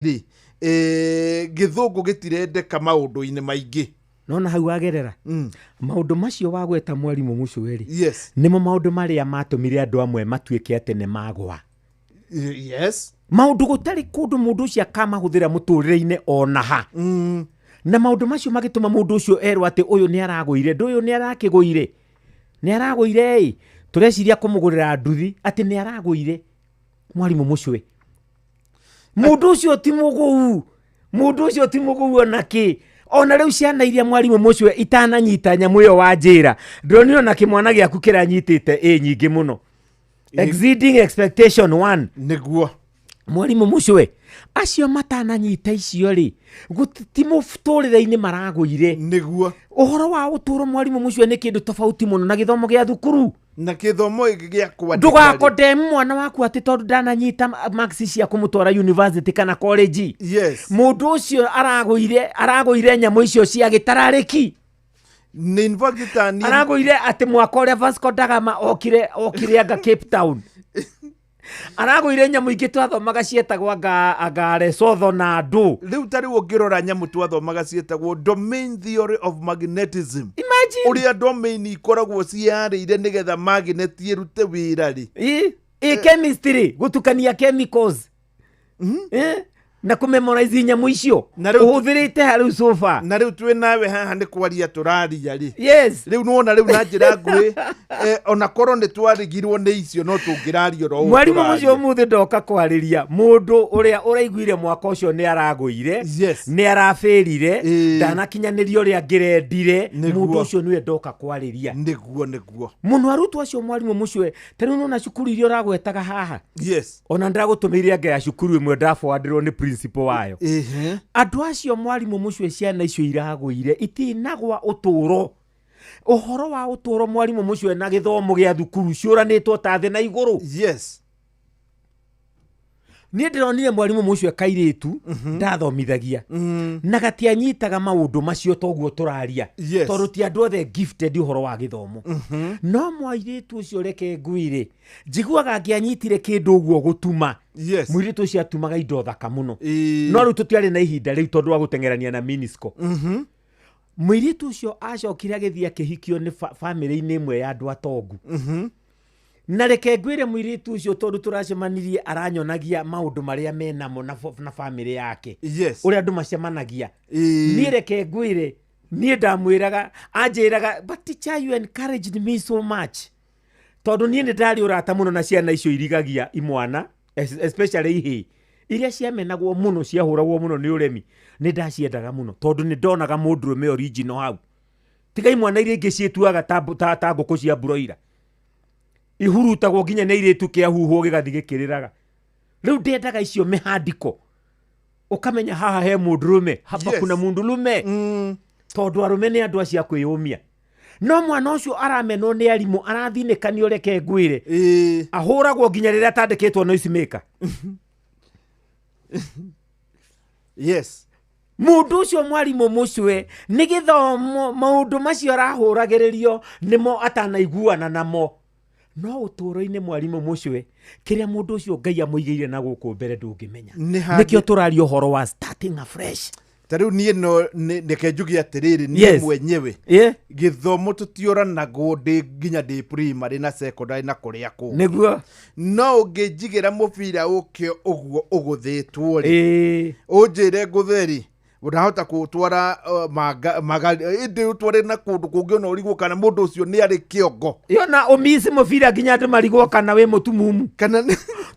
Rĩ gĩthũngũ gĩtirendeka maũndũ-inĩ maingĩ. Nona hau wagerera maũndũ macio wagweta, mwarimũ Mũcũĩ-rĩ, nĩmo maũndũ marĩa matũmire andũ amwe matuĩke atĩ nĩ magwa. Maũndũ gũtarĩ kũndũ mũndũ ũcio akamahũthĩra mũtũrĩre-inĩ ona ha. Na maũndũ macio magĩtũma mũndũ ũcio erwo atĩ ũyũ nĩ aragũire, ndũ ũyũ nĩ arakĩgũire, nĩ aragũire ĩ, tũreciria kũmũgũrĩra nduthi atĩ nĩ aragũire. Mwarimũ Mũcũĩ, mũndũ ũcio ti mũgũu, mũndũ ũcio ti mũgũu ona kĩ. Ona rĩu ciana iria, mwarimũ Mũcũe, itananyita nyamũ ĩyo wa njĩra, ndĩronire ona kĩmwana gĩaku kĩranyitĩte ĩ nyingĩ mũno, exceeding expectation one. Mwarimũ Mũcũe, acio matananyita icio rĩ, ti mũtũrĩre-inĩ maragũire. Ũhoro wa ũtũũro, mwarimũ Mũcũe, nĩ kĩndũ tofauti mũno na gĩthomo gĩa thukuru. Na gĩthomo gĩkĩ gĩa kwandĩka rĩ, Ndũgakondemu mwana waku atĩ tondũ ndananyita marks cia kũmũtwara university kana college. Mũndũ ũcio aragũire, aragũire nyamũ icio cia gĩtararĩki. Nĩ in fact ta niĩ Aragũire atĩ mwaka ũrĩa Vasco da Gama okire anga Cape Town. Aragũire nyamũ ingĩ twathomaga cietagwo anga Lesotho na andũ. Rĩu ta rĩu ũngĩrora nyamũ twathomaga ciĩtagwo domain theory of magnetism. Imagine. Ũrĩa domain ikoragwo ciarĩire nĩgetha magnet ĩrute wĩra rĩ. Ĩ chemistry, gũtukania chemicals. Na kũmemorize nyamũ icio Na rĩu ũhũthĩrĩte harĩu sofa. Na rĩu twĩ nawe haha nĩ kwaria tũraria rĩ. Rĩu nĩwona rĩu na njĩra nguhĩ, ona korwo nĩ twarigirwo nĩ icio, no tũngĩraria oro ũũ Mwarimũ tũraria. mũcio, ũmũthĩ ndoka kwarĩria mũndũ ũrĩa ũraiguire mwaka ũcio nĩ aragũire, nĩ arabĩrire, ndanakinyanĩria ũrĩa angĩrendire. Mũndũ ũcio nĩwe ndoka kwarĩria. Nĩguo. Mũno arutwo acio, mwarimũ mũcio, ta rĩu nona cukuru iria ũragwetaga haha, ona ndĩragũtũmĩire anga ya cukuru ĩmwe ndaboandirwo nĩ principal wayo. Andũ acio, mwarimũ mũcio, ciana icio iragũire itinagwa ũtũũro. Ũhoro wa ũtũũro, mwarimũ mũcio, na gĩthomo gĩa thukuru ciũranĩtwo ta thĩ na igũrũ. Niĩ ndĩronire, mwarimũ mũcio, kairĩtu ndathomithagia na gatianyitaga maũndũ macio toguo tũraria, tondũ ti andũ othe gifted ũhoro wa gĩthomo. No mwairĩtu ũcio, reke ngwĩre, njiguaga angĩanyitire kĩndũ ũguo gũtuma, mũirĩtu ũcio atumaga indo thaka mũno. No rĩu tũtiarĩ na ihinda rĩu tondũ wa gũteng'erania na minisco. Mũirĩtu ũcio acokire agĩthiĩ akĩhikio nĩ bamĩrĩ-inĩ ĩmwe ya andũ atongu. Na reke ngwĩre, mũirĩtu ũcio, tondũ tũracemanirie aranyonagia maũndũ marĩa menamo na bamĩrĩ yake, ũrĩa andũ macemanagia. Niĩ reke ngwĩre, niĩ ndamwĩraga, anjĩraga, "But teacher, you encouraged me so much," tondũ niĩ nĩ ndarĩ ũrata mũno na ciana icio irigagia imwana, especially ihĩĩ iria ciamenagwo mũno, ciahũragwo mũno nĩ ũremi. Nĩ ndaciendaga mũno tondũ nĩ ndonaga mũndũrũme original hau, tiga imwana iria ingĩ ciĩtuaga ta ngũkũ cia broiler, ihurutagwo nginya nĩ airĩtu, kĩahuhwo gĩgathiĩ gĩkĩrĩraga. Rĩu ndendaga icio mĩhandiko, ũkamenya haha he mũndũrũme, hapa kuna mũndũrũme, tondũ arũme nĩ andũ acio a kwĩyũmia. No mwana ũcio aramenwo nĩ arimũ, arathinĩkanio, reke ngwĩre, ahũragwo nginya rĩrĩa atandĩkĩtwo noise maker. Mũndũ ũcio, mwarimũ mũcwe, nĩ gĩthomo maũndũ macio arahũragĩrĩrio nĩmo atanaiguana namo. No ũtũũro-inĩ, mwarimũ mũcwe, kĩrĩa mũndũ ũcio Ngai amũigĩire na gũkũ mbere ndũngĩmenya. Nĩ hangĩ- Nĩkĩo tũraria ũhoro wa starting afresh. Ta rĩu niĩ no reke njuge atĩrĩrĩ, niĩ mwenyewe gĩthomo tũtioranagwo ndĩ nginya ndĩ primary na secondary na kũrĩa kũngĩ. No ũngĩnjigĩra mũbira ũke ũguo ũgũthĩtwo rĩ, ũnjĩre ngũthe rĩ, ndahota kũũtwara ĩndĩ ũtware na kũndũ kũngĩ, ona ũrigwo kana mũndũ ũcio nĩ arĩ kĩongo. Yona ũmici mũbira nginya andũ marigwo kana wĩ mũtumumu, kana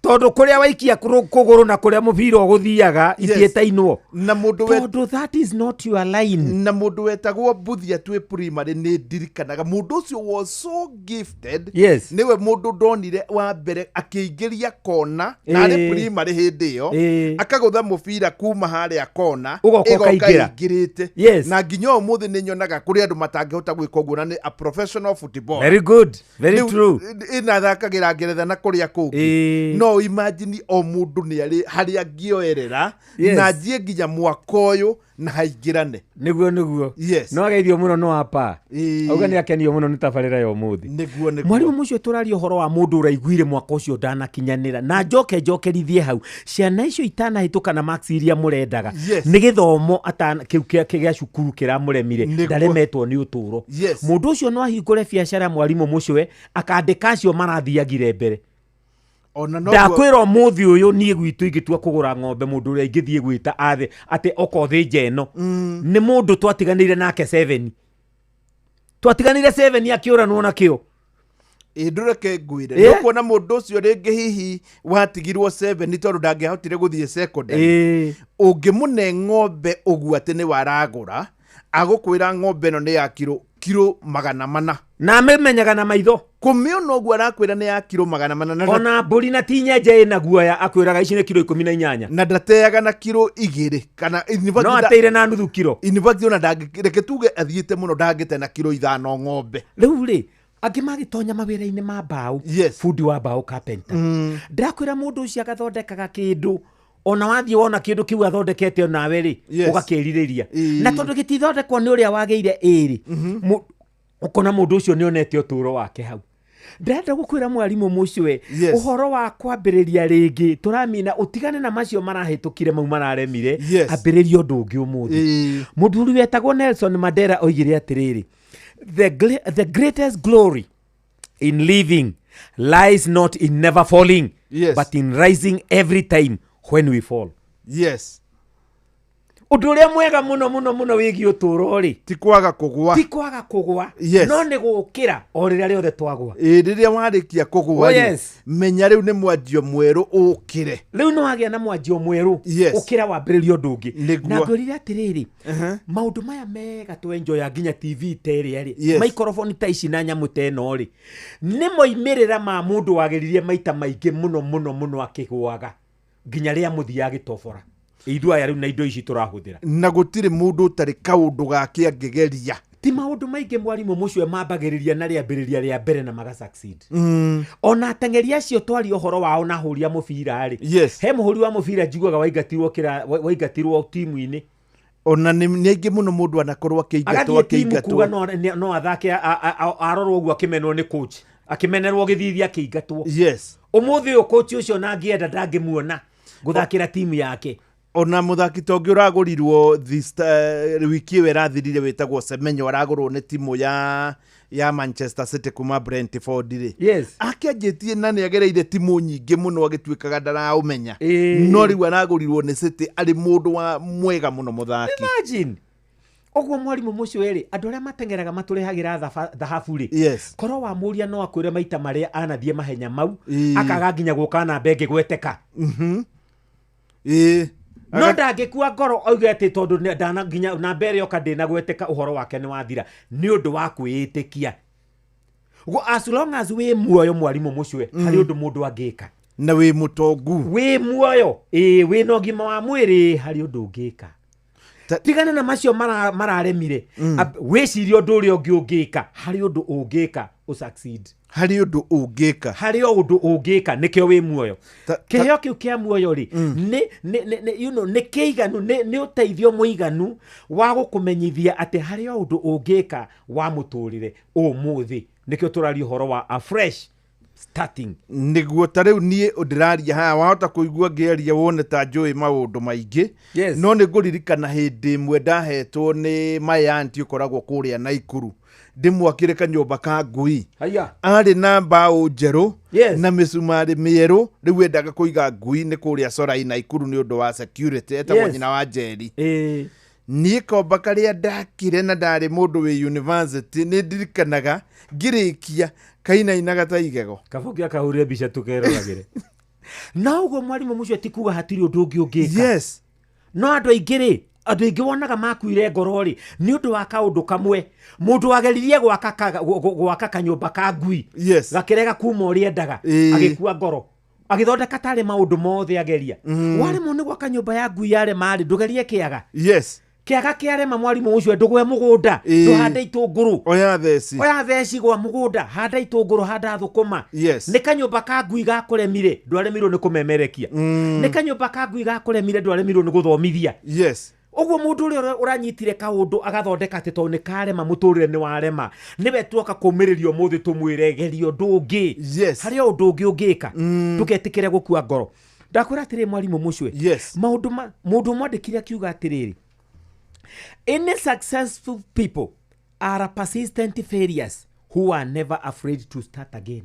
tondũ kũrĩa waikia kũgũrũ na kũrĩa mũbira ũgũthiaga itiĩtainwo. Na mũndũ we Tondũ that is not your line. Na mũndũ wetagwo Mbuthia twĩ primary, nĩ ndirikanaga mũndũ ũcio was so gifted. Nĩwe mũndũ ndonire wa mbere akĩingĩria kona na arĩ primary hĩndĩ ĩyo, akagũtha mũbira kuma harĩa kona, Ũgoka ĩgoka ũkaingĩra. ĩingĩrĩte. Na nginya ũmũthĩ nĩ nyonaga kũrĩ andũ matangĩhota gwĩka ũguo, na nĩ a professional footballer. Very good, very Rĩu, true. ĩnathakagĩra Ngeretha na kũrĩa kũngĩ. No imagine, o mũndũ nĩ arĩ harĩa angĩoerera. Na njie nginya mwaka ũyũ. Na haingĩrane. Nĩguo. Yes. No ageithio mũno no apa. Ĩĩ. Auga nĩ akenio mũno nĩ tabarĩra ya ũmũthĩ. Nĩguo. Mwarimũ mũcio, tũraria ũhoro wa mũndũ ũraiguire mwaka ũcio ndanakinyanĩra, na njoke njokerithie hau, ciana icio itanahĩtũka na marks iria mũrendaga, nĩ gĩthomo kĩu gĩa cukuru kĩramũremire. Ndaremetwo nĩ ũtũũro. Mũndũ ũcio no ahingũre biacara, mwarimũ mũcwe, akandĩka acio marathiagire mbere. Ona no Ndakwĩra ũmũthĩ ũyũ, niĩ gwitũ ingĩtua kũgũra ng'ombe, mũndũ ũrĩa ingĩthiĩ gwĩta athe atĩ oka ũthĩnje ĩno nĩ mũndũ twatiganĩire nake seven, twatiganĩire seven akĩũranwo nakĩo. Ĩ, ndũreke ngwĩre, nĩ ũkuona mũndũ ũcio rĩngĩ hihi watigirwo seven tondũ ndangĩahotire gũthiĩ secondary, ũngĩmũne ng'ombe ũguo atĩ nĩ waragũra, agũkwĩra ng'ombe ĩno nĩ ya kiro 400. Na amĩmenyaga na maitho. Kũmĩona ũguo arakwĩra nĩ ya kiro 400 na Ona mbũri na ti nyenje ĩna guoya, akwĩraga ici nĩ kiro 18. Na ndateaga na kiro 2 kana in fact No ateire na nuthu kiro. In fact, ona reke tuge athiĩte mũno, ndangĩte na kiro 5 ng'ombe. Rĩu rĩ, angĩ magĩtonya mawĩra-inĩ ma mbaũ, bundi wa mbaũ, carpenter. Ndĩrakwĩra mũndũ ũcio agathondekaga kĩndũ, ona wathiĩ wona kĩndũ kĩu athondekete onawe rĩ, ũgakĩrirĩria. Na tondũ gĩtithondekwo nĩ ũrĩa wagĩire ĩrĩ, ũkona mũndũ ũcio nĩ onete ũtũũro wake hau. Ndĩrenda gũkwĩra, mwarimũ mũcwe, ũhoro wa kwambĩrĩria rĩngĩ tũramina, ũtigane na macio marahĩtũkire, mau mararemire. Ambĩrĩria ũndũ ũngĩ ũmũthĩ. Mũthuri wetagwo Nelson Mandela oigire atĩrĩrĩ, "The greatest glory in living lies not in never falling, but in rising every time when we fall." Ũndũ ũrĩa mwega mũno mũno mũno wĩgiĩ ũtũũro rĩ, ti kwaga kũgwa. Ti kwaga kũgwa, no nĩ gũkĩra o rĩrĩa rĩothe twagwa. Ĩ, rĩrĩa warĩkia kũgwa rĩ, menya rĩu nĩ mwanjio mwerũ, ũkĩre. Rĩu nĩ wagĩa na mwanjio mwerũ. Ũkĩra wambĩrĩrie ũndũ ũngĩ. Na ngwĩrire atĩrĩrĩ, maũndũ maya mega twenjoya nginya TV ta ĩrĩa rĩ, microphone ta ici na nyamũ ta ĩno rĩ, nĩ moimĩrĩra ma mũndũ wageririe maita maingĩ mũno mũno mũno akĩgũaga nginya rĩa mũthia agĩtobora. Ithuĩ aya rĩu na indo ici tũrahũthĩra. Na gũtirĩ mũndũ ũtarĩ kaũndũ gake angĩgeria. Ti maũndũ maingĩ, mwarimũ mũcio, mambagĩrĩria na rĩambĩrĩria rĩa mbere na maga succeed. Ona ateng'eri acio twaria ũhoro wao na ahũri a mũbira rĩ, he mũhũri wa mũbira njiguaga waingatirwo waingatirwo timu-inĩ. Ona nĩ aingĩ mũno mũndũ anakorwo akĩingatwo. Agathiĩ timu kuga Akĩingatwo. no athake, arorwo ũguo akĩmenwo nĩ coach, akĩmenerwo gĩthithi, akĩingatwo. Ũmũthĩ ũyũ coach ũcio na angĩenda ndangĩmuona gũthakĩra timu yake. Ona mũthaki ta ũngĩ ũragũrirwo wiki ĩyo ĩrathirire wĩtagwo Semenyo, aragũrwo nĩ timu ya Manchester City kuma Brentford rĩ, akĩanjĩtie na nĩ agereire timu nyingĩ mũno agĩtuĩkaga ndaraũmenya, no rĩu aragũrirwo nĩ City arĩ mũndũ wa mwega mũno mũthaki. Imagine ũguo, mwarimũ mũcio rĩ, andũ arĩa mateng'eraga matũrehagĩra thahabu rĩ, korwo wamũria no akwĩre maita marĩa anathiĩ mahenya mau, akaga nginya gũka namba ĩngĩ gweteka. No ndangĩkua ngoro oige atĩ tondũ ndana nginya namba ĩrĩa oka ndĩnagweteka, ũhoro wake nĩ wathira, nĩ ũndũ wa kwĩĩtĩkia. Ũguo as long as wĩ muoyo, mwarimũ mũcwe, harĩ ũndũ mũndũ angĩka. Na wĩ mũtongu. Wĩ muoyo, ĩĩ, wĩna ũgima wa mwĩrĩ, harĩ ũndũ ũngĩka. Tigana na macio mararemire. Wĩcirie ũndũ ũrĩa ũngĩ ũngĩka, harĩ ũndũ ũngĩka ũ succeed. Harĩ ũndũ ũngĩka. Harĩ o ũndũ ũngĩka, nĩkĩo wĩ muoyo. Kĩheo kĩu kĩa muoyo rĩ, nĩ you know, nĩ kĩiganu, nĩ ũteithio mũiganu wa gũkũmenyithia atĩ harĩ o ũndũ ũngĩka wa mũtũrĩre ũmũthĩ. Nĩkĩo tũraria ũhoro wa a fresh starting. Nĩguo, ta rĩu niĩ ndĩraria haha, wahota kũigua ngĩaria wone ta njũĩ maũndũ maingĩ, no nĩ ngũririkana hĩndĩ ĩmwe ndahetwo nĩ my auntie ũkoragwo kũrĩa Naikuru ndĩmwakĩre kanyũmba ka ngui. Haya. Arĩ na mbaũ njerũ na mĩcumarĩ mĩerũ, rĩu endaga kũiga ngui nĩ kũrĩa Corai Naikuru nĩ ũndũ wa security. Etagwo nyina wa Njeri. Niĩ komba karĩa ndakire na ndarĩ mũndũ wĩ university, nĩ ndirikanaga ngĩrĩkia kainainaga ta igego. Kabuki akahũrire mbica tũkeroragĩre. Na ũguo, mwarimũ mũcio, ti kuga hatirĩ ũndũ ũngĩ ũngĩka. No andũ aingĩ rĩ, andũ aingĩ wonaga makuire ngoro rĩ, nĩ ũndũ wa kaũndũ kamwe, mũndũ wageririe gwaka kanyũmba ka ngui, gakĩrega kuma ũrĩa endaga, agĩkua ngoro, agĩthondeka tarĩ maũndũ mothe ageria. Waremwo nĩ gwaka nyũmba ya ngui yarema rĩ, ndũgerie kĩaga. Kĩaga kĩarema, mwarimũ ũcio, ndũgwe mũgũnda, ndũhande itũngũrũ. Oya theci. Oya theci, gwa mũgũnda, handa itũngũrũ, handa thũkũma. Nĩ kanyũmba ka ngui gakũremire, ndwaremirwo nĩ kũmemerekia. Nĩ kanyũmba ka ngui gakũremire, ndwaremirwo nĩ gũthomithia. Ũguo mũndũ ũrĩa ũranyitire kaũndũ agathondeka atĩ tondũ nĩ karema, mũtũrĩre nĩ warema, nĩwe tuoka kũmĩrĩria ũmũthĩ, tũmwĩre geria ũndũ ũngĩ. Harĩ o ũndũ ũngĩ ũngĩka. Ndũgetĩkĩre gũkua ngoro. Ndakwĩra atĩrĩ, mwarimũ mũcwe, maũndũ ma mũndũ mwandĩkire akiuga atĩrĩrĩ, "Any successful people are persistent failures who are never afraid to start again."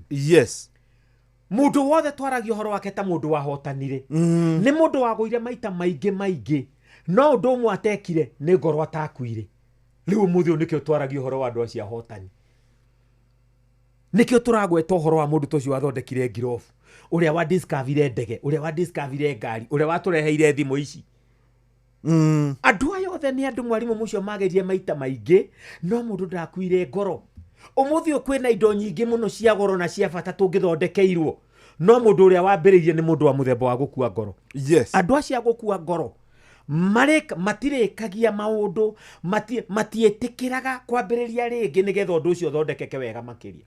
Mũndũ wothe twaragia ũhoro wake ta mũndũ wahotanire, nĩ mũndũ wagũire maita maingĩ maingĩ, no ũndũ ũmwe atekire nĩ ngoro atakuire. Rĩu ũmũthĩ ũyũ nĩkĩo twaragia ũhoro wa andũ acio ahotani, nĩkĩo tũragweta ũhoro wa mũndũ ta ũcio wathondekire ngirobu, ũrĩa wa discoverire ndege, ũrĩa wa discoverire ngari, ũrĩa watũreheire thimũ ici. Andũ aya othe nĩ andũ, mwarimũ mũcio, magerie maita maingĩ, no mũndũ ndakuire ngoro. Ũmũthĩ ũyũ kwĩna indo nyingĩ mũno cia goro na cia bata tũngĩthondekeirwo, no mũndũ ũrĩa wambĩrĩirie nĩ mũndũ wa mũthemba wa gũkua ngoro. Andũ acio a gũkua ngoro matirĩkagia maũndũ, matiĩtĩkĩraga kwambĩrĩria rĩngĩ nĩgetha ũndũ ũcio ũthondekeke wega makĩria.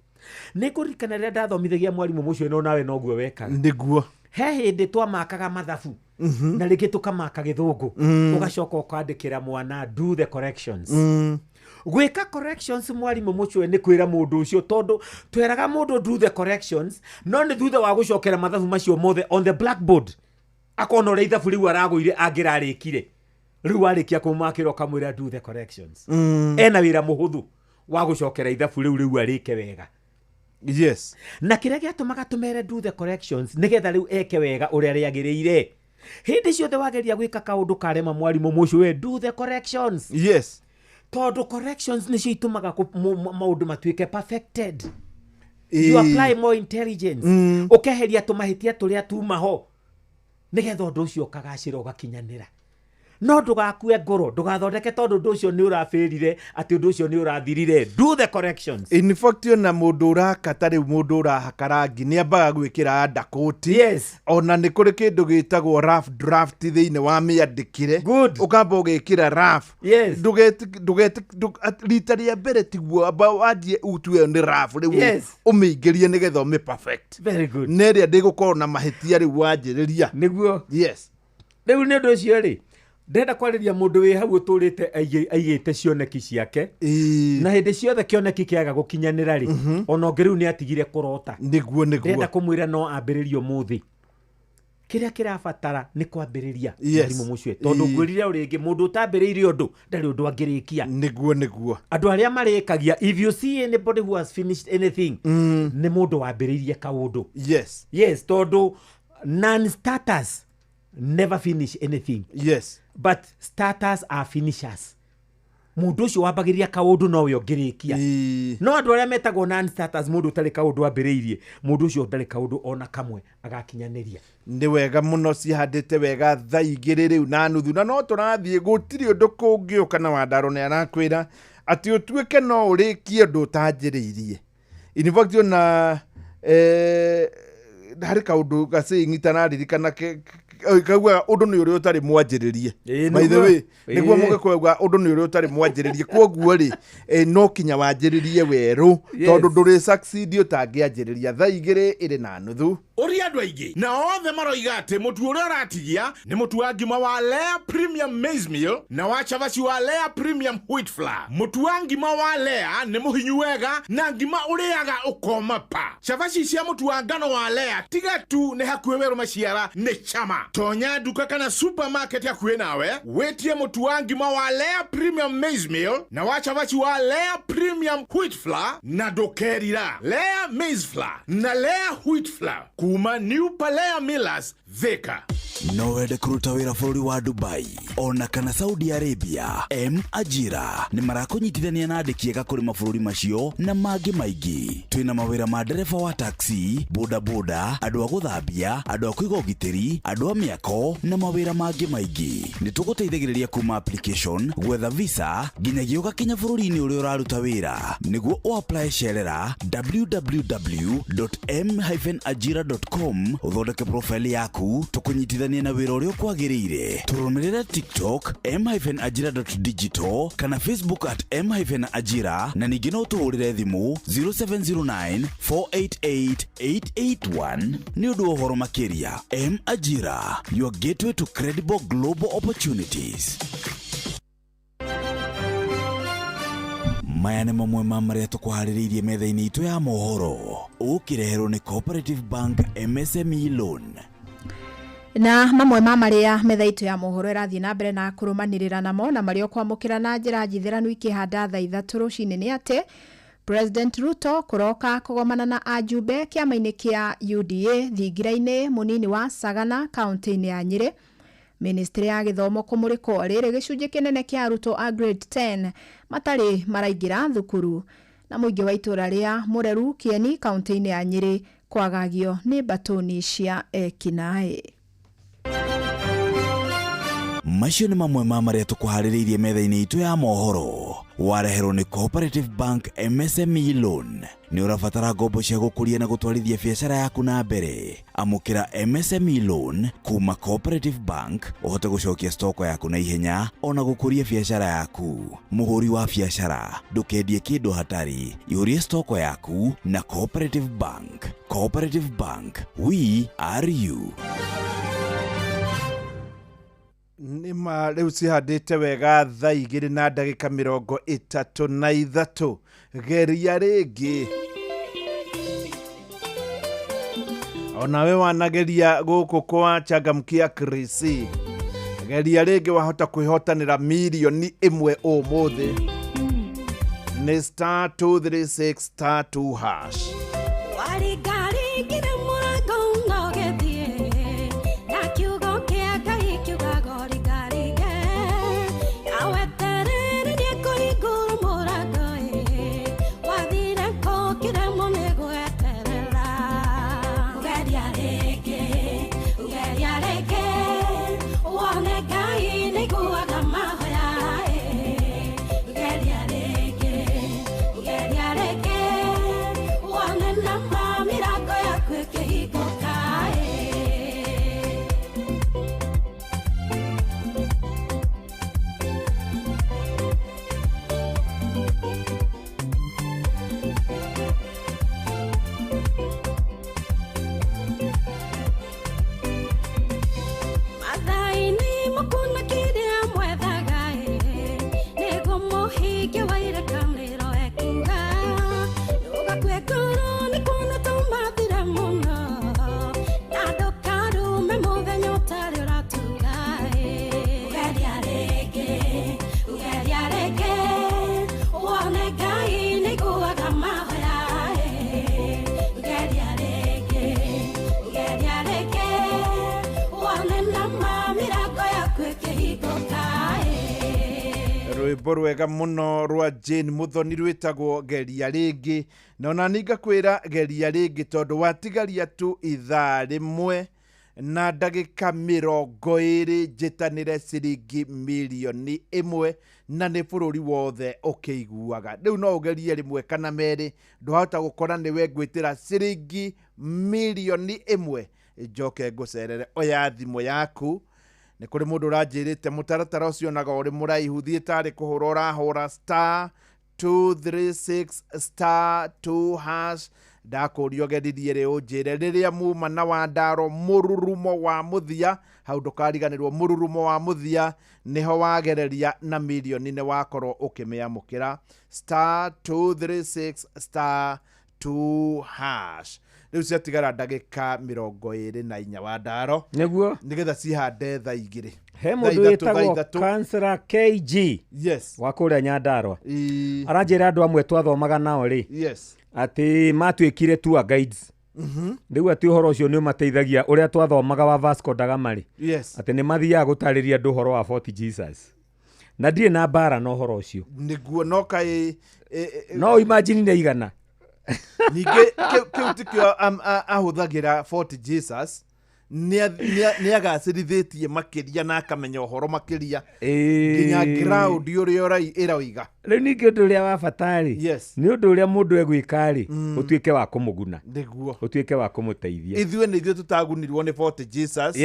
Nĩ ngũririkana rĩrĩa ndathomithagia, mwarimũ mũcio, no nawe noguo wekaga. Nĩguo. He hĩndĩ twamakaga mathabu na rĩngĩ tũkamaka gĩthũngũ, ũgacoka ũkandĩkĩra mwana, "Do the corrections." Gwĩka corrections, mwarimũ mũcwe, nĩ kwĩra mũndũ ũcio, tondũ tweraga mũndũ "do the corrections", no nĩ thutha wa gũcokera mathabu macio mothe on the blackboard, akona ũrĩa ithabu rĩu aragũire angĩrarĩkire. Rĩu warĩkia kũmakĩra ũkamwĩra, "Do the corrections." Ena wĩra mũhũthũ wa gũcokera ithabu rĩu, rĩu arĩke wega. Na kĩrĩa gĩatũmaga tũmere "do the corrections" nĩgetha rĩu eke wega ũrĩa rĩagĩrĩire. Hĩndĩ ciothe wageria gwĩka kaũndũ karema, mwarimũ mũcwe, do the corrections. Tondũ corrections nĩcio itũmaga maũndũ matuĩke perfected. You apply more intelligence, ũkeheria tũmahĩtia tũrĩa tuma ho nĩgetha ũndũ ũcio ũkagacĩra, ũgakinyanĩra. No ndũgakue ngoro, ndũgathondeke tondũ ũndũ ũcio nĩ ũrabĩrire, atĩ ũndũ ũcio nĩ ũrathirire. Do the corrections. In fact, ona mũndũ ũraka, ta rĩu mũndũ ũrahaka rangi, nĩ ambaga gwĩkĩra undercoat. Ona nĩ kũrĩ kĩndũ gĩtagwo rough draft thĩinĩ wa mĩandĩkĩre. Ũkamba ũgekĩra rough. Rita rĩa mbere tiguo, amba wanjie utue nĩ rough rĩu, ũmĩingĩrie nĩgetha ũmĩ perfect. Very good. Na ĩrĩa ndĩgũkorwo na mahĩtia rĩu wanjĩrĩria. Nĩguo. Rĩu nĩ ũndũ ũcio rĩ, ndĩrenda kwarĩria mũndũ wĩ hau ũtũrĩte aigĩte cioneki ciake, na hĩndĩ ciothe kĩoneki kĩaga gũkinyanĩra rĩ, ona ũngĩ rĩu nĩ atigire kũrota. Nĩguo. Ndĩrenda kũmwĩra no ambĩrĩrie ũmũthĩ. Kĩrĩa kĩrabatara nĩ kwambĩrĩria, mwarimũ mũcwe, tondũ ngwĩrire o rĩngĩ, mũndũ ũtambĩrĩirie ũndũ ndarĩ ũndũ angĩrĩkia. Nĩguo. Andũ arĩa marĩkagia, if you see anybody who has finished anything, nĩ mũndũ wambĩrĩirie kaũndũ. Yes, tondũ non starters never finish anything, but starters are finishers. Mũndũ ũcio wambagĩrĩria kaũndũ nowe ũngĩrĩkia. No andũ arĩa metagwo non starters, mũndũ ũtarĩ kaũndũ ambĩrĩirie, mũndũ ũcio ndarĩ kaũndũ ona kamwe agakinyanĩria. Nĩ wega mũno, cihandĩte wega. Thaa 2 rĩu na nuthu, na no tũrathiĩ, gũtirĩ ũndũ kũngĩũka na Wandaro nĩ arakwĩra atĩ ũtuĩke no ũrĩkie ũndũ ũtanjĩrĩirie. In fact, ona harĩ kaũndũ gacĩng'i tanaririkana kaugaga ũndũ nĩ ũrĩa ũtarĩ mwanjĩrĩrie. By the way, nĩguo. Mũgĩkũyũ auga ũndũ nĩ ũrĩa ũtarĩ mwanjĩrĩrie, koguo rĩ, no kinya wanjĩrĩrie werũ, tondũ ndũrĩ succeed ũtangĩanjĩrĩria. Thaa 2 ĩrĩ na nuthu. Ũria andũ aingĩ na othe maroiga atĩ mũtu ũrĩa ũratigia nĩ mũtu wa ngima wa Lea Premium Maize Meal na wa cabaci wa Lea Premium Wheat Flour. Mũtu wa ngima wa Lea nĩ mũhinyu wega na ngima ũrĩaga ũkoma pa. Cabaci cia mũtu wa ngano wa Lea tiga tu nĩ hakuhĩ werũ maciara nĩ chama. Tonya nduka kana supermarket hakuhĩ nawe wĩtie mũtu wa ngima wa Lea Premium Maize Meal na wa cabaci wa Lea Premium Wheat Flour na ndũkerira. Lea Maize Flour na Lea Wheat Flour kuma New Palea Millers, Thika. No wende kũruta wĩra bũrũri wa Dubai ona kana Saudi Arabia? M Ajira nĩ marakũnyitithania na andĩki ega kũrĩ mabũrũri macio na mangĩ maingĩ. Twĩna mawĩra ma ndereba wa taxi, bodaboda, andũ a gũthambia, andũ a kũiga ũgitĩri, andũ a mĩako na mawĩra mangĩ maingĩ. Nĩ tũgũteithagĩrĩria kuma application, gwetha visa, nginyagia ũgakinya bũrũri-inĩ ũrĩa ũraruta wĩra. Nĩguo ũapply, cerera www.m-ajira.com, ũthondeke profile yaku, tũkũnyitithanie na wĩra ũrĩa ũkwagĩrĩire. Tũrũmĩrĩre TikTok m-ajira.digital kana Facebook @m-ajira, na ningĩ no tũhũrĩre thimũ 0709 488 881 nĩ ũndũ wa ũhoro makĩria. M Ajira, your gateway to credible global opportunities. Maya nĩ mamwe ma marĩa tũkũharĩrĩirie metha-inĩ itũ ya mohoro, ũkĩreherwo nĩ Cooperative Bank MSME Loan. Na mamwe ma marĩa metha itũ ya mohoro ĩrathiĩ na mbere na kũrũmanĩrĩra namo na marĩa ũkwamũkĩra na njĩra njithĩranu ikĩhanda thaa 3 rũcinĩ nĩ atĩ President Ruto kũroka kũgomana na ajumbe kĩama-inĩ kĩa UDA thingira-inĩ mũnini wa Sagana kaunti-inĩ ya Nyĩrĩ. Ministry ya gĩthomo kũmũrĩkwo rĩrĩ gĩcunjĩ kĩnene kĩa arutwo a grade 10 matarĩ maraingĩra thukuru. Na mũingĩ wa itũra rĩa Mũreru Kĩeni kaunti-inĩ ya Nyĩrĩ kwagagio nĩ mbatũni cia ekinaĩ. Macio nĩ mamwe ma marĩa tũkũharĩrĩirie metha-inĩ itũ ya mohoro, wareherwo nĩ Cooperative Bank MSME Loan. Nĩ ũrabatara ngombo cia gũkũria na gũtwarithia biacara yaku na mbere? Amũkĩra MSME Loan kuma Cooperative Bank ũhote gũcokia stoko yaku na ihenya ona gũkũria biacara yaku. Mũhũri wa biacara, ndũkendie kĩndũ hatarĩ, ihũrie stoko yaku na Cooperative Bank. Cooperative Bank, we are you. Nĩma rĩu cihandĩte wega thaa 2:33. Geria rĩngĩ. Onawe wanageria gũkũ kwa Changamkia Krisi. Geria rĩngĩ wahota kwĩhotanĩra 1 million ũmũthĩ. Nĩ star 236 star 2 hash. Waringaringire mũrango na ũgĩthiĩ, na kiugo kĩa Ngai kiugaga ũringaringe. Na weterere nĩekũhingũra mũrango ĩ, wathire kũkĩremwo nĩ gweterera. Ũgeria rĩngĩ, ũgeria rĩngĩ, wone Ngai nĩaiguaga mahoya ĩ. Ũgeria rĩngĩ, ũgeria rĩngĩ, wone nama mĩrango yaku ĩkĩhingũka ĩ. Mathaa-inĩ mũkuona kĩrĩa mwethaga ĩ, nĩguo mũhingie wa irĩkanĩro ekuga. Ndũgakue ngoro nĩ kuona tũmathire mũno, na ndũkarume mũthenya ũtarĩ ũratuga ĩ. Ũgeria rĩngĩ, ũgeria rĩngĩ, wone Ngai nĩaiguaga mahoya ĩ. Ũgeria rĩngĩ, ũgeria rĩngĩ, wone nama mĩrango yaku ĩkĩhingũka ĩ. Rwĩmbo rwega mũno rwa Jane Muthoni rwĩtagwo Geria Rĩngĩ. Na ona niĩ ngakwĩra geria rĩngĩ tondũ watigaria tu 1:20 njĩtanĩre ciringi 1 million na nĩ bũrũri wothe ũkĩiguaga. Rĩu no ũgerie rĩmwe kana merĩ, ndwahota gũkora nĩwe ngwĩtĩra ciringi 1 million njoke ngũcerere. Oya thimũ yaku, nĩ kũrĩ mũndũ ũranjĩrĩte mũtaratara ũcio onaga ũrĩ mũraihu, thiĩ tarĩ kũhũra ũrahũra star 236 star 2 hash. Ndakũria ũgeririe rĩ ũnjĩre rĩrĩa muma na Wandaro mũrurumo wa mũthia hau, ndũkariganĩrwo mũrurumo wa mũthia nĩho wagereria na mirioni nĩ wakorwo ũkĩmĩamũkĩra, star 236 star 2 hash. Rĩu ciatigara ndagĩka 24, Wandaro, Nĩguo. Nĩgetha cihande thaa 2. He Thaa mũndũ 3, thaa wĩtagwo 3. Kansela KG wa kũrĩa Nyandarua. Aranjĩra andũ amwe twathomaga nao rĩ, atĩ matuĩkire tour guides rĩu, atĩ ũhoro ũcio nĩ ũmateithagia ũrĩa twathomaga wa Vasco da Gama rĩ, atĩ nĩ mathiaga gũtarĩria andũ ũhoro wa Fort Jesus, na ndirĩ na mbara na ũhoro ũcio. Nĩguo, no kaĩ No imagine nĩ igana. Ningĩ kĩu tikĩo ahũthagĩra Fort Jesus, nĩ agacĩrithĩtie makĩria na akamenya ũhoro makĩria nginya ground ũrĩa ĩroiga. Rĩu ningĩ ũndũ ũrĩa wa bata rĩ, nĩ ũndũ ũrĩa mũndũ egwĩka rĩ, ũtuĩke wa kũmũguna, ũtuĩke wa kũmũteithia. Ithuĩ nĩ ithuĩ tũtagunirwo nĩ Fort Jesus,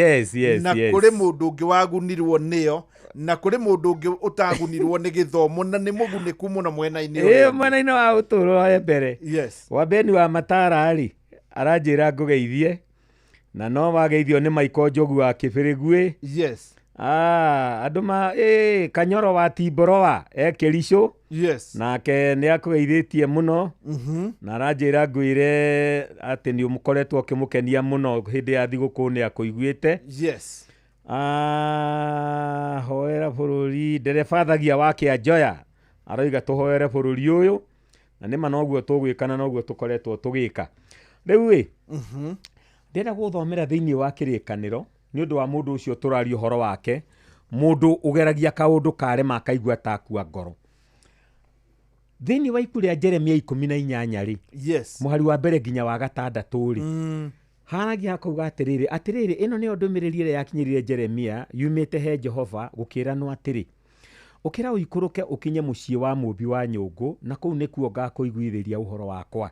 na kũrĩ mũndũ ũngĩ wagunirwo nĩyo, na kũrĩ mũndũ ũngĩ ũtagunirwo nĩ gĩthomo na nĩ mũgunĩku mũno mwena-inĩ ũrĩa ũngĩ. Mwena-inĩ wa ũtũũro wa mbere. Wambeni wa Matara rĩ, aranjĩra ngũgeithie, na no wageithio nĩ Maiko Njogu wa Kĩbĩrĩguĩ. Ah, andũ ma ĩ Kanyoro wa Timboroa e Kĩricũ. Yes. Nake nĩ akũgeithĩtie mũno na aranjĩra ngwĩre atĩ nĩ ũkoretwo ũkĩmũkenia mũno hĩndĩ ya thigũkũ nĩ akũiguĩte. Yes. Ah, hoera bũrũri ndereba thagia wa Kĩanjoya aroiga tũhoere bũrũri ũyũ na nĩma noguo tũgwĩka na noguo tũkoretwo tũgĩka. Rĩu ĩ ndĩrenda gũthomera thĩinĩ wa kĩrĩkanĩro nĩ ũndũ wa mũndũ ũcio tũraria ũhoro wake, mũndũ ũgeragia kaũndũ karema akaigua ta akua ngoro. Thĩinĩ wa ibuku rĩa Jeremia 18 rĩ, Yes. mũhari wa mbere nginya wa gatandatũ rĩ, haragia hakauga atĩrĩrĩ, atĩrĩrĩ, ĩno nĩyo ndũmĩrĩri ĩrĩa yakinyĩrire Jeremia yumĩte he Jehova gũkĩranwo atĩrĩ, ũkĩra ũikũrũke ũkinye mũciĩ wa mũũmbi wa nyũngũ, na kũu nĩkuo ngakũiguithĩria ũhoro wakwa.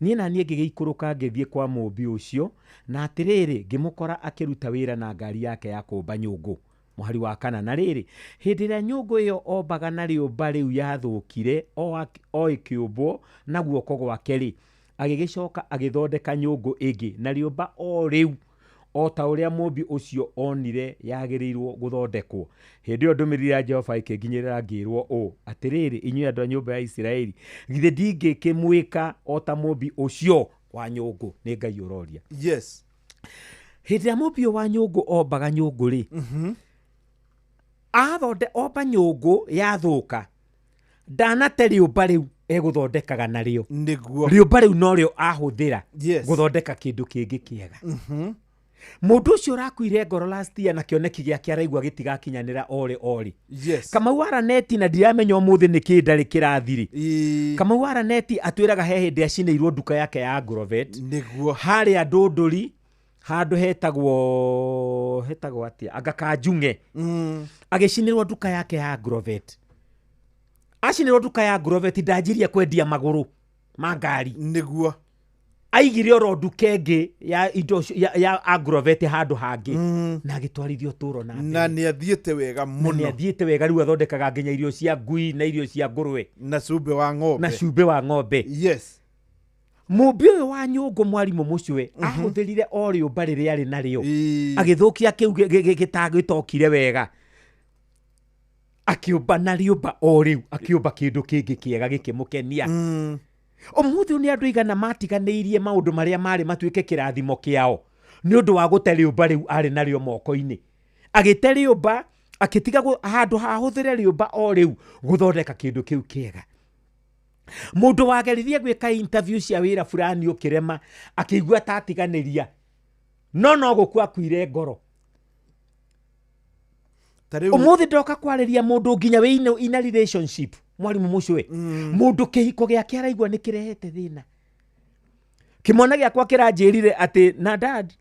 Niĩ na niĩ ngĩgĩikũrũka ngĩthiĩ kwa mũũmbi ũcio, na atĩrĩrĩ, ngĩmũkora akĩruta wĩra na ngari yake ya kũũmba nyũngũ. Mũhari wa kana, na rĩrĩ, hĩndĩ ĩrĩa nyũngũ ĩyo ombaga na rĩũmba rĩu yathũkire o ĩkĩũmbwo na guoko gwake-rĩ, agĩgĩcoka agĩthondeka nyũngũ ĩngĩ na rĩũmba o rĩu o ta ũrĩa mũũmbi ũcio onire yagĩrĩirwo gũthondekwo. Hĩndĩ ĩyo ndũmĩrĩri ya Jehova ĩkĩnginyĩrĩra ngĩĩrwo ũũ, atĩrĩrĩ, inyuĩ andũ a nyũmba ya Isiraeli, githĩ ndingĩkĩmwĩka o ta mũũmbi ũcio wa nyũngũ? Nĩ Ngai ũroria. Yes. Hĩndĩ ĩrĩa mũũmbi ũyũ wa nyũngũ ombaga nyũngũ rĩ, omba nyũngũ yathũka, ndanate rĩũmba rĩu egũthondekaga narĩo. Nĩguo. Rĩũmba rĩu norĩo ahũthĩra Yes. gũthondeka kĩndũ kĩngĩ kĩega. Mũndũ ũcio ũrakuire ngoro last year na kĩoneki gĩake araigua gĩtigakinyanĩra orĩ orĩ. Yes. Kamau wa Raneti na ndiramenya ũmũthĩ nĩ kĩ ndarĩ kĩrathiri. Kamau wa Raneti atwĩraga he hĩndĩ acinĩirwo nduka yake ya Agrovet. Nĩguo. Harĩa Ndũndũri handũ hetagwo atĩa? Anga Kanjung'e. Agĩcinĩrwo nduka yake ya Agrovet. Acinĩrwo nduka ya Agrovet ndanjirie kwendia magũrũ ma ngari. Nĩguo. Aigire oro nduka ĩngĩ ya indo ya Agrovet handũ hangĩ. Na agĩtwarithia ũtũũro na mbere. Na nĩ athiĩte wega Na nĩ mũno. athiĩte wega, rĩu athondekaga nginya irio cia ngui na irio cia ngũrwe. Na cumbĩ wa ng'ombe. Na cumbĩ wa ng'ombe. Yes. Mũmbi ũyũ wa nyũngũ mwarimũ mũcwe ahũthĩrire o rĩũmba rĩrĩa arĩ narĩo. Agĩthũkia kĩu gĩtokire wega. Akĩũmba na rĩũmba o rĩu, akĩũmba kĩndũ kĩngĩ kĩega gĩkĩmũkenia. Ũmũthĩ nĩ andũ aigana matiganĩirie maũndũ marĩa marĩ matuĩke kĩrathimo kĩao nĩ ũndũ wa gũte rĩũmba rĩu arĩ narĩo moko-inĩ. Agĩte rĩũmba, akĩtiga handũ hahũthĩre rĩũmba o rĩu gũthondeka kĩndũ kĩu kĩega. Mũndũ wageririe gwĩka interview cia wĩra fulani ũkĩrema, akĩigua ta atiganĩria. No no gũkua akuire ngoro. Ũmũthĩ ndoka kwarĩria mũndũ nginya wĩ in a relationship, mwarimũ mũcwe. Mũndũ kĩhiko gĩake araigua nĩ kĩrehete thĩna. Kĩmwana gĩakwa kĩranjĩrire atĩ na dad,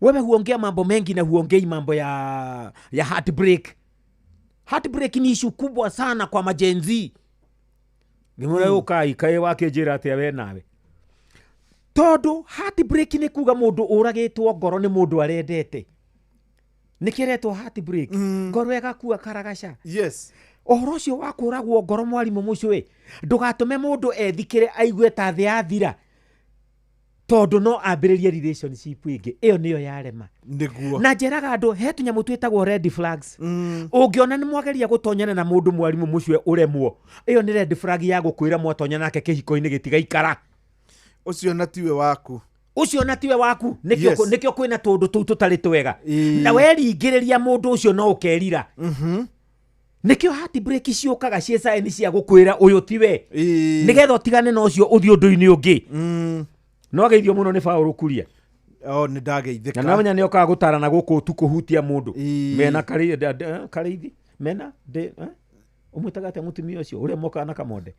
wewe huongea mambo mengi na huongei mambo ya heartbreak. Heartbreak ni issue kubwa sana kwa majenzi. Ngĩmwĩra ũkai kaĩ wakĩnjĩra atĩa we nawe. Tondũ heartbreak nĩ kuga mũndũ ũragĩtwo ngoro nĩ mũndũ arendete. Nĩ kĩretwo heartbreak. Ngoro ĩgakua karagaca. Yes. Ũhoro ũcio wa kũragwo ngoro mwarimũ mũcwe, ndũgatũme mũndũ ethikĩre aigue ta thĩ yathira. Tondũ no ambĩrĩrie relationship ĩngĩ, ĩyo nĩyo yarema. Nĩguo. Na njĩraga andũ he tũnyamũ twĩtagwo red flags. Ũngĩona nĩ mwageria gũtonyana na mũndũ mwarimũ mũcwe ũremwo, ĩyo nĩ red flag ya gũkwĩra mwatonyana nake kĩhiko-inĩ gĩtigaikara. Ũcio na tiwe waku. Ũcio na tiwe waku. Yes. Nĩkĩo kwĩna tũndũ tũu tũtarĩ twega. Na weringĩrĩria mũndũ ũcio no ũkerira. Nĩkĩo heartbreak ciũkaga ciĩ sign cia gũkwĩra ũyũ tiwe. Nĩgetha ũtigane na ũcio ũthiĩ ũndũ-inĩ ũngĩ. No ageithio mũno nĩ Paũlũ Kuria. Oh, nĩ ndageithĩka. Na namenya nĩ okaga gũtarana gũkũ ũtukũ hutia mũndũ. Mena karĩithi, mena ndĩ, ũmwĩtaga atĩa mũtumia ũcio ũrĩa mokaga na kamonde?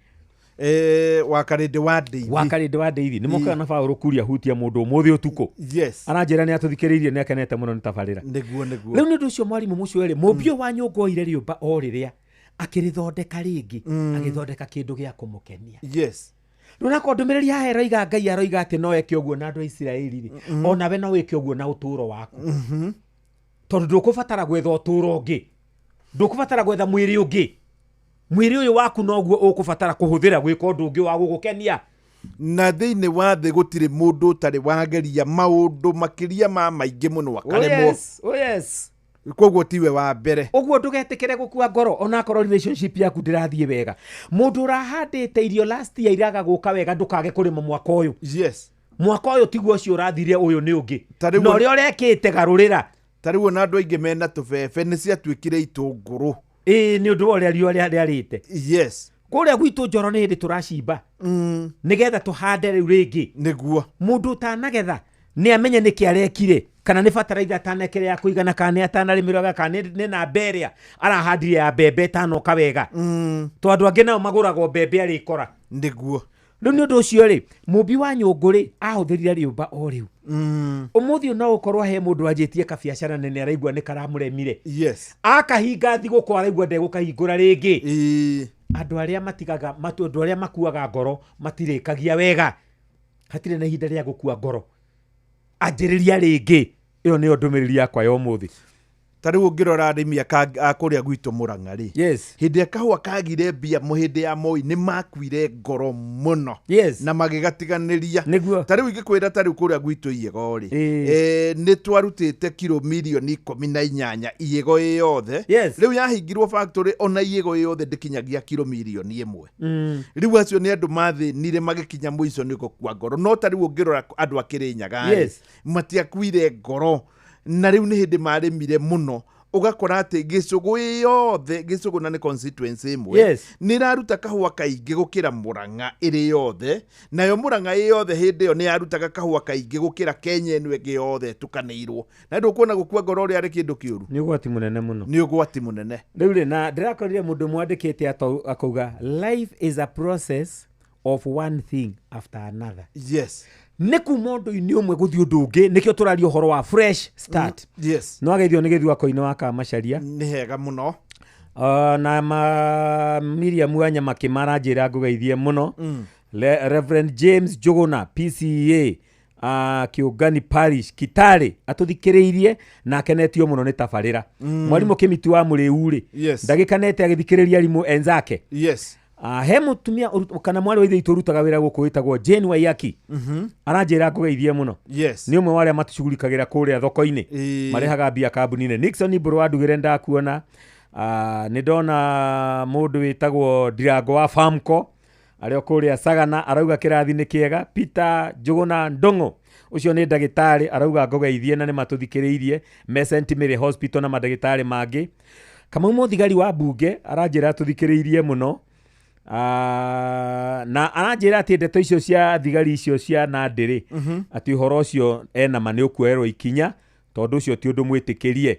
Wa Karĩndĩ wa Ndeithi. Wa Karĩndĩ wa Ndeithi. Nĩ mokaga na Paũlũ Kuria hutia mũndũ ũmũthĩ ũtukũ. Yes. Aranjĩra nĩ atũthikĩrĩirie, nĩ akenete mũno nĩ tabarĩra. Nĩguo, nĩguo. Rĩu nĩ ũndũ ũcio mwarimũ mũcwe rĩ, mũmbi ũyũ wa nyũngũ oire rĩũmba o rĩrĩa akĩrĩthondeka rĩngĩ, agĩthondeka kĩndũ gĩa kũmũkenia. Yes. Rĩu nakorwo ndũmĩrĩri haha ĩroiga Ngai aroiga atĩ no eke ũguo na andũ a Isiraeli rĩ, onawe no wĩke ũguo na ũtũũro waku. Tondũ ndũkũbatara gwetha ũtũũro ũngĩ, ndũkũbatara gwetha mwĩrĩ ũngĩ. Mwĩrĩ ũyũ waku noguo ũkũbatara kũhũthĩra gwĩka ũndũ ũngĩ wa gũgũkenia. Na thĩinĩ wa thĩ gũtirĩ mũndũ ũtarĩ wageria maũndũ makĩria ma maingĩ mũno akaremwo. Oh yes, oh yes. Koguo tiwe wa mbere. Ũguo ndũgetĩkĩre gũkua ngoro onakorwo relationship yaku ndĩrathiĩ wega. Mũndũ ũrahandĩte irio last year iraga gũka wega ndũkage kũrĩma mwaka ũyũ. Yes. Mwaka ũyũ tiguo ũcio ũrathire, ũyũ nĩ ũngĩ. Ta rĩu Na ũrĩa ũrekĩte garũrĩra. Ta rĩu ona andũ aingĩ mena tũbebe nĩ ciatuĩkire itũngũrũ. Ĩĩ, nĩ ũndũ wa ũrĩa riũa rĩarĩte. Yes. Kũrĩa gwitũ Njoro nĩ hĩndĩ tũracimba. Nĩgetha tũhande rĩu rĩngĩ. Nĩguo. Mũndũ ũtanagetha nĩ amenye nĩkĩ arekire, kana nĩ bataraitha atanekĩra ya kũigana, kana nĩ atanarĩmĩrwo wega, kana nĩ namba ĩrĩa arahandire ya mbembe ĩtanoka wega. Tondũ andũ angĩ nao magũragwo mbembe arĩkora. Nĩguo. Rĩu nĩ ũndũ ũcio rĩ, mũmbi wa nyũngũ rĩ, ahũthĩrire rĩũmba o rĩu. Ũmũthĩ no ũkorwo he mũndũ anjĩtie kabiacara nene araigua nĩ karamũremire. Yes. Akahinga thigũkũ araigua ndegũkahingũra rĩngĩ. Ĩĩ. Andũ arĩa matigaga, andũ arĩa makuaga ngoro matirĩkagia wega. Hatirĩ na ihinda rĩa gũkua ngoro. Anjĩrĩria rĩngĩ. Ĩyo nĩyo ndũmĩrĩri yakwa ya ũmũthĩ. Ta rĩu ũngĩrora arĩmi a kũrĩa gwitũ Mũrang'a rĩ. Yes. Hĩndĩ ĩrĩa kahũa kagire mbia hĩndĩ ya Moi nĩ makuire ngoro mũno. Yes. Na magĩgatiganĩria. Nĩguo. Ta rĩu ingĩkwĩra ta rĩu kũrĩa gwitũ Iĩgo rĩ. Ĩĩ. Nĩ twarutĩte kiro mirioni 18 Iĩgo ĩ yothe. Yes. Rĩu yahingirwo factory ona Iĩgo ĩ yothe ndĩkinyagia kiro mirioni 1. Rĩu acio nĩ andũ mathĩnire magĩkinya mũico nĩ gũkua ngoro. No ta rĩu ũngĩrora andũ a Kĩrĩnyaga rĩ, Yes. matiakuire ngoro. Na rĩu nĩ hĩndĩ marĩmire mũno. Ũgakora atĩ gĩcũgũ ĩ yothe, gĩcũgũ na nĩ constituency ĩmwe, Yes. nĩ ĩraruta kahũa kaingĩ gũkĩra Mũrang'a ĩrĩ yothe. Nayo Mũrang'a ĩ yothe hĩndĩ ĩyo nĩ yarutaga kahũa kaingĩ gũkĩra Kenya ĩno ĩngĩ yothe ĩtukanĩirwo. Na ndũkuona gũkua ngoro ũrĩa arĩ kĩndũ kĩũru. Nĩ ũgwati mũnene mũno. Nĩ ũgwati mũnene. Rĩu rĩ, na ndĩrakorire mũndũ mwandĩkĩte akauga life is a process of one thing after another. Yes. Nĩ kuma ũndũ-inĩ ũmwe gũthiĩ ũndũ ũngĩ, nĩkĩo tũraria ũhoro wa fresh start. Yes. No ageithio nĩ gĩthuako-inĩ wa Kamacharia. Nĩ hega mũno. Na Miriam wa Nyamakĩ maranjĩra ngũgeithie mũno. Reverend James Njuguna PCEA, Kĩũngani Parish Kitale atũthikĩrĩirie na akenetio mũno nĩ tabarĩra. Mwarimũ Kĩmiti wa Mũrĩu rĩ, Yes. ndagĩkanete agĩthikĩrĩria arimũ enzake. Yes. He mũtumia kana mwarĩ wa ithe witũ ũrutaga wĩra gũkũ wĩtagwo Jane Waiyaki. Aranjĩra ngũgeithie mũno. Yes. Nĩ ũmwe wa arĩa matũcugurikagĩra kũrĩa thoko-inĩ. Ĩĩ. Marehaga mbia kambuni-inĩ. Nixon Mbũrũ wa Ndugĩre ndakuona. Nĩ ndona mũndũ wĩtagwo Ndirango wa Farmco arĩ o kũrĩa Sagana arauga kĩrathi nĩ kĩega. Peter Njuguna Ndung'u ũcio nĩ ndagĩtarĩ arauga ngũgeithie na nĩ matũthikĩrĩirie me St Mary Hospital na mandagĩtarĩ mangĩ. Kamau Mũthigari wa mbunge aranjĩra atũthikĩrĩirie mũno. Na aranjĩra atĩ ndeto icio cia thigari icio cia Nandi rĩ, atĩ ũhoro ũcio ena ma nĩ ũkuoerwo ikinya tondũ ũcio ti ũndũ mwĩtĩkĩrie.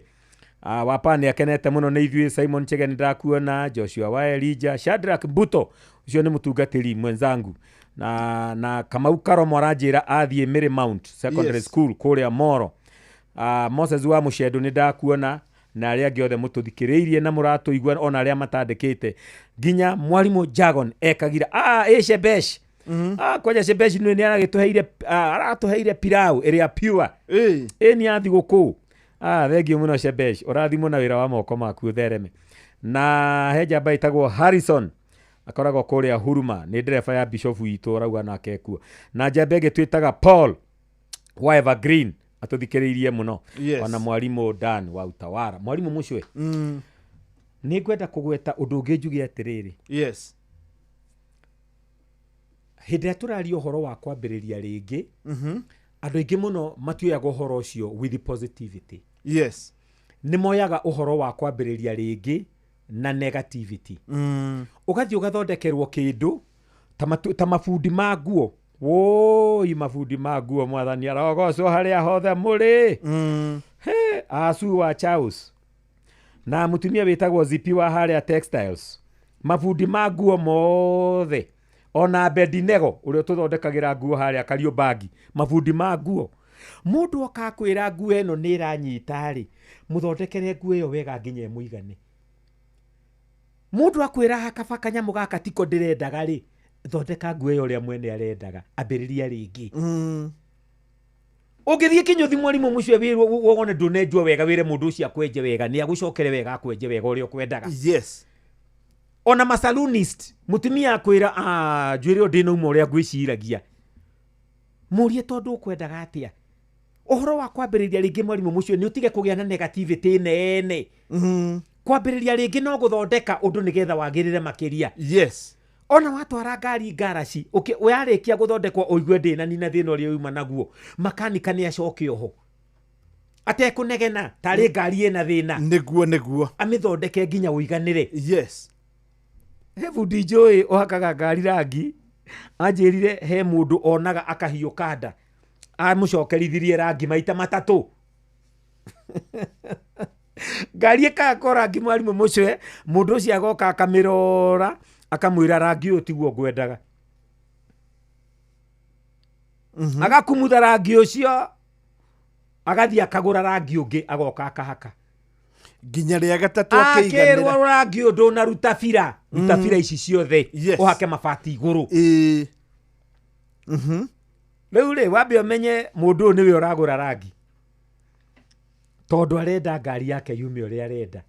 Wapa nĩ akenete mũno nĩ ithuĩ. Simon Chege nĩ ndakuona, Joshua wa Elijah, Shadrack Mbuto ũcio nĩ mũtungatĩri mwenzangu, na Kamau Karomo aranjĩra athiĩ Mary Mount Secondary Yes. School kũrĩa Moro. Moses wa Mũcendo nĩ ndakuona na arĩa angĩ othe mũtũthikĩrĩirie na mũratũigua ona arĩa matandĩkĩte nginya mwarimũ Jagon ekagira ĩ Shebesh. Kwanja Shebesh nĩ aragĩtũheire, aratũheire pilau ĩrĩa pure. Ĩ. Ĩ nĩ athi gũkũ. Thengiũ mũno Shebesh, ũrathimwo na wĩra wa moko maku ũthereme. Na he njamba ĩtagwo Harrison akoragwo kũrĩa Huruma, nĩ ndereba ya bishop witũ arauga nake kuo. Na njamba ĩngĩ twĩtaga Paul wa Evergreen atũthikĩrĩirie mũno. Yes. Ona mwarimũ Dan wa Utawara. Mwarimũ Mũcwe. Nĩ ngwenda kũgweta ũndũ ũngĩ njuge atĩrĩrĩ. Yes. Hĩndĩ ĩrĩa tũraria ũhoro wa kwambĩrĩria rĩngĩ, andũ aingĩ mũno matioyaga ũhoro ũcio with positivity. Yes. Nĩ moyaga ũhoro wa kwambĩrĩria rĩngĩ na negativity. Ũgathiĩ ũgathondekerwo kĩndũ ta mabundi ma nguo. Woi, mabundi ma nguo, mwathani arogocwo harĩa hothe mũrĩ. He, Asu wa Charles na mũtumia wĩtagwo Zipi wa harĩa Textiles, mabundi ma nguo mothe, ona Bedinego ũrĩa ũtũthondekagĩra nguo harĩa Kariobangi, mabundi ma nguo. Mũndũ oka akwĩra nguo ĩno nĩ ĩranyita rĩ, mũthondekere nguo ĩyo wega nginya ĩmũigane. Mũndũ akwĩra hakaba kanyamũ gaka tiko ndĩrendaga rĩ, thondeka nguo ĩyo ũrĩa mwene arendaga, ambĩrĩria rĩngĩ. Ũngĩthiĩ kĩnyũthi mwarimũ mũcio wĩrwo wone ndũnenjwo wega, wĩre mũndũ ũcio akwenje wega, nĩ agũcokere wega akwenje wega ũrĩa ũkwendaga. Yes. Ona masalonist, mũtumia akwĩra, njuĩrĩ ĩyo ndĩnauma ũrĩa ngwĩciragia. Mũrie tondũ ũkwendaga atĩa. Ũhoro wa kwambĩrĩria rĩngĩ mwarimũ mũcio nĩ ũtige kũgĩa na negativity nene. Kwambĩrĩria rĩngĩ no gũthondeka ũndũ nĩgetha wagĩrĩre makĩria. Yes. Ona watwara ngari ngaraci yarĩkia gũthondekwo ũigue ndĩnanina thĩna ũrĩa uma naguo, makanika nĩ acoke oho atekũnegena tarĩ ngari ĩna thĩna. Nĩguo nĩguo. Amĩthondeke nginya ũiganĩre. Yes. He bundi njũĩ ũhakaga ngari rangi anjĩrire he mũndũ onaga akahiũka nda amũcokerithirie rangi maita matatũ. Ngari ĩkahakwo rangi mwarimũ mũcwe, mũndũ ũcio agoka akamĩrora akamwĩra rangi ũyũ tiguo ngwendaga. Agakumutha rangi ũcio agathiĩ akagũra rangi ũngĩ agoka akahaka. Nginya rĩa gatatũ akĩiganĩra. Akĩrwo rangi ũyũ ndũnaruta bira, ruta bira ici ciothe Yes. ũhake mabati igũrũ. Ĩĩ. Rĩu rĩ wambe ũmenye mũndũ ũyũ nĩwe ũragũra rangi tondũ arenda ngari yake yume ũrĩa arenda.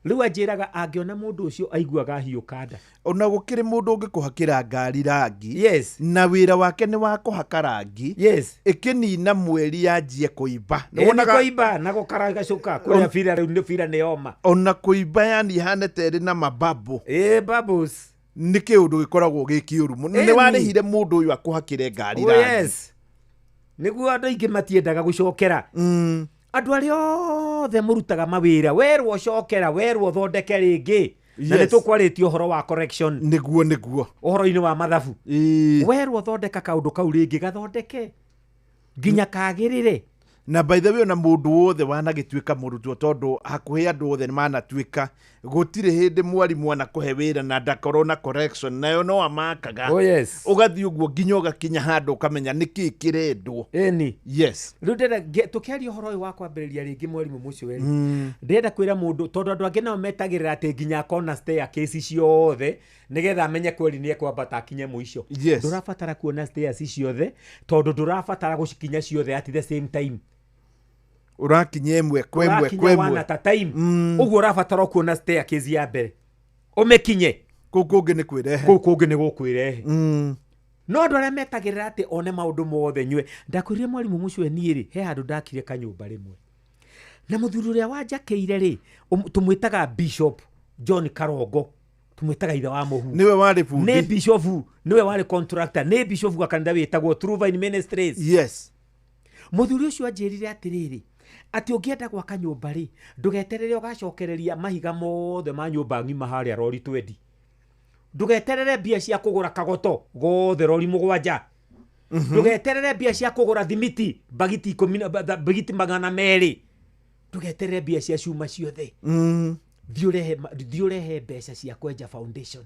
Rĩu anjĩraga angĩona mũndũ ũcio aiguaga ahiũka nda. Ona gũkĩrĩ mũndũ ũngĩkũhakĩra ngari rangi. Yes. Na wĩra wake nĩ wa kũhaka rangi. Yes. Ĩkĩnina mweri yanjie kũimba. Nĩ kũimba na gũkaragacũka kũrĩa bira rĩu nĩ bira nĩ yoma. Ona kũimba yani ihane ta ĩrĩ na mababo. Ĩĩ bubbles. Nĩ kĩũndũ gĩkoragwo gĩ kĩũru mũno. Nĩ Ĩni. warĩhire mũndũ ũyũ akũhakĩre ngari Oh, rangi. yes. Nĩguo andũ aingĩ matiendaga gũcokera. Andũ arĩa othe mũrutaga mawĩra werwo cokera werwo thondeke rĩngĩ. Na Yes. nĩ tũkwarĩtie ũhoro wa correction. Nĩguo nĩguo. Ũhoro-inĩ wa mathabu. Ĩĩ. Werwo thondeka kaũndũ kau rĩngĩ gathondeke nginya kagĩrĩre. Na by the way ona mũndũ wothe wanagĩtuĩka mũrutwo tondũ hakuhĩ andũ othe manatuĩka gũtirĩ hĩndĩ mwarimũ anakũhe wĩra na ndakorwo na correction nayo no amakaga. Oh, yes. Ũgathiĩ ũguo nginya ũgakinya handũ ũkamenya nĩkĩĩ kĩrendwo. Ĩni. Yes. Rĩu ndĩrenda tũkĩaria ũhoro ũyũ wa kwambĩrĩria rĩngĩ mwarimũ mũcio werĩ. Ndĩrenda kwĩra mũndũ tondũ andũ angĩ nao metagĩrĩra atĩ nginya akona staircase ciothe nĩgetha amenye kweri nĩ ekwambata akinye mũico. Yes. Ndũrabatara kuona stairs ciothe tondũ ndũrabatara gũcikinya ciothe at the same time. Ũrakinya ĩmwe kwa ĩmwe Ũrakinya kwa ĩmwe. one at a time. Ũguo ũrabatara kuona staircase ya mbere ũmĩkinye. Kũu kũngĩ nĩ kwĩrehe. Kũu kũngĩ nĩ gũkwĩrehe. No andũ arĩa metagĩrĩra atĩ one maũndũ mothe nyue. Ndakwĩrire mwarimũ mũcwe niĩ rĩ he handũ ndakire kanyũmba rĩmwe. Na mũthuri ũrĩa wanjakĩire rĩ tũmwĩtaga Bishop John Karongo. Tũmwĩtaga ithe wa mũhu. Nĩwe warĩ bundi. Nĩ bishop, nĩwe warĩ contractor, nĩ bishop wa kanitha wĩtagwo True Vine Ministries. Yes. Mũthuri ũcio anjĩrire atĩrĩrĩ atĩ ũngĩenda gwaka nyũmba rĩ ndũgeterere ũgacokereria mahiga mothe ma nyũmba ng'ima harĩa rori 20. Ndũgeterere mbia cia kũgũra kagoto gothe rori 7. Ndũgeterere mbia cia kũgũra thimiti bagiti ikũmi na bagiti 200. Ndũgeterere mbia cia cuma ciothe. Thiĩ ũrehe mbeca cia kwenja foundation.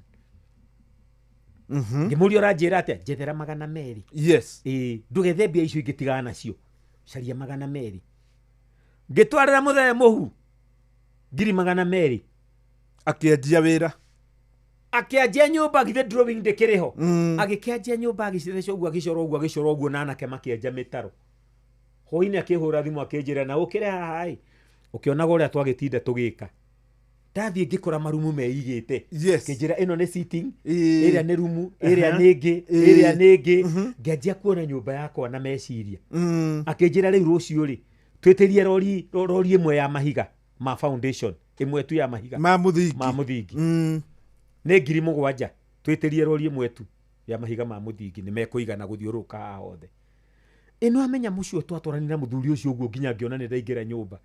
Ngĩmũria ũranjĩra atĩa? Njethera 200. Yes. Ĩĩ, ndũgethe mbia icio ingĩ tigana nacio. Caria 200. Ngĩtwarĩra mũthee mũhu ngiri 200. Akĩanjia wĩra. Akĩanjia nyũmba githĩ drawing ndĩkĩrĩ ho. Agĩkĩanjia nyũmba agĩcitheca ũguo agĩcora ũguo agĩcora ũguo na anake makĩenja mĩtaro. Hwaĩ-inĩ akĩhũra thimũ akĩnjĩra na ũkĩre haha ĩ. Ũkĩonaga ũrĩa twagĩtinda tũgĩka. Ndathiĩ ngĩkora marumu meigĩte. Yes. Ngĩnjĩra ĩno nĩ sitting, Ĩĩ. ĩrĩa nĩ rumu, ĩrĩa nĩ ĩngĩ, ĩrĩa nĩ ĩngĩ. Ngĩanjia kuona nyũmba yakwa na meciria. Akĩnjĩra rĩu rũciũ rĩ twĩtĩrie rori ĩmwe ya mahiga ma foundation, ĩmwe tu ya mahiga. Ma mũthingi. Ma mũthingi. Nĩ ngiri 7 twĩtĩrie rori ĩmwe tu ya mahiga ma mũthingi nĩ mekũigana gũthiũrũrũka haha hothe. Ĩno amenya mũcio twatwaranire na mũthuri ũcio ũguo nginya ngĩona nĩ ndaingĩra nyũmba.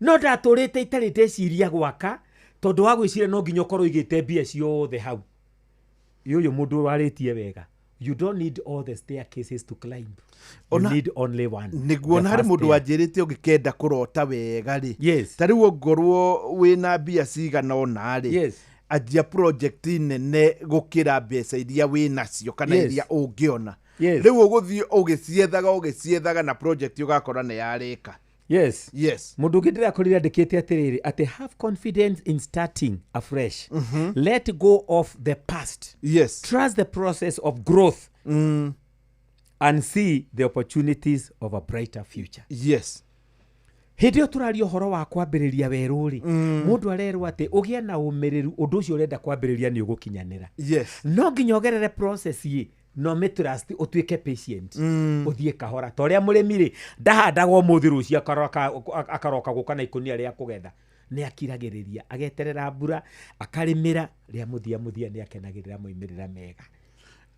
No ndatũrĩte itarĩ ndeciria gwaka tondũ wa gwĩciria no nginya ũkorwo ũigĩte mbia ciothe hau. Ũyũ mũndũ warĩtie wega. You don't need all the staircases to climb. You need only one. Nĩguo na harĩ mũndũ wanjĩrĩte ũngĩkenda kũrota wega rĩ. Yes. Ta rĩu ongorwo wĩna mbia cigana ũna rĩ. Yes. Anjia project nene gũkĩra mbeca iria wĩnacio kana Yes. iria ũngĩona. Yes. Rĩu ũgũthiĩ ũgĩciethaga na project ũgakora nĩ yarĩka. Yes. Yes. Mũndũ ũngĩ ndĩrakorire andĩkĩte atĩrĩrĩ atĩ have confidence in starting afresh. Let go of the past. Yes. Trust the process of growth. And see the opportunities of a brighter future. Yes. Hĩndĩ ĩyo tũraria ũhoro wa kwambĩrĩria werũ rĩ, mũndũ arerwo atĩ ũgĩe na ũmĩrĩru ũndũ ũcio ũrenda kwambĩrĩria nĩ ũgũkinyanĩra. Yes. No nginya ũgerere process ĩ No mĩtrust, ũtuĩke patient, ũthiĩ kahora ta ũrĩa mũrĩmi rĩ ndahandaga ũmũthĩ, rũciũ akaroka gũka na ikũnia rĩa kũgetha. Nĩ akiragĩrĩria, ageterera mbura, akarĩmĩra, rĩa mũthia mũthia nĩ akenagĩrĩra moimĩrĩra mega.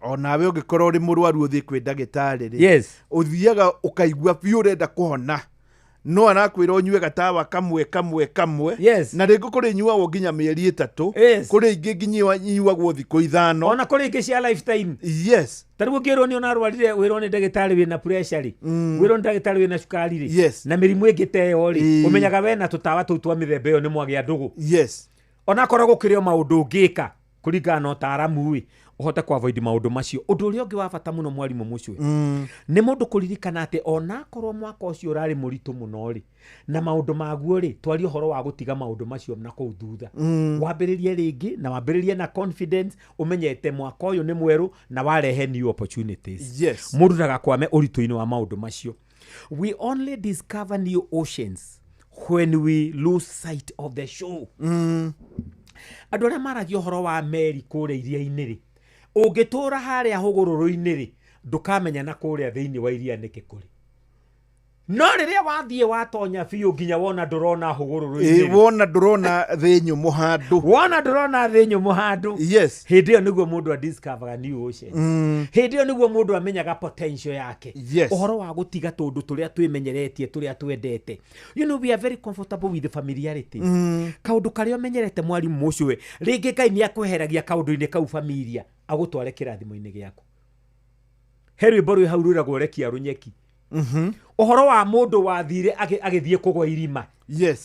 Onawe ũngĩkorwo ũrĩ mũrwaru, ũthiĩ kwĩ ndagĩtarĩ rĩ, ũthiaga ũkaigua biũ ũrenda kũhona, no arakwĩra ũnyue gatawa kamwe kamwe kamwe, na rĩngĩ kũrĩ nyuagwo nginya mĩeri 3, kũrĩ ingĩ nginya nyuagwo thikũ 5. Ona kũrĩ ingĩ cia lifetime. Ta rĩu ũngĩrwo nĩ ũnarwarire, wĩrwo nĩ ndagĩtarĩ wĩna pressure rĩ, wĩrwo nĩ ndagĩtarĩ wĩna cukari rĩ, na mĩrimũ ĩngĩ ta ĩyo rĩ, ũmenyaga we na tũtawa tũu twa mĩthemba ĩyo nĩ mwagĩa ndũgũ. Onakorwo gũkĩrĩ o maũndũ ũngĩka kũringana na ũtaaramu ĩ, ũhote kũ avoid maũndũ macio. Ũndũ ũrĩa ũngĩ wa bata mũno, mwarimũ mũcwe, nĩ mũndũ kũririkana atĩ onakorwo mwaka ũcio ũrarĩ mũritũ mũno rĩ, na maũndũ maguo rĩ, twarie ũhoro wa gũtiga maũndũ macio na kũu thutha, wambĩrĩrie rĩngĩ na wambĩrĩrie na confidence, ũmenyete mwaka ũyũ nĩ mwerũ na warehe new opportunities. Mũndũ ndagakwame ũritũ-inĩ wa maũndũ macio. We only discover new oceans when we lose sight of the shore. Andũ arĩa maragia ũhoro wa meri kũrĩa iria-inĩ rĩ, ũngĩtũra harĩa hũgũrũrũ-inĩ rĩ, ndũkamenya na kũrĩa thĩinĩ wa iria nĩkĩ kũrĩ. No rĩrĩa wathiĩ watonya biũ nginya wona ndũrona hũgũrũrũ-inĩ rĩ, Wona ndũrona thĩ nyũmũ handũ, wona ndũrona thĩ nyũmũ handũ, hĩndĩ ĩyo nĩguo mũndũ adiscoveraga new oceans. Hĩndĩ ĩyo nĩguo mũndũ amenyaga potential yake. Ũhoro wa gũtiga tũndũ tũrĩa twĩmenyeretie, tũrĩa twendete. We are very comfortable with the familiarities. Kaũndũ karĩa ũmenyerete, mwarimũ ũcio, rĩngĩ Ngai nĩ akweheragia kaũndũ-inĩ kau familia, agũtware kĩrathimo-inĩ gĩaku. He rwĩmbo rwĩ hau rwĩragwo Rekia Rũnyeki, ũhoro wa mũndũ wathire agĩthiĩ kũgwa irima.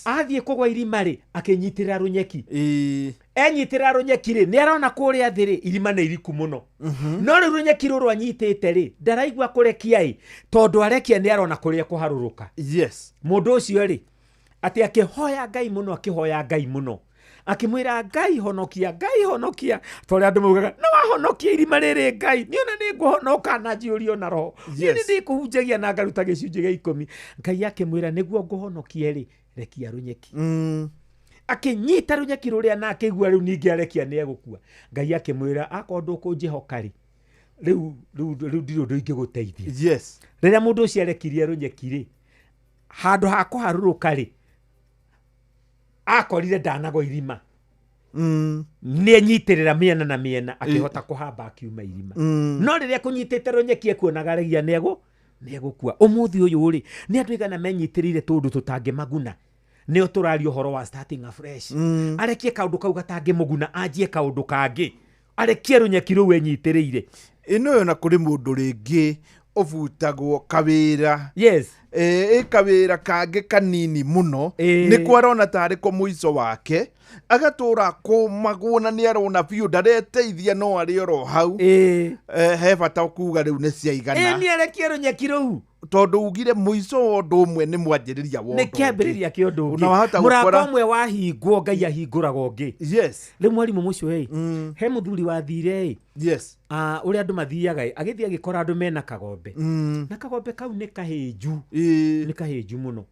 Athiĩ kũgwa irima rĩ, akĩnyitĩrĩra rũnyeki. Enyitĩrĩra rũnyeki rĩ, nĩ arona kũrĩa thĩ rĩ, irima nĩ iriku mũno, no rĩu rũnyeki rũrũ anyitĩte rĩ, ndaraigua kũrekia ĩ, tondũ arekia nĩ arona kũrĩa kũharũrũka. Mũndũ ũcio rĩ, atĩ akĩhoya Ngai mũno, akĩhoya Ngai mũno, akĩmwĩra, "Ngai honokia, Ngai honokia," ta ũrĩa andũ maugaga, "No wahonokia irima rĩrĩ, Ngai, niĩ ona nĩ ngũhonoka na njiyũrio na roho." Niĩ nĩ ndĩkũhunjagia na ngaruta gĩcunjĩ gĩa 10. Ngai akĩmwĩra, "Nĩguo ngũhonokie rĩ, rekia rũnyeki." Akĩnyita rũnyeki rũrĩa na akĩigua rĩu ningĩ arekia nĩ egũkua. Ngai akĩmwĩra, "Akorwo ndũkũnjĩhoka rĩ, rĩu ndirĩ ũndũ ingĩgũteithia." Rĩrĩa mũndũ ũcio arekirie rũnyeki rĩ, handũ ha kũharũrũka rĩ, akorire ndanagwa irima. Nĩ enyitĩrĩra mĩena na mĩena, akĩhota kũhamba akiuma irima. No rĩrĩa kũnyitĩte rũnyeki ekuonaga regia nĩ egũkua. Ũmũthĩ ũyũ rĩ, nĩ andũ aigana menyitĩrĩire tũndũ tũtangĩmaguna? Nĩo tũraria ũhoro wa starting afresh. Arekie kaũndũ kau gatangĩmũguna, anjie kaũndũ kangĩ, arekie rũnyeki rũu enyitĩrĩire. Ĩno yona kũrĩ mũndũ rĩngĩ ũbutagwo kawĩra, ĩ kawĩra kangĩ kanini mũno, nĩkuo arona tarĩ ko mũico wake, agatũra kũmagwo na nĩ arona biũ ndareteithia, no arĩ oro hau. He bata kuga rĩu nĩ ciaigana. Nĩ arekie rũnyeki rũu. Tondũ ugire mũico wa ũndũ ũmwe nĩ mwanjĩrĩria wa nĩ ũndũ ũngĩ. Kĩambĩrĩria kĩa ũndũ Na ũngĩ. wahota Mũrango gũkora ũmwe wahingwo, Ngai ahingũraga ũngĩ. Rĩu mwarimũ mũcio ĩ, he mũthuri wathire ĩ, ũrĩa andũ mathiaga ĩ, agĩthiĩ agĩkora andũ mena kagombe, na kagombe kau nĩ kahĩnju, nĩ kahĩnju mũno,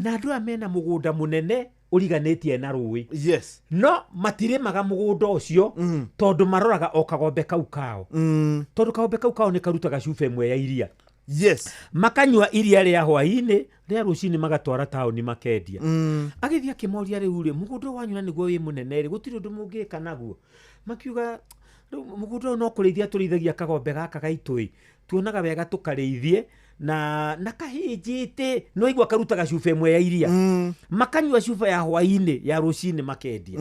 na andũ aya mena mũgũnda mũnene ũriganĩtie na rũĩ, no matirĩmaga mũgũnda ũcio, tondũ maroraga o kagombe kau kao, tondũ kagombe kau kao nĩ karutaga cuba ĩmwe ya iria. Makanyua iria rĩa hwaĩ-inĩ, rĩa rũcinĩ magatwara taũni makendia. Agĩthiĩ akĩmoria, "Rĩu rĩ, mũgũnda ũyũ wanyu na nĩguo wĩ mũnene rĩ, gũtirĩ ũndũ mũngĩka naguo?" Makiuga, "Rĩu mũgũnda ũyũ no kũrĩithia tũrĩithagia kagombe gaka gaitũ ĩ, tuonaga wega tũkarĩithie na kahĩnjĩte, no igua karutaga cuba ĩmwe ya iria." Makanyua cuba ya hwaĩ-inĩ, ya rũcinĩ makendia.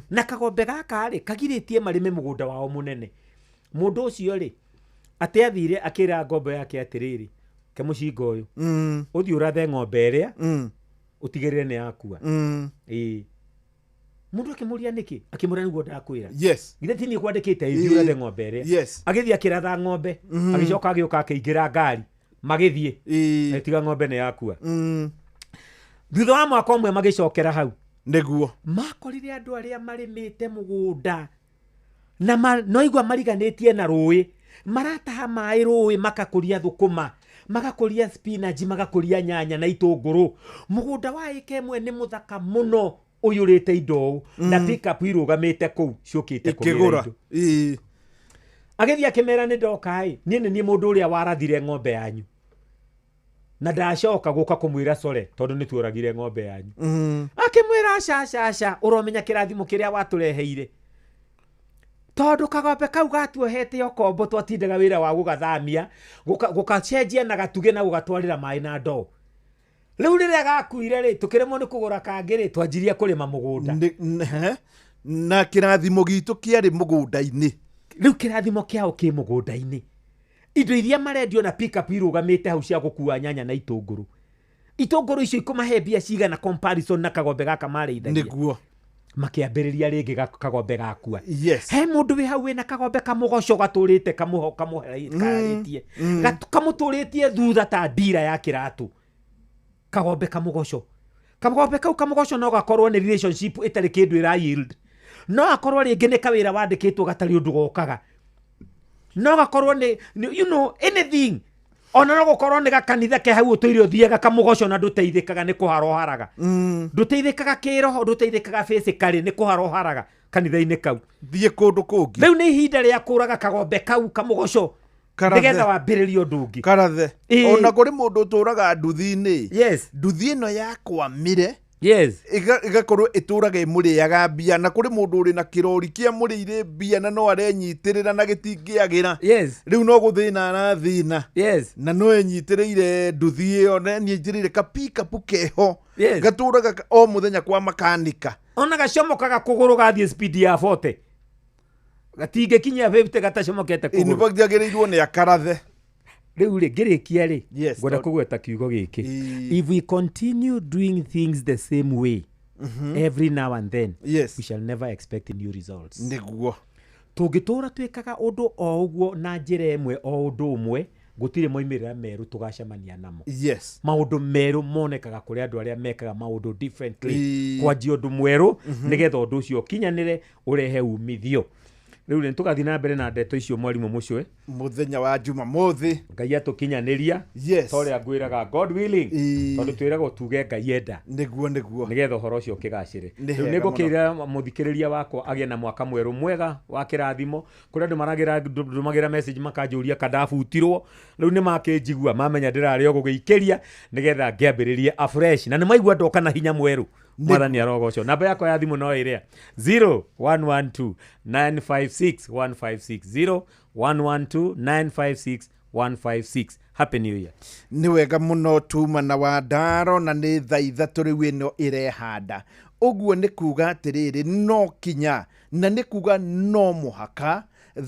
Na kagombe gaka rĩ, kagirĩtie marĩme mũgũnda wao mũnene. Mũndũ ũcio rĩ, atĩ athire akĩra ngombo yake atĩrĩrĩ, "Ke mũcinga ũyũ, ũthiĩ ũrathe ng'ombe ĩrĩa, ũtigĩrĩre nĩ yakua." Ĩĩ, mũndũ akĩmũria nĩkĩ, akĩmũra, "Nĩguo ndakwĩra. Githĩ ti niĩ kwandĩkĩte ĩthiĩ ũrathe ng'ombe ĩrĩa?" Agĩthiĩ akĩratha ng'ombe, agĩcoka agĩũka akĩingĩra ngari, magĩthiĩ. Tiga ng'ombe nĩ yakua. Thutha wa mwaka ũmwe magĩcokera hau. Makorire andũ arĩa marĩmĩte mũgũnda na no igua mariganĩtie na rũĩ, marataha maĩ rũĩ, makakũria thũkũma, magakũria spinach, magakũria nyanya na itũngũrũ. Mũgũnda wa ĩka ĩmwe nĩ mũthaka mũno, ũiyũrĩte indo ũũ, na pickup irũgamĩte kũu ciũkĩte kũgĩra Ikĩgũra. indo. Agĩthiĩ akĩmera nĩ ndoka ĩ, niĩ nĩ niĩ mũndũ ũrĩa warathire ng'ombe yanyu. Na ndacoka gũka kũmwĩra sore tondũ nĩ tuoragire ng'ombe yanyu. Akĩmwĩra aca aca aca, ũromenya kĩrathimo kĩrĩa watũreheire. Tondũ kagombe kau gatuohete okombo twatindaga wĩra wa gũgathamia, gũgacenjia na gatugĩ na gũgatwarĩra maĩ na ndoo. Rĩu rĩrĩa gakuire rĩ, tũkĩremwo nĩ kũgũra kangĩ rĩ, twanjirie kũrĩma mũgũnda. Na kĩrathimo gitũ kĩarĩ mũgũnda-inĩ. Rĩu kĩrathimo kĩao kĩ mũgũnda-inĩ. Indo iria marendio na pick-up irũgamĩte hau cia gũkua nyanya na itũngũrũ. Itũngũrũ icio ikũmahe mbia cigana comparison na kagombe gaka marĩithagia. Nĩguo. Makĩambĩrĩria rĩngĩ kagombe gakua. Yes. He mũndũ wĩ hau wĩna kagombe kamũgoco gatũrĩte kamũherĩtie. Kamũtũrĩtie thutha ta ndira ya kĩratũ. Kagombe kamũgoco. Kagombe kau kamũgoco no gakorwo nĩ relationship ĩtarĩ kĩndũ ĩra yield. No akorwo rĩngĩ nĩ kawĩra wandĩkĩtwo gatarĩ ũndũ gokaga. No gakorwo nĩ you know anything. Ona no gũkorwo nĩ gakanitha ke hau ũtũire ũthiaga kamũgoco na ndũteithĩkaga nĩ kũharoharaga. Ndũteithĩkaga kĩroho, ndũteithĩkaga physically nĩ kũharoharaga kanitha-inĩ kau. Thiĩ kũndũ kũngĩ. Rĩu nĩ ihinda rĩa kũraga kagombe kau kamũgoco. Nĩgetha wambĩrĩrie ũndũ ũngĩ. Karathe. Ona kũrĩ mũndũ ũtũraga nduthi-inĩ. Yes. Nduthi ĩno yakwamire. Yes. Igakorwo ĩtũraga ĩmũrĩaga mbia na kũrĩ mũndũ ũrĩ na kĩrori kĩamũrĩire mbia na no arenyitĩrĩra na gĩtingĩagĩra. Yes. Rĩu no gũthĩna arathĩna. Yes. Na no enyitĩrĩire nduthi ĩyo na enyitĩrĩire ka pick-up keho. Yes. Gatũraga o mũthenya kwa makanika. Ona gacomokaga kũgũrũ gathiĩ speed ya 40. Gatingĩkinyia 50 gatacomokete kũgũrũ. In fact agĩrĩirwo nĩ akarathe. Rĩu rĩ ngĩrĩkia rĩ, Yes, ngwenda kũgweta kiugo gĩkĩ. If we continue doing things the same way every now and then, yes, we shall never expect new results. Nĩguo. Tũngĩtũra twĩkaga ũndũ o ũguo na njĩra ĩmwe o ũndũ ũmwe, gũtirĩ moimĩrĩra merũ tũgacemania namo. Yes. Maũndũ merũ monekaga kũrĩ andũ arĩa mekaga maũndũ differently. Kwanjia ũndũ mwerũ nĩgetha ũndũ ũcio ũkinyanĩre ũrehe umithio. Rĩu nĩ tũgathiĩ na mbere na ndeto icio mwarimũ mũcwe. Mũthenya wa Jumamothi. Ngai atũkinyanĩria. Yes. Ta ũrĩa ngwĩraga God willing. Tondũ twĩragwo tuge Ngai enda. Nĩguo nĩguo. Nĩgetha ũhoro ũcio ũkĩgacĩre. Rĩu nĩ ngũkĩra mũthikĩrĩria wakwa agĩe na mwaka mwerũ mwega wa kĩrathimo. Kũrĩ andũ maragĩra ndũmagĩra message makanjũria kandabutirwo. Rĩu nĩ makĩnjigua mamenya ndĩrarĩ o gũgĩikĩria nĩgetha ngĩambĩrĩrie afresh. Na nĩ maigua ndoka na hinya mwerũ. Mwathani arogocwo. Namba yakwa ya thimũ no ĩrĩa 0112 956 156 0112 956 156. Happy New Year. Nĩ wega mũno tuma na wa ndaro na nĩ thaa ithatũ rĩu ĩno ĩrehanda. Ũguo nĩ kuga atĩrĩrĩ no kinya na nĩ kuga no mũhaka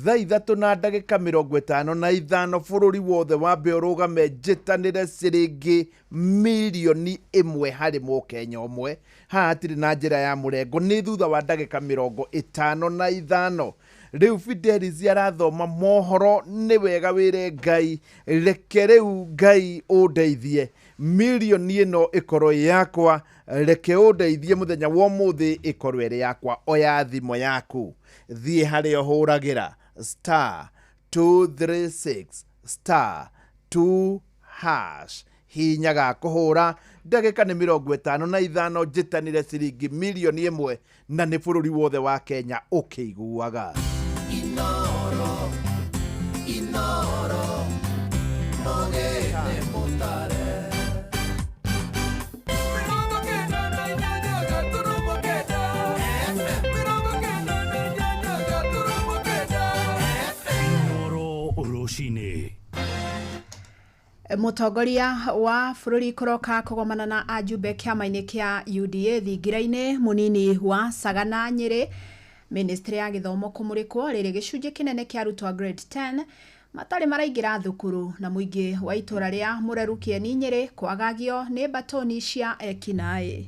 thaa ithatũ na ndagĩka 55 bũrũri wothe wambe ũrũgame njĩtanĩre ciringi mirioni 1 harĩ mũkenya ũmwe. Haha hatirĩ na njĩra ya mũrengo, nĩ thutha wa ndagĩka 55. Rĩu Fidelis arathoma mohoro, nĩ wega wĩre Ngai reke rĩu Ngai ũndeithie mirioni ĩno ĩkorwo yakwa, reke ũndeithie mũthenya wa ũmũthĩ ĩkorwo ĩrĩ yakwa. Oya thimũ yaku, thiĩ harĩa ũhũragĩra star 236 star 2 hash, hinya ga kũhũra ndagĩka nĩ 55 njĩtanĩre ciringi mirioni 1 na nĩ bũrũri wothe wa Kenya ũkĩiguaga. Inoro, inoro, mogene mutare. Inoro rũcinĩ. Mũtongoria wa bũrũri kũroka kũgomana na ajumbe kĩama-inĩ kĩa UDA thingira-inĩ mũnini wa Sagana Nyĩrĩ. Ministry ya gĩthomo kũmũrĩkwo rĩrĩ gĩcunjĩ kĩnene kĩa arutwo a grade 10 matarĩ maraingĩra thukuru na mũingĩ wa itũra rĩa Mũreru Kĩeni Nyĩrĩ kwagagio nĩ mbatoni cia ekinaĩ.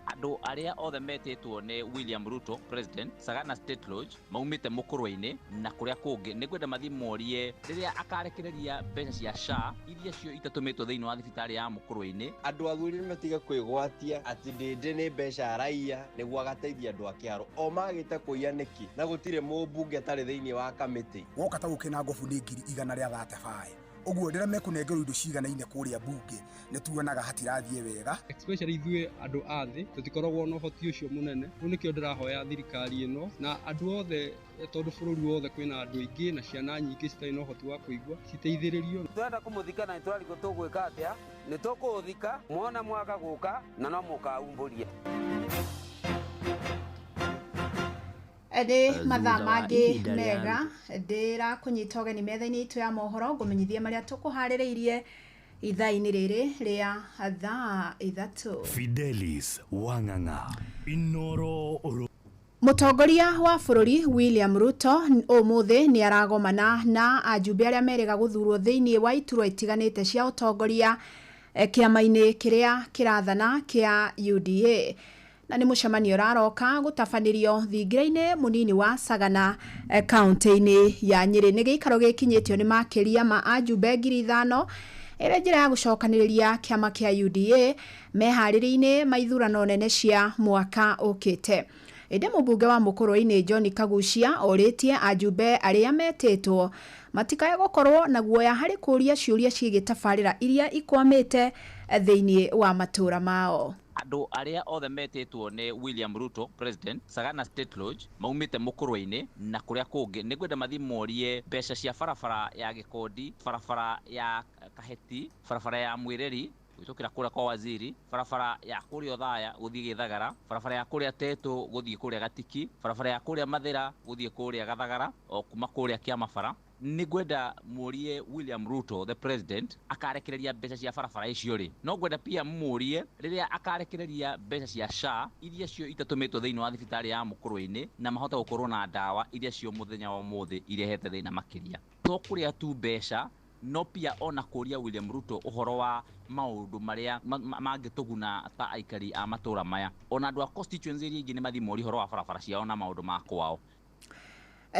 Andũ arĩa othe metĩtwo nĩ William Ruto president Sagana State Lodge maumĩte mũkũrwe-inĩ na kũrĩa kũngĩ nĩ ngwenda mathiĩ morie rĩrĩa akarekereria mbeca cia SHA iria cio itatũmĩtwo thĩinĩ wa thibitarĩ ya mũkũrwe-inĩ. Andũ athuri nĩ matige kwĩgwatia atĩ ndĩndĩ nĩ mbeca araiya nĩguo agateithia andũ a kĩharo o magĩte kũiya nĩkĩ na gũtirĩ mũmbunge atarĩ thĩinĩ wa kamĩtĩ. Woka ta gũkĩ na ngobu nĩ 135. Ũguo rĩrĩa mekũnengerwo indo ciganaine kũrĩa mbunge nĩ tuonaga hatirathiĩ wega. Especially ithuĩ andũ a thĩ tũtikoragwo na ũhoti ũcio mũnene. Rĩu nĩkĩo ndĩrahoya thirikari ĩno na andũ othe, tondũ bũrũri wothe kwĩna andũ aingĩ na ciana nyingĩ citarĩ na ũhoti wa kũigua, citeithĩrĩrio. Tũrenda kũmũthika na nĩtũrarigwo tũgwĩka atĩa, nĩ tũkũũthika mwona mwaga gũka na no mũkaumbũria. Nĩ mathaa mangĩ mega ndĩrakũnyita ũgeni metha-inĩ itũ ya mohoro ngũmenyithie marĩa tũkũharĩrĩirie ithaa-inĩ rĩrĩ rĩa thaa 3. Fidelis Wang'ang'a Inoro. Mũtongoria wa bũrũri William Ruto ũmũthĩ nĩ aragomana na ajumbe arĩa merĩga gũthurwo thĩinĩ wa iturwa itiganĩte cia ũtongoria kĩama-inĩ kĩrĩa kĩrathana kĩa UDA. Na nĩ mũcemanio ũraroka gũtabanĩrio thingira-inĩ mũnini wa Sagana kaunti-inĩ ya Nyĩrĩ. Nĩ gĩikaro gĩkinyĩtio nĩ makĩria ma ajumbe 5,000 ĩrĩ njĩra ya gũcokanĩrĩria kĩama kĩa UDA meharĩrĩ-inĩ ma ithurano nene cia mwaka ũkĩte. Ĩndĩ mũmbunge wa Mũkũrwe-inĩ John Kagucia orĩtie ajumbe arĩa metĩtwo matikae gũkorwo na guoya harĩ kũũria ciũria ciĩgiĩ tabarĩra iria ikwamĩte thĩinĩ wa matũũra mao. Andũ arĩa othe metĩtwo nĩ William Ruto president Sagana State Lodge maumĩte Mũkũrwe-inĩ na kũrĩa kũngĩ, nĩ ngwenda mathiĩ morie mbeca cia barabara ya Gĩkondi, barabara ya Kaheti, barabara ya Mwĩreri gwĩtũkĩra kũrĩa kwa Waziri, barabara ya kũrĩa Othaya gũthiĩ Gĩthagara, barabara ya kũrĩa Tetũ gũthiĩ kũrĩa Gatiki, barabara ya kũrĩa Mathĩra gũthiĩ kũrĩa Gathagara, o kuma kũrĩa Kĩamabara. Nĩ ngwenda mũrie William Ruto the president akarekereria mbeca cia barabara icio rĩ. No ngwenda pia mũrie rĩrĩa akarekereria mbeca cia SHA iria cio itatũmĩtwo thĩinĩ wa thibitarĩ ya Mũkũrwe-inĩ na mahote gũkorwo na ndawa iria cio mũthenya wa ũmũthĩ irehete thĩna makĩria. To kũrĩa tu mbeca, no pia ona kũria William Ruto ũhoro wa maũndũ marĩa mangĩtũguna ta aikari a matũũra maya. Ona andũ a constituency iria ingĩ nĩ mathiĩ morie ũhoro wa barabara ciao na maũndũ ma kwao.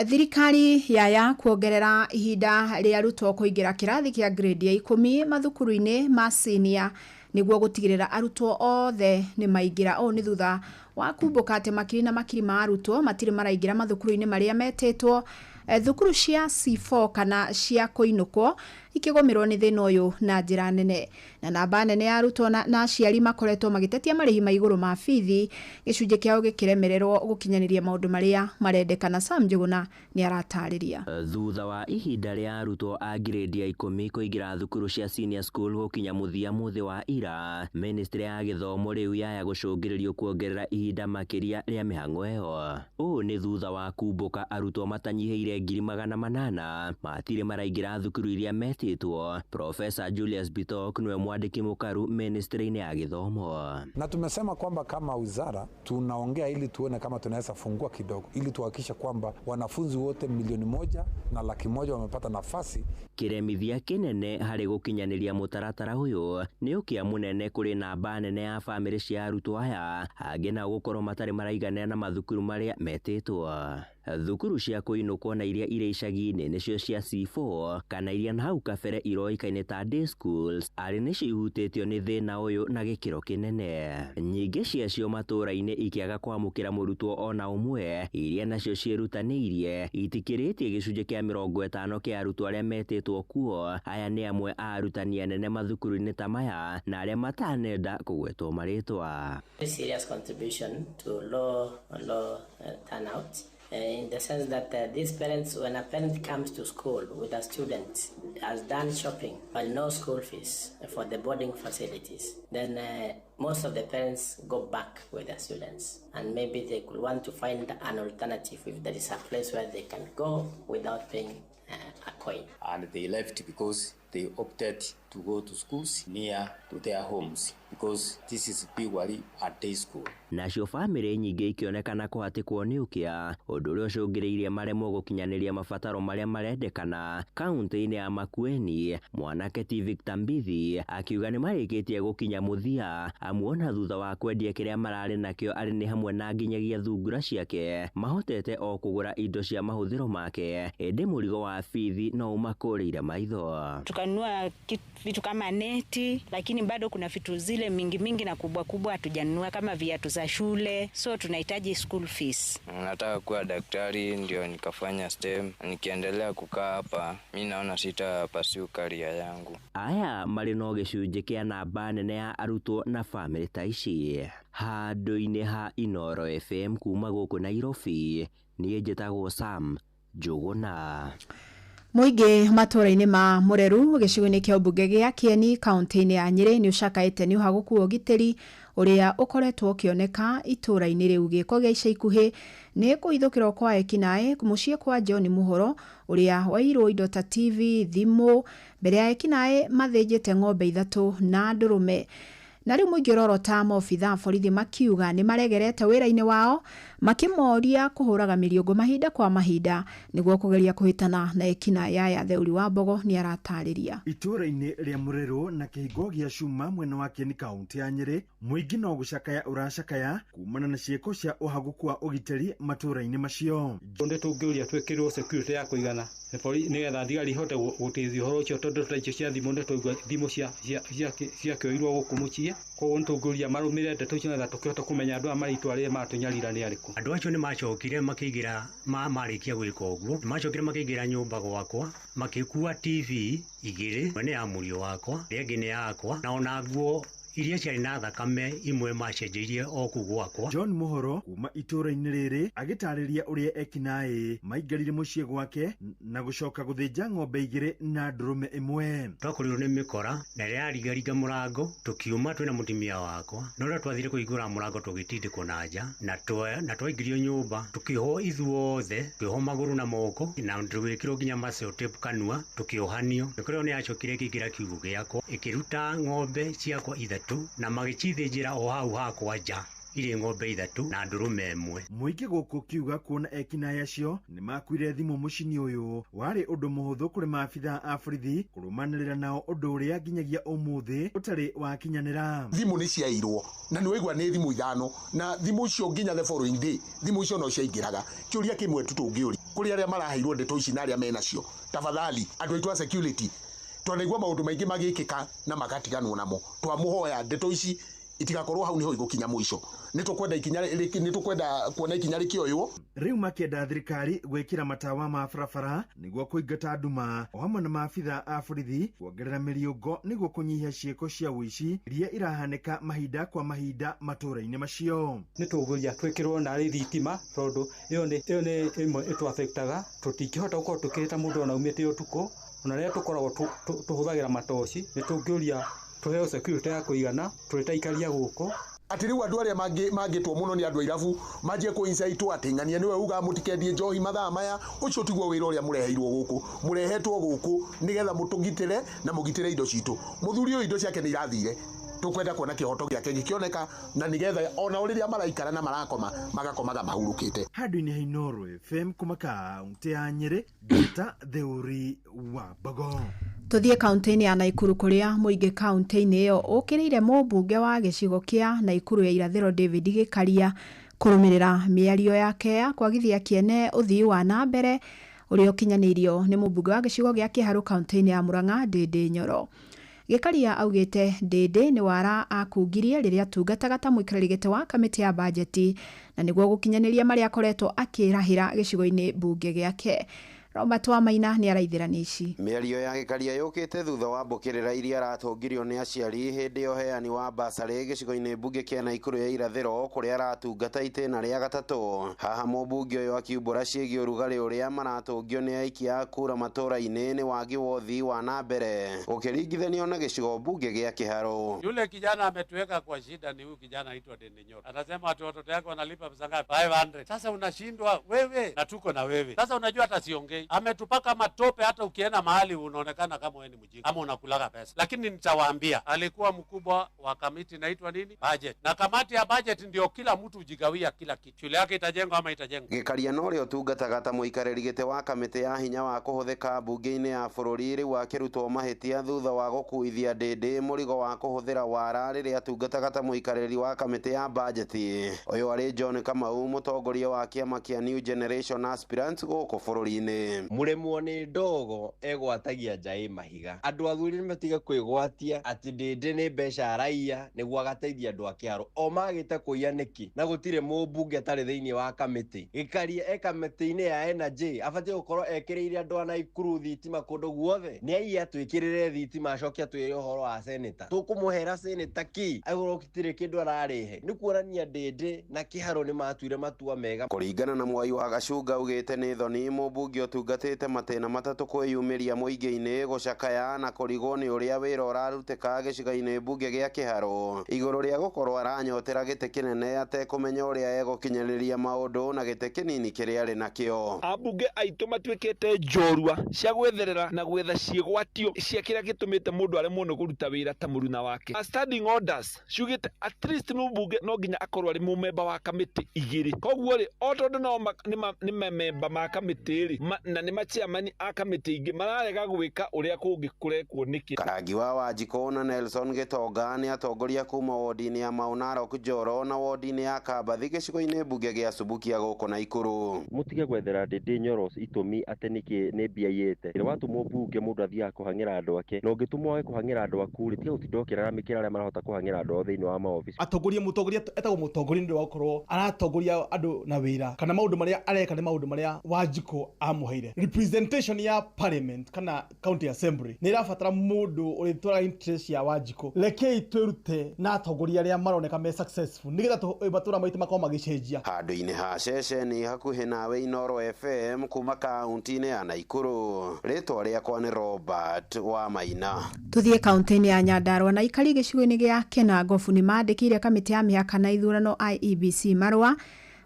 Thirikari yaya kuongerera ihinda rĩa arutwo kũingĩra kĩrathi kĩa grade ya 10 mathukuru-inĩ ma senior nĩguo gũtigĩrĩra arutwo othe nĩ maingĩra. Ũũ nĩ thutha wa kumbũka atĩ makiri na makiri ma arutwo matirĩ maraingĩra mathukuru-inĩ marĩa metĩtwo. Thukuru cia C4 kana cia kũinũkwo ikĩgũmĩrwo nĩ thĩna ũyũ na njĩra nene. Na namba nene ya arutwo na aciari makoretwo magĩtetia marĩhi ma igũrũ ma bithi, gĩcunjĩ kĩao gĩkĩremererwo gũkinyanĩria maũndũ marĩa marendekana. Sam Njuguna nĩ aratarĩria. Thutha wa ihinda rĩa arutwo a grade ya 10 kũingĩra thukuru cia senior school gũkinya mũthia mũthĩ wa ira, ministry ya gĩthomo rĩu yaya gũcũngĩrĩrio kuongerera ihinda makĩria rĩa mĩhang'o ĩyo. Ũũ nĩ thutha wa kumbũka arutwo matanyihĩire 800,000 matirĩ maraingĩra thukuru iria metĩtwo. Professor Julius Bitok niwe mwandĩki mũkaru ministry-inĩ ya gĩthomo. Na tumesema kwamba kama wizara tunaongea ili tuone kama tunaweza fungua kidogo ili tuhakikishe kwamba wanafunzi wote 1,100,000 wamepata nafasi. Kĩremithia kĩnene harĩ gũkinyanĩria mũtaratara ũyũ nĩ ũkĩa mũnene kũrĩ namba nene ya bamĩrĩ cia arutwo aya angĩ nao gũkorwo matarĩ maraiganĩra na mathukuru marĩa metĩtwo. Thukuru cia kũinũkwo na iria irĩ icagi-inĩ nĩcio cia C4 kana iria na hau kabere iroĩkaine ta day schools arĩ nĩcio ihutĩtio nĩ thĩna ũyũ na gĩkĩro kĩnene. Nyingĩ ciacio matũũra-inĩ ikĩaga kwamũkĩra mũrutwo ona ũmwe, iria nacio ciĩrutanĩirie itikĩrĩtie gĩcunjĩ kĩa 50 kĩa arutwo arĩa metĩtwo kuo. Aya nĩ amwe a arutani anene mathukuru-inĩ ta maya na arĩa matanenda kũgwetwo marĩtwa. Serious contribution to low turnout. In the sense that these parents, when a parent comes to school with a student, has done shopping but no school fees for the boarding facilities, then most of the parents go back with their students, and maybe they could want to find an alternative if there is a place where they can go without paying a coin. And they left because they opted to go to schools near to their homes because this is purely a day school. Nacio bamĩrĩ nyingĩ ikĩonekana kũhatĩkwo nĩ ũkĩa, ũndũ ũrĩa ũcũngĩrĩirie maremwo gũkinyanĩria mabataro marĩa marendekana. Kaunti-inĩ ya Makueni, mwanake ti Victor Mbithi akiuga nĩ marĩkĩtie gũkinya mũthia, amuona thutha wa kwendia kĩrĩa mararĩ nakĩo arĩ nĩ hamwe na nginyagia thungura ciake mahotete o kũgũra indo cia mahũthĩro make, ĩndĩ mũrigo wa bithi no ũmakũrĩire maitho. Tukanunua vitu kama neti, lakini bado kuna vitu zile mingi mingi na kubwa kubwa hatujanunua kama viatu za shule, so tunahitaji school fees. Nataka kuwa daktari ndio nikafanya STEM. Nikiendelea kukaa hapa mimi naona sita pursue career yangu. Aya marĩ no gĩcunjĩ kĩa namba nene ya arutwo na bamĩrĩ ta ici. Handũ-inĩ ha Inooro FM kuma gũkũ Nairobi, niĩ njĩtagwo Sam Njũgũna. Mũingĩ matũũra-inĩ ma Mũreru gĩcigo-inĩ kĩa ũmbunge gĩa Kĩeni kaunti-inĩ ya Nyĩrĩ nĩ ũcakaĩte nĩ ũhagũku wa ũgitĩri ũrĩa ũkoretwo ũkĩoneka itũũra-inĩ rĩu. Gĩko gĩa ica ikuhĩ nĩ kũhithũkĩrwo kwa ekinaĩ mũciĩ kwa John Muhoro ũrĩa wairwo indo ta TV, thimũ mbere ya ekinaĩ mathĩnjĩte ng'ombe 3 na ndũrũme. Na rĩu mũingĩ ũrorota maobitha a borithi makiuga nĩ maregerete wĩra-inĩ wao makĩmoria kũhũraga mĩriũngũ mahinda kwa mahinda nĩguo kũgeria kũhĩtana na ekinaĩ aya. Theuri wa Mbogo nĩ aratarĩria. Itũũra-inĩ rĩa Mũrerũ na kĩhingo gĩa Cuma mwena wa Kĩeni kaunti ya Nyĩrĩ, mũingĩ no gũcakaya ũracakaya kumana na ciĩko cia ũhagũku wa ũgitĩri matũũra-inĩ macio. Nĩ tũngĩũria twĩkĩrwo security ya kũigana nĩgetha thigari ihote gũteithia ũhoro ũcio, tondũ ta icio cia thimũ nĩ twaigua thimũ ciakĩoirwo gũkũ mũciĩ, koguo nĩ tũngĩũria marũmĩrĩre ndeto icio nĩgetha tũkĩhote kũmenya andũ aya marĩtwa arĩa maratũnyarira nĩ arĩkũ. Andũ acio nĩ macokire makĩingĩra, marĩkia gwĩka ũguo nĩ macokire makĩingĩra nyũmba gwakwa makĩkua TV 2, ĩmwe nĩ ya mũriũ wakwa, ĩrĩa ĩngĩ nĩ yakwa, na ona nguo iria ciarĩ na thakame imwe macenjeirie o kũu gwakwa. John Muhoro kuma itũũra-inĩ rĩrĩ agĩtarĩria ũrĩa ekinaĩ maingarire mũciĩ gwake na gũcoka gũthĩnja ng'ombe 2 na ndũrũme 1. Twakorirwo nĩ mĩkora na ĩrĩa yarigaringa mũrango, tũkiuma twĩna mũtumia wakwa, no rĩrĩa twathire kũhingũra mũrango tũgĩtindĩkwo na nja na twaingĩrio nyũmba tũkĩohwo ithuothe, tũkĩohwo magũrũ na moko na tũgĩkĩrwo nginya muscle tape kanua, tũkĩohanio. Mĩkora ĩyo nĩ yacokire ĩkĩingĩra kiugũ gĩakwa ĩkĩruta ng'ombe ciakwa 3 na magĩcithĩnjĩra o hau hakwa nja irĩ ng'ombe 3 na ndũrũme 1. Mũingĩ gũkũ kiuga kuona ekinaĩ acio nĩ makuire thimũ mũciĩ-inĩ ũyũ warĩ ũndũ mũhũthũ kũrĩ maabitha a borithi kũrũmanĩrĩra nao, ũndũ ũrĩa nginyagia ũmũthĩ ũtarĩ wakinyanĩra. Thimũ nĩ ciairwo na nĩ waigua nĩ thimũ 5 na thimũ icio nginya the following day thimũ icio no ciaingĩraga. Kĩũria kĩmwe tu tũngĩũria kũrĩ arĩa maraheirwo ndeto ici na arĩa menacio, tafadhali andũ aitũ a security twanaigua maũndũ maingĩ magĩkĩka na magatiganwo namo, twamũhoya ndeto ici itigakorwo hau niho igũkinya mũico. Nĩ tũkwenda ikinya, nĩ tũkwenda kuona ikinya rĩkĩoywo. Rĩu makĩenda thirikari gwĩkĩra matawa ma barabara nĩguo kũingata nduma o hamwe na maabitha a borithi kuongerera mĩriũngo nĩguo kũnyihia ciĩko cia ũici iria irahanĩka mahinda kwa mahinda matũũra-inĩ macio. Nĩ tũgũria twĩkĩrwo narĩ thitima tondũ ĩyo nĩ ĩmwe ĩtũafektaga, tũtingĩhota gũkorwo tũkĩhĩta mũndũ ona aumĩte ũtukũ, ona rĩrĩa tũkoragwo tũhũthagĩra matoci. Nĩ tũngĩũria tũheo security ya kũigana tũrĩtaikaria gũkũ. Atĩ rĩu andũ arĩa mangĩtwo mũno nĩ andũ a irabu manjie kũ incite atĩ ng'ania nĩwe ugaga mũtikendie njohi mathaa maya, ũcio tiguo wĩra ũrĩa mũreheirwo gũkũ. Mũrehetwo gũkũ nĩgetha mũtũgitĩre na mũgitĩre indo citũ. Mũthuri ũyũ indo ciake nĩ irathire, tũkwenda kuona kĩhoto gĩake gĩkĩoneka na nĩgetha ona rĩrĩa maraikara na marakoma magakomaga mahurũkĩte. Handũ-inĩ ha Inooro FM kuma kaunti ya Nyĩrĩ, Ngĩta Theuri wa Mbogo. Tũthiĩ kaunti-inĩ ya Naikuru kũrĩa mũingĩ kaunti-inĩ ĩyo ũkĩrĩire mũmbunge wa gĩcigo kĩa Naikuru ya irathĩro David Gĩkaria kũrũmĩrĩra mĩario yake ya kwagithia kĩene ũthii wa na mbere ũrĩa ũkinyanĩirio nĩ mũmbunge wa gĩcigo gĩa Kĩharũ kaunti-inĩ ya Murang'a Ndĩndĩ Nyoro. Gĩkaria augĩte Ndĩndĩ nĩ wara akungirie rĩrĩa atungataga ta mũikarĩri gĩtĩ wa kamĩtĩ ya bajeti na nĩguo gũkinyanĩria marĩa akoretwo akĩrahĩra gĩcigo-inĩ mbunge gĩake. Robert Wamaina nĩ araithĩrania ici. Mĩario ya Gĩkaria yũkĩte thutha wa mbũkĩrĩra iria aratũngirio nĩ aciari hĩndĩ ya ũheani wa basarĩ gĩcigo-inĩ mbunge kĩa Naikuru ya irathĩro kũrĩa aratungata itĩna rĩa gatatũ. Haha mũmbunge ũyũ akiumbũra ciĩgiĩ ũrugarĩ ũrĩa maratũngio nĩ aikia a kura matũũra-inĩ nĩ wagi wa ũthii wa na mbere ũkĩringithanio na gĩcigo mbunge gĩa Kĩharũ. Yule kijana ametuweka kwa shida ni huyu kijana anaitwa Ndindi Nyoro. Anasema ati watoto yake wanalipa pesa ngapi? 500. Sasa unashindwa wewe na tuko na wewe. Sasa unajua hata siongei. Ametupaka matope, hata ukienda mahali unaonekana kama wewe ni mjinga ama unakulaga pesa. Lakini nitawaambia, alikuwa mkubwa wa kamati inaitwa nini? Budget. Na kamati ya budget ndio kila mtu hujigawia kila kitu. Shule yake itajengwa ama itajengwa. Gĩkaria no ũrĩa ũtungataga ta mũikarĩri gĩtĩ wa kamĩtĩ ya hinya wa kũhũthĩka mbunge-inĩ ya bũrũri rĩu akĩrutwo mahĩtia thutha wa gũkuithia Ndĩndĩ mũrigo wa kũhũthĩra wara rĩrĩa atungataga ta mũikarĩri wa kamĩtĩ ya bajeti. Ũyũ arĩ John Kamau, mũtongoria wa kĩama kĩa New Generation Aspirants gũkũ bũrũri-inĩ. Mũrĩmwo nĩ ndogo egwatagia nja ĩ mahiga. Andũ athuri nĩmatige kwĩgwatia atĩ Ndĩndĩ nĩ mbeca araiya nĩguo agateithia andũ a Kĩharũ. O magĩte kũiya nĩkĩ na gũtirĩ mũmbunge atarĩ thĩinĩ wa kamĩtĩ. Gĩkaria e kamĩtĩ-inĩ ya energy abatiĩ gũkorwo ekĩrĩire andũ a Naikuru thitima kũndũ guothe. Nĩ aiye atwĩkĩrĩre thitima acoke atwĩre ũhoro wa seneta. Tũkũmũhera seneta kĩ agĩkorwo gũtirĩ kĩndũ ararehe? Nĩ kuonania Ndĩndĩ na Kĩharũ nĩ matuire matua mega. Kũringana na Mwai wa Gacunga augĩte nĩ thoni mũmbunge ũtungatĩte matĩna matatũ kwĩyumĩria mũingĩ-inĩ gũcakaya na kũrigwo nĩ ũrĩa wĩra ũrarutĩka gĩcigo-inĩ mbunge gĩa Kĩharũ igũrũ rĩa gũkorwo aranyotera gĩtĩ kĩnene atekũmenya ũrĩa egũkinyanĩria maũndũ na gĩtĩ kĩnini kĩrĩa arĩ nakĩo. Ambunge aitũ matuĩkĩte njorua cia gwetherera na gwetha ciĩgwatio cia kĩrĩa gĩtũmĩte mũndũ aremwo nĩ kũruta wĩra ta mũruna wake. Standing orders ciugĩte at least mũmbunge no nginya akorwo arĩ mũmemba wa kamĩtĩ igĩrĩ. Koguo rĩ, o tondũ no nĩ mamemba ma kamĩtĩ rĩ, na nĩ machairman a kamĩtĩ ingĩ mararega gwĩka ũrĩa kũngĩ kũrekwo nĩkĩ. Karangi wa Wanjikũ na Nelson Gĩtonga nĩ atongoria kuma wodi-inĩ ya Mau Narok Njoro na wodi-inĩ ya Kambathi gĩcigo-inĩ mbunge gĩa Subukia gũkũ Naikuru. Mũtige gwethera Ndĩndĩ Nyoro itũmi atĩ nĩkĩ nĩ mbia aiyĩte. Rĩrĩa watũmwo mbunge mũndũ athiaga kũhang'ĩra andũ ake, na ũngĩtũmwo wage kũhang'ĩra andũ aku rĩ, tiga gũtinda ũkĩraramĩkĩra arĩa marahota kũhang'ĩra andũ ao thĩinĩ wa maobici. Atongoria mũtongoria etagwo mũtongoria nĩ ũndũ wa gũkorwo aratongoria andũ na wĩra kana maũndũ marĩa areka nĩ maũndũ marĩa Wanjikũ amũheire. Representation ya parliament kana county assembly nĩ ĩrabatara mũndũ ũrĩtwaraga interest ya Wanjikũ. Rekei twĩrute na atongoria arĩa maroneka me successful nĩgetha matũra maitũ makorwo magĩcenjia. Handũ-inĩ ha ceceni hakuhĩ nawe Inooro FM kuma kaunti-inĩ ya Naikuru, rĩtwa rĩakwa nĩ Robert wa Maina. Tuthiĩ kaunti-inĩ ya Nyandarua na aikari gĩcigo-inĩ gĩa Kĩnangobu nĩ mandĩkĩire kamĩtĩ ya mĩhaka na ithurano IEBC marũa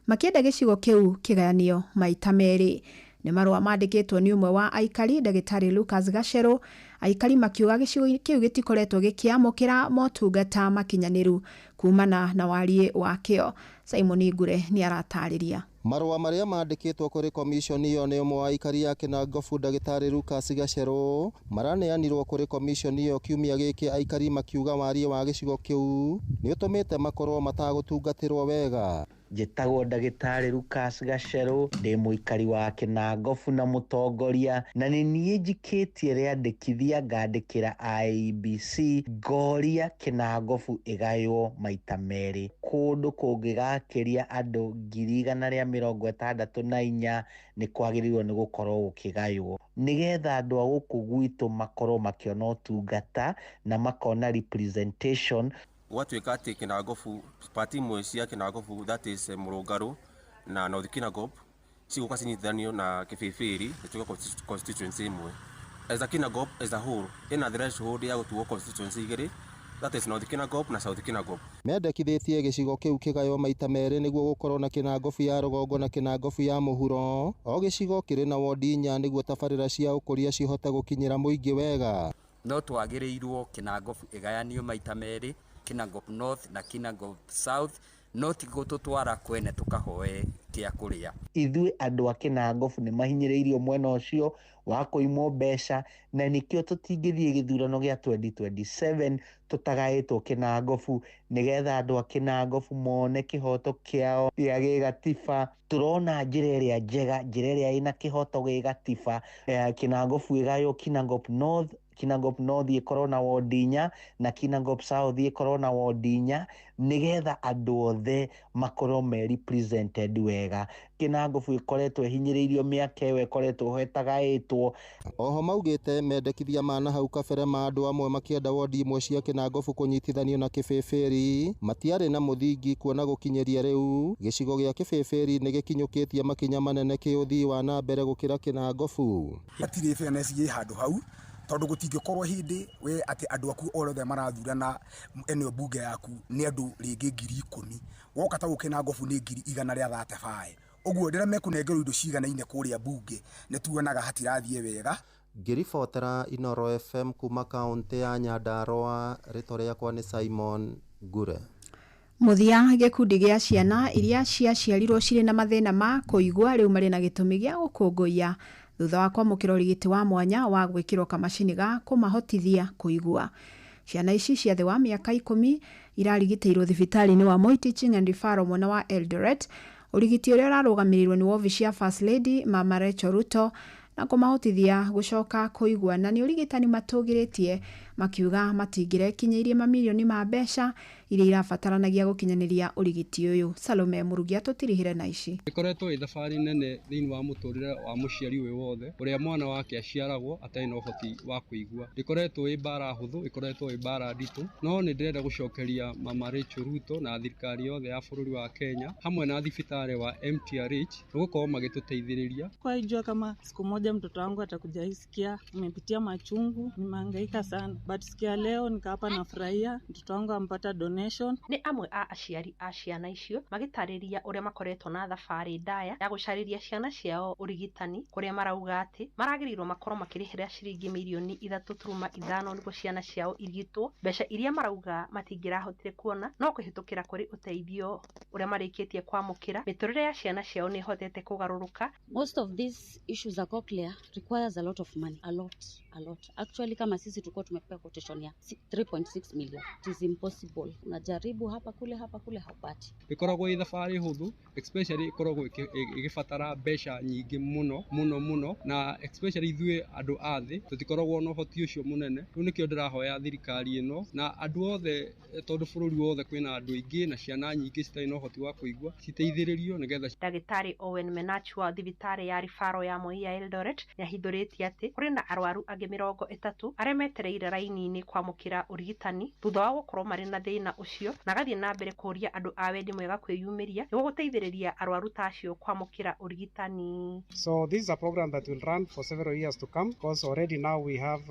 makĩenda gĩcigo kĩu kĩgayanio maita merĩ. Nĩ marũa mandĩkĩtwo nĩ ũmwe wa aikari ndagĩtarĩ Lucas Gacerũ, aikari makiuga gĩcigo kĩu gĩtikoretwo gĩkĩamũkĩra motungata makinyanĩru kumana na wariĩ wakĩo. Simon Ngure nĩ aratarĩria. Marũa marĩa mandĩkĩtwo kũrĩ komishoni ĩyo nĩ ũmwe wa aikari a Kĩnangobu ndagĩtarĩ Lucas Gacerũ maraneanirwo kũrĩ komishoni ĩyo kiumia gĩkĩ, aikari makiuga wariĩ wa gĩcigo kĩu nĩ ũtũmĩte makorwo matagũtungatĩrwo wega. Njĩtagwo ndagĩtarĩ Lucas Gacerũ, ndĩ mũikari wa Kĩnangobu na mũtongoria, na nĩ niĩ njikĩtie rĩandĩkithia ngandĩkĩra IEBC ngoria Kĩnangobu ĩgaywo maita merĩ, kũndũ kũngĩgakĩria andũ 164,000 nĩ kwagĩrĩirwo nĩ gũkorwo gũkĩgaywo nĩgetha andũ a gũkũ gwitũ makorwo makĩona ũtungata na makona representation. Gwatuĩka atĩ Kĩnangobu, part imwe cia Kĩnangobu, that is Mũrũngarũ na North Kinangop, cigũka cinyitithanio na Kĩbĩbĩri ituĩke constituency ĩmwe. As a Kinangop as a whole ĩna threshold ya gũtuo constituency igĩrĩ, that is North Kinangop na South Kinangop. Mendekithĩtie gĩcigo kĩu kĩgaywo maita merĩ nĩguo gũkorwo na Kĩnangobu ya rũgongo na Kĩnangobu ya mũhuro. O gĩcigo kĩrĩ na wondi inya nĩguo tabarĩra cia ũkũria cihote gũkinyĩra mũingĩ wega. No twagĩrĩirwo Kĩnangobu ĩgayanio maita merĩ, Kinangop North na Kinangop South, no ti gũtũtwara kwene tũkahoe kĩa kũrĩa. Ithuĩ andũ a Kĩnangobu nĩ mahinyĩrĩirio mwena ũcio wa kũimwo mbeca, na nĩkĩo tũtingĩthiĩ gĩthurano gĩa 2027 tũtagaĩtwo Kĩnangobu, nĩgetha andũ a Kĩnangobu mone kĩhoto kĩao gĩa gĩgatiba. Tũrona njĩra ĩrĩa njega, njĩra ĩrĩa ĩna kĩhoto gĩgatiba, Kĩnangobu ĩgaywo Kinangop North, Kinangop North ĩkorwo na wondi inya na Kinangop South ĩkorwo na wondi inya, nĩgetha andũ othe makorwo me represented wega. Kĩnangobu ĩkoretwo ĩhinyĩrĩirio mĩaka ĩyo ĩkoretwo ho ĩtagaĩtwo. Oho maugĩte mendekithia ma nahau kabere ma andũ amwe makĩenda wondi imwe cia Kĩnangobu kũnyitithanio na Kĩbĩbĩri matiarĩ na mũthingi, kuona gũkinyĩria rĩu gĩcigo gĩa Kĩbĩbĩri nĩ gĩkinyũkĩtie makinya manene kĩũthii wa na mbere gũkĩra Kĩnangobu. Hatirĩ fairness ĩ handũ hau, tondũ gũtingĩkorwo hĩndĩ we atĩ andũ aku othe marathurana eneo bunge yaku nĩ andũ rĩngĩ 10,000, woka ta gũkĩ Kĩnangobu nĩ 135,000. Ũguo rĩrĩa mekũnengerwo indo ciganaine kũrĩa bunge nĩ tuonaga hatirathiĩ wega. Ngĩribotera Inooro FM kuma kaũntĩ ya Nyandarua, rĩtwa rĩakwa nĩ Simon Ngure. Mũthia, gĩkundi gĩa ciana iria ciaciarirwo cirĩ na mathĩna ma kũigua rĩu marĩ na gĩtũmi gĩa gũkũngũiya thutha wa kwamũkĩra ũrigiti wa mwanya wa gwĩkĩrwo kamacini ga kũmahotithia kũigua. Ciana ici cia thĩ wa mĩaka 10 irarigitĩirwo thibitarĩ-inĩ wa Moi Teaching and Referral mwena wa Eldoret, ũrigiti ũrĩa ũrarũgamĩrĩirwo nĩ wobici ya First Lady Mama Rachel Ruto Na kũmahotithia gũcoka kũigua na nĩ ũrigitani matũgĩrĩtie makiuga matingĩrekinyĩirie mamirioni ma mbeca iria irabataranagia gũkinyanĩria ũrigiti ũyũ. Salome Mũrugi atũtirihire na ici. Ĩkoretwo ĩ thabarĩ nene thĩinĩ wa mũtũrĩre wa mũciari wĩ wothe ũrĩa mwana wake aciaragwo atarĩ na ũhoti wa kũigua. Ndĩkoretwo ĩ mbara hũthũ, ĩkoretwo ĩ mbara nditũ, no nĩ ndĩrenda gũcokeria Mama Rachel Ruto na thirikari yothe ya bũrũri wa Kenya hamwe na thibitarĩ wa MTRH nĩ gũkorwo magĩtũteithĩrĩria. Kwa jua kama siku moja mtoto wangu atakuja isikia, nimepitia machungu, nimehangaika sana, but siku ya leo nikaapa nafurahia mtoto wangu ampata donation. Nĩ amwe a aciari a ciana icio magĩtarĩria ũrĩa makoretwo na thabarĩ ndaya ya gũcarĩria ciana ciao ũrigitani kũrĩa marauga atĩ maragĩrĩirwo makorwo makĩrĩhĩra ciringi mirioni 3.5 nĩguo ciana ciao irigitwo, mbeca iria marauga matingĩrahotire kuona no kũhĩtũkĩra kũrĩ ũteithio ũrĩa marĩkĩtie kwamũkĩra mĩtũrĩre ya ciana ciao nĩ ĩhotete kũgarũrũka. Most of these issues za cochlear requires a lot of money, a lot, a lot. Actually kama sisi tulikuwa tumepewa quotation ya 3.6 million. It is impossible. Unajaribu hapa kule haupati. Ĩkoragwo ĩ thabarĩ hũthũ, especially ĩkoragwo ĩgĩbatara mbeca nyingĩ mũno mũno mũno, na especially ithuĩ andũ a thĩ tũtikoragwo na ũhoti ũcio mũnene. Rĩu nĩkĩo ndĩrahoya thirikari ĩno na andũ othe, tondũ bũrũri wothe kwĩna andũ aingĩ na ciana nyingĩ citarĩ na ũhoti wa kũigua citeithĩrĩrio nĩgetha. Ndagĩtarĩ Owen Menachu wa thibitarĩ ya Rifaro ya Moi ya Eldoret nĩahithũrĩtie atĩ kũrĩ na arwaru angĩ 30 arĩa metereire raini-inĩ kwamũkĩra ũrigitani thutha wa gũkorwo marĩ na thĩna ũcio, na agathiĩ na mbere kũũria andũ a wendi mwega kwĩyumĩria nĩguo gũteithĩrĩria arwaru ta acio kwamũkĩra ũrigitani. So this is a program that will run for several years to come, because already now we have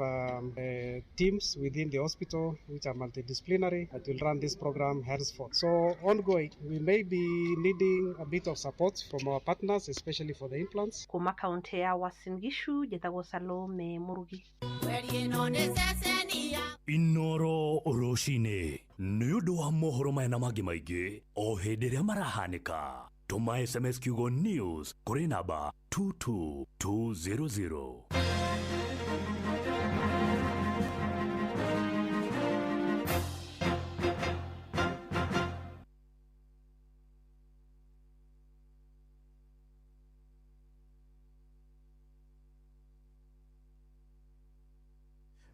teams within the hospital which are multidisciplinary that will run this program henceforth. So ongoing, we may be needing a bit of support from our partners, especially for the implants. Kuma kaunti ya Uasin Gishu, njĩtagwo Salome Mũrugi. Inoro rũcinĩ nĩ ũndũ wa mohoro maya na mangĩ maingĩ o hĩndĩ ĩrĩa marahanĩka. Tũma SMS kiugo news kũrĩ namba 22200.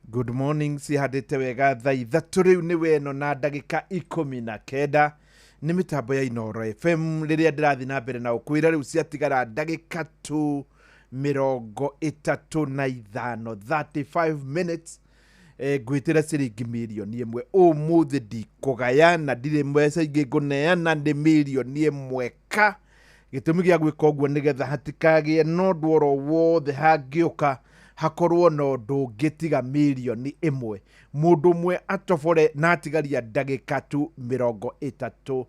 Good morning, cihandĩte wega thaa 3 rĩu nĩ weno na ndagĩka 19 nĩ mĩtambo ya Inoro FM rĩrĩa ndĩrathiĩ na mbere na ũkwĩra rĩu ciatigara ndagĩka tu 35, 35 minutes. Ngwĩtĩra ciringi mirioni 1 ũmũthĩ ndikũgaya na ndirĩ mbeca ingĩ ngũneana, nĩ mirioni 1 ka. Gĩtũmi gĩa gwĩka ũguo nĩgetha hatikagĩe na ũndũ oro wothe hangĩũka hakorwo na ũndũ ũngĩ tiga mirioni 1. Mũndũ ũmwe atobore na atigaria ndagĩka tu 36.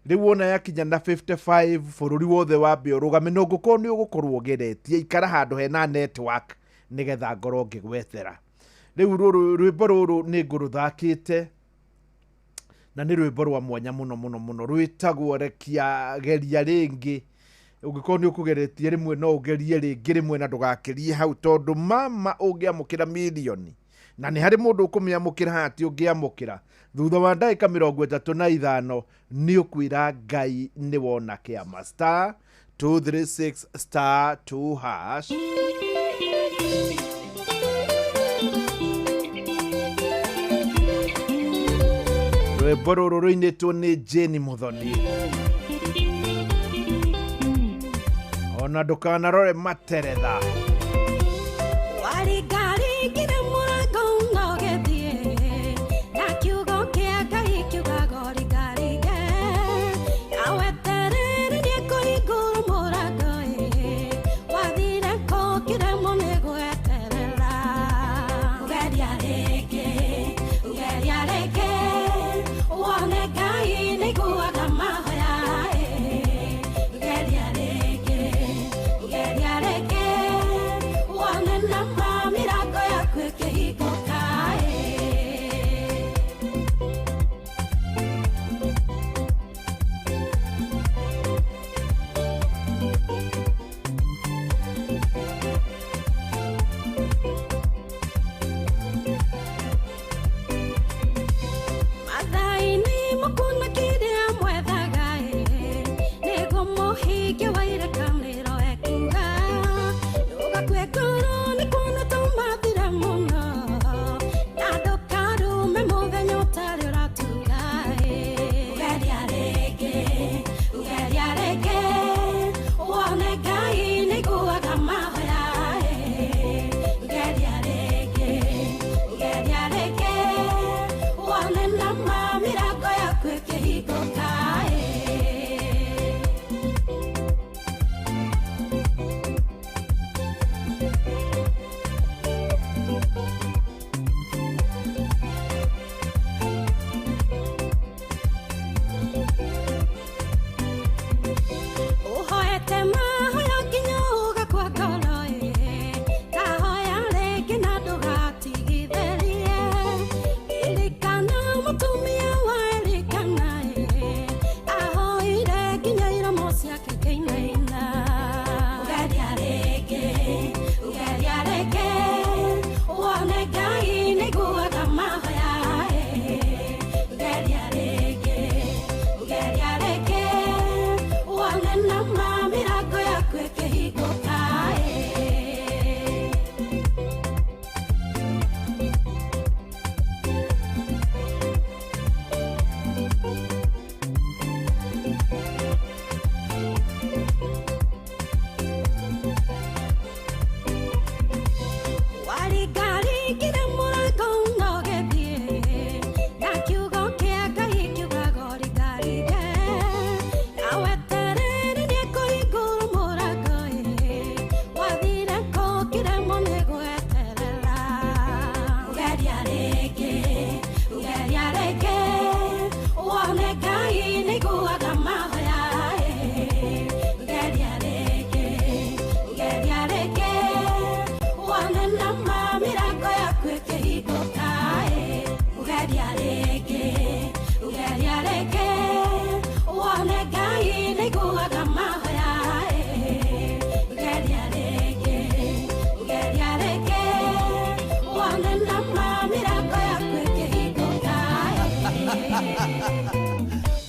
Rĩu wona yakinya na 55 bũrũri wothe wambe ũrũgame, na ũngĩkorwo nĩ ũgũkorwo ũgeretie ikara handũ hena network nĩgetha ngorwo ngĩgwethera. Rĩu rwĩmbo rũrũ nĩ ngũrũthakĩte na nĩ rwĩmbo rwa mwanya mũno mũno mũno, rwĩtagwo Rekia Geria Rĩngĩ. Ũngĩkorwo nĩ ũkũgeretie rĩmwe no ũgerie rĩngĩ rĩmwe na ndũgakĩrie hau, tondũ mama ũngĩamũkĩra mirioni na nĩ harĩ mũndũ ũkũmĩamũkĩra hati ũngĩamũkĩra thutha wa ndagĩka 35 nĩ ũkwĩra Ngai nĩ wona kĩama. Star 236 star 2 hash. Rwĩmbo rũrũ rũinĩtwo nĩ Jane Muthoni. Ona ndũkanarore materetha. Geria rĩngĩ, geria rĩngĩ.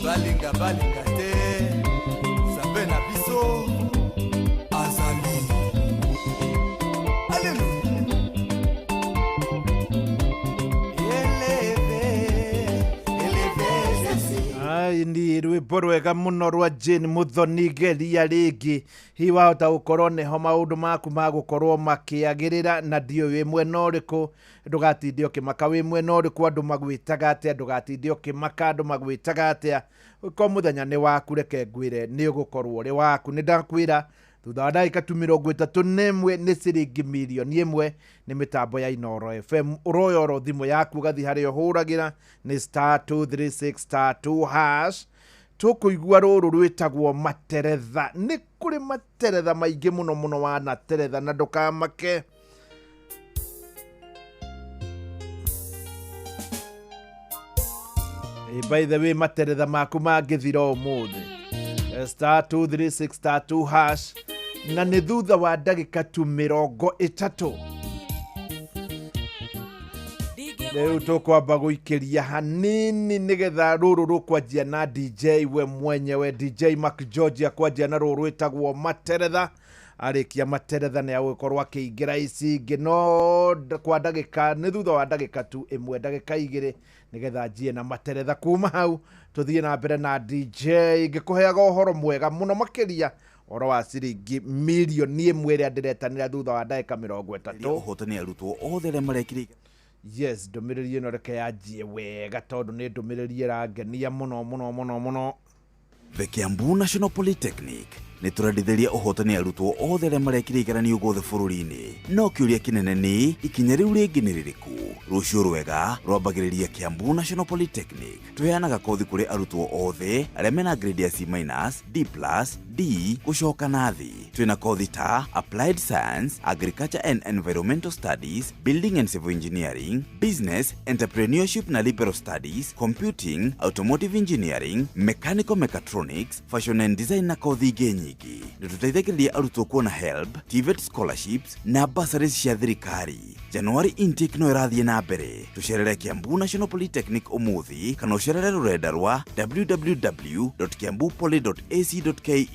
Balinga balinga te Nzambe na biso azali. Alléluia. Éleve, éleve Jésus. Ai ni rwĩmbo rwega mũno rwa Jane Muthoni geria rĩngĩ. Hihi wahota gũkorwo nĩho maũndũ maku magũkorwo makĩagĩrĩra, na ndiũĩ wĩ mwena ũrĩkũ. Ndũgatinde ũkĩmaka wĩ mwena ũrĩkũ, andũ magwĩtaga atĩa, ndũgatinde ũkĩmaka andũ magwĩtaga atĩa. Ko mũthenya nĩ waku, reke ngwĩre nĩ ũgũkorwo ũrĩ waku. Nĩ ndakwĩra thutha wa ndagĩka tu 31 nĩ ciringi 1,000,000 nĩ mĩtambo ya Inooro FM. Ũroya oro thimũ yaku ũgathiĩ harĩa ũhũragĩra nĩ star 236 star 2 hash. Tũkũigua rũrũ rwĩtagwo materetha. Nĩ kũrĩ materetha maingĩ mũno mũno wanateretha, na ndũkamake. By the way, materetha maku mangĩthira ũmũthĩ star 236 star 2 hash, na nĩ thutha wa ndagĩka tu 30. Rĩu tũkwamba gũikĩria hanini nĩgetha rũrũ rũkwanjia na DJ we mwenyewe, DJ Mark George akwanjia na rũrũ rwĩtagwo materetha. Arĩkia materetha nĩ agũgĩkorwo akĩingĩra ici ingĩ, no kwa ndagĩka nĩ thutha wa ndagĩka tu 1 ndagĩka 2 nĩgetha njie na materetha. Kuma hau tũthiĩ na mbere na DJ ngĩkũheaga ũhoro mwega mũno makĩria, ũhoro wa ciringi 1,000,000 ĩrĩa ndĩretanĩra thutha wa ndagĩka 30. Ũhotani arutwo othe arĩa marekire. Yes, ndũmĩrĩri ĩno reke yanjie wega tondũ nĩ ndũmĩrĩri ĩrangenia mũno mũno mũno mũno. The Kiambu National Polytechnic nĩ tũrendithĩria ũhotani arutwo othe arĩa marekire igeranio guothe bũrũri-inĩ. No kĩũria kĩnene nĩ ikinya rĩu rĩngĩ nĩ rĩrĩkũ? Rũciũ rwega rwambagĩrĩria Kiambu National Polytechnic. Tũheanaga kothi kũrĩ arutwo othe arĩa mena grade ya C minus, D plus, D gũcoka na thĩ. Twĩna kothi ta Applied Science, Agriculture and Environmental Studies, Building and Civil Engineering, Business, Entrepreneurship na Liberal Studies, Computing, Automotive Engineering, Mechanical Mechatronics, Fashion and Design na kothi ingĩ nyingĩ. Nĩ tũteithagĩrĩria arutwo kuona HELB, TVET scholarships na bursaries cia thirikari. January intake no ĩrathiĩ na mbere. Tũcerere Kiambu National Polytechnic ũmũthĩ kana ũcerere rũrenda rwa www.kiambupoly.ac.ke.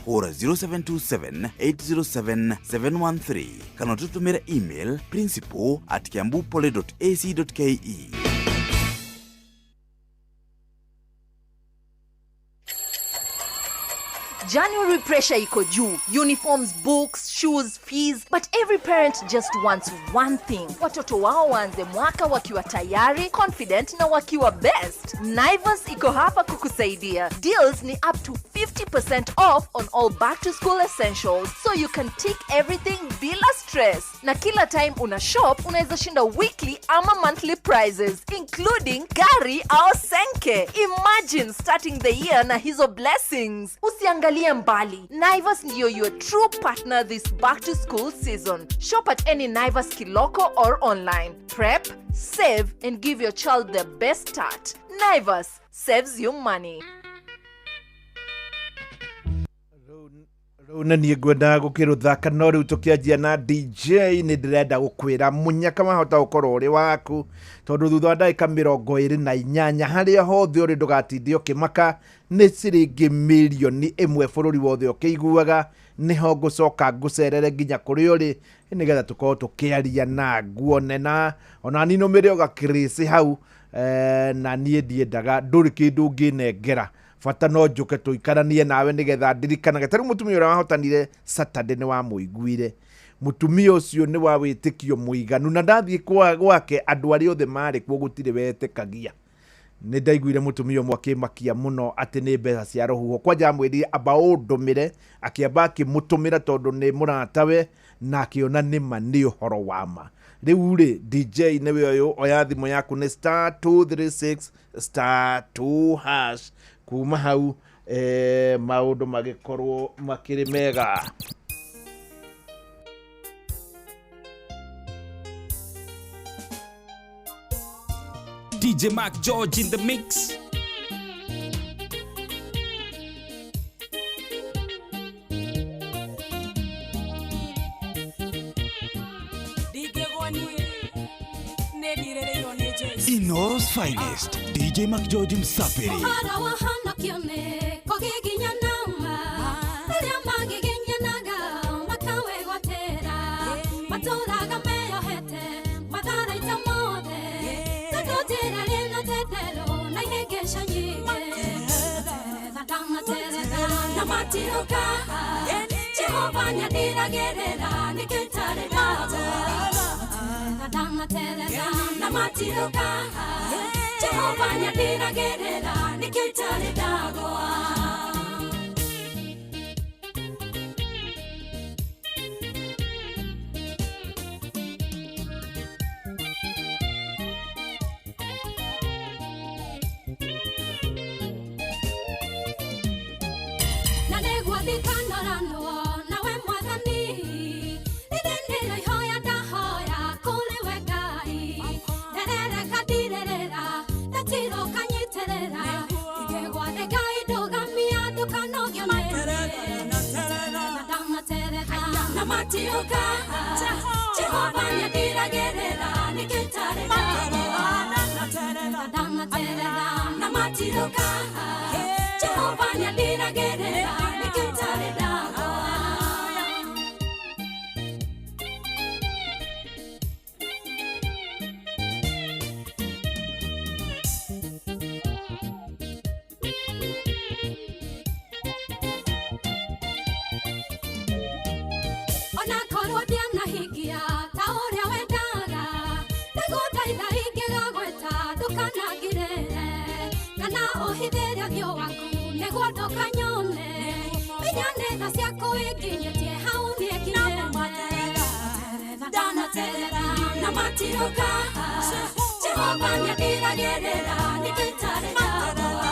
Hũra 0727 807 713 kana ũtũtũmĩre email principal@kiambupoly.ac.ke. January pressure iko juu. Uniforms, books, shoes, fees. But every parent just wants one thing. Watoto wao waanze mwaka wakiwa tayari, confident na wakiwa best. Naivas iko hapa kukusaidia. Deals ni up to 50% off on all back to school essentials, so you can tick everything bila stress. Na kila time una shop, unaweza shinda weekly ama monthly prizes, including gari au senke. Imagine starting the year na hizo blessings. Usiangalie mbali. Naivas ndiyo your true partner this back to school season. Shop at any Naivas Kiloko or online. Prep, save and give your child the best start. Naivas saves you money. Rĩu nĩ niĩ ngwendaga gũkĩrũthaka, no rĩu tũkĩanjia na DJ nĩ ndĩrenda gũkwĩra mũnyaka wahota gũkorwo ũrĩ waku, tondũ thutha wa ndagĩka 28 harĩa hothe ũrĩ ndũgatinde ũkĩmaka nĩ ciringi 1,000,000 bũrũri wothe ũkĩiguaga. Nĩho ngũcoka ngũcerere nginya kũrĩa ũrĩ nĩgetha tũkorwo tũkĩaria na nguone na ona ninũmĩre ũgakĩrĩci hau. Na niĩ ndiendaga ndũrĩ kĩndũ ũngĩnengera, bata no njũke tũikaranie nawe nĩgetha ndirikanage. Ta rĩu mũtumia ũrĩa wahotanire Saturday nĩ wamũiguire. Mũtumia ũcio nĩ wa wĩtĩkio mũiganu, na ndathiĩ gwake andũ arĩa othe marĩ kuo gũtirĩ wetĩkagia. Nĩ ndaiguire mũtumia ũmwe akĩmakia mũno atĩ nĩ mbeca cia rũhuho. Kwanja amwĩrire amba ũndũmĩre, akĩamba akĩmũtũmĩra tondũ nĩ mũratawe, na akĩona nĩma nĩ ũhoro wa ma. Rĩu rĩ, DJ nĩwe ũyũ, oya thimũ yaku nĩ star 236 star 2 hash. Kuma hau maũndũ magĩkorwo makĩrĩ mega. DJ Mark George in the mix. Inooro's finest DJ Mac George Msafiri. Ũhoro wa honokio nĩ kũgiginyana ma rĩrĩa magiginyanaga makawĩgwatĩra matũraga meyohete matharaita mothe tondũ njĩra rĩna thetero na ihĩngĩca nyingĩ ndamateretha na matirũka Jehova nĩandiragĩrĩra nĩkĩo itarĩ ndagwa ndamateretha na matirũka Jehova nĩandiragĩrĩra nĩkĩo itarĩ ndagwa. Na nĩguo ndikanoranwo nawe Mwathani rĩrĩ ihoya ndahoya kũrĩ we Ngai nderereka ndirĩrĩra ndatirũka nyitĩrĩra ingĩgwa thĩ Ngai ndũgamia ndũkanogio nĩ ndamateretha na matirũka Jehova nĩandiragĩrĩra nĩkĩo itarĩ ndagwa ndamateretha na matirũka Jehova nĩandiragĩrĩra nĩkĩo itarĩ ndagwa. Ona korwo ndianahingia ta ũrĩa wendaga ndagũthaitha ingĩgagweta ndũkanangirĩre kana ũhithĩre ũthiũ waku nĩguo ndũkanyone menya nĩ tha ciaku inginyĩtie hau niĩ nginyĩte ndanaterera na matirũka Jehova nĩandiragĩrĩra nĩkĩo itarĩ ndagwa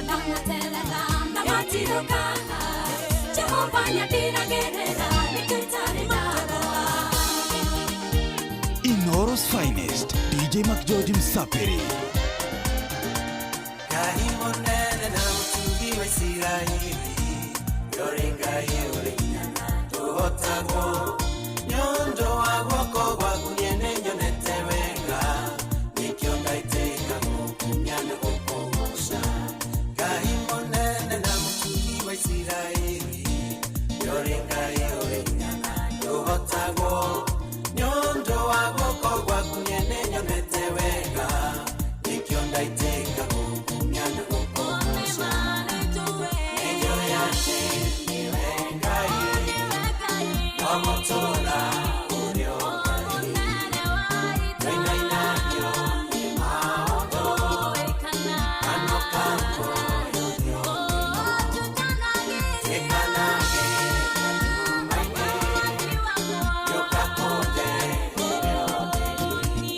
ndanaterera na matirũka Jehova nĩandiragĩrĩra nĩkĩo itarĩ ndagwa. Inooro's finest DJ Mac George Msafiri. Ngai mũnene na mũtugi wa Isiraeli yũrĩ Ngai ũrĩ hinya na ndũhotagwo nĩ ũndũ wa guoko gwaku niĩ nĩnyonete wega nĩkĩo ndaitĩka gũkumia na gũkũgoca Ngai mũnene na mũtugi wa Isiraeli yũrĩ Ngai ũrĩ hinya na ndũhotagwo nĩ ũndũ wa guoko gwaku niĩ nĩnyonete wega nĩkĩo ndaitĩka gũkumia na gũkũgoca Nĩnjũĩ atĩ nĩwe Ngai no gũtũũra ũrĩ o Ngai ndũinainagio nĩ maũndũ kano ka muoyo nĩ Tuĩkanage nduma-inĩ gĩũka kũnde ũrĩa ũtheri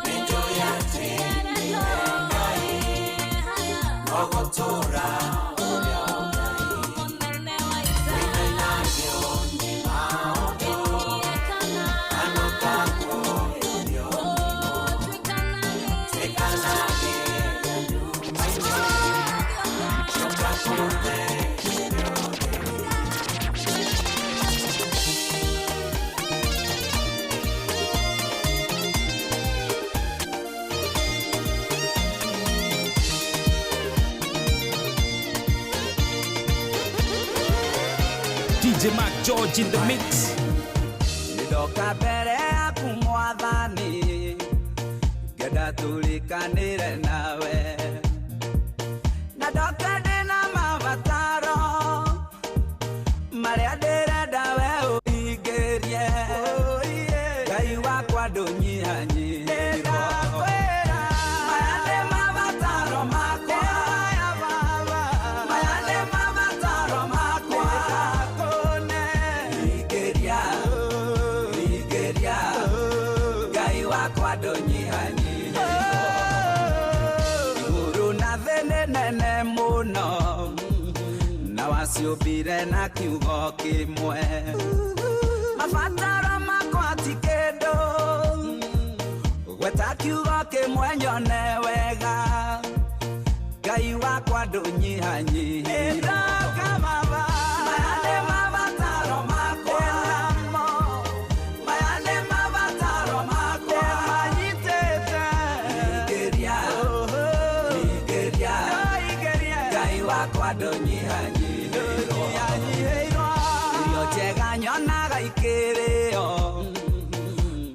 Nĩnjũĩ atĩ nĩwe Ngai no gũtũũra ũrĩ o Ngai ndũinainagio nĩ maũndũ kano ka muoyo nĩ Tuĩkanage nduma-inĩ gĩũka kũnde ũrĩa ũtheri. DJ Mac George in the mix. Ndoka mbere yaku Mwathani ngenda tũrĩkanĩre nawe na ndoka ndĩna mabataro marĩa ndĩrenda we ũhingĩrie Ngai wakwa ndũnyihanyihĩrwo maya nĩ mabataro makwa maya nĩ mabataro makwa hingĩria hingĩria Ngai wakwa ndũnyihanyihĩrwo igũrũ na thĩ nĩ nene mũno na waciũmbire na kiugo kĩmwe mabataro makwa ti kĩndũ gweta kiugo kĩmwe nyone wega Ngai wakwa ndũnyihanyihĩrwo maya nĩ mabataro makwa maya nĩ mabataro makwa manyitĩte Ndũingĩria Ngai wakwa ndũnyihanyihĩirwo. Irio njega nyonaga ikĩrĩo,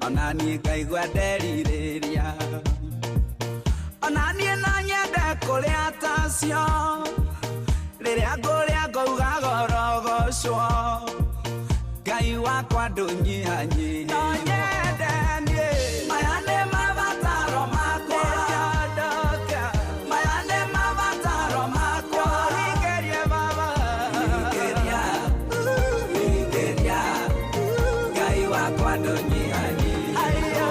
ona niĩ ngaigua nderirĩria. Ona niĩ no nyende kũrĩa tacio, rĩrĩa ngũrĩa ngauga gorogocwo. Ngai wakwa ndũnyihanyihĩirwo. No nyende niĩ, maya nĩ mabataro makwa. Maya nĩ mabataro makwa. Hingĩria Baba. Hingĩria, hingĩria. Ngai wakwa ndũnyihanyihĩirwo.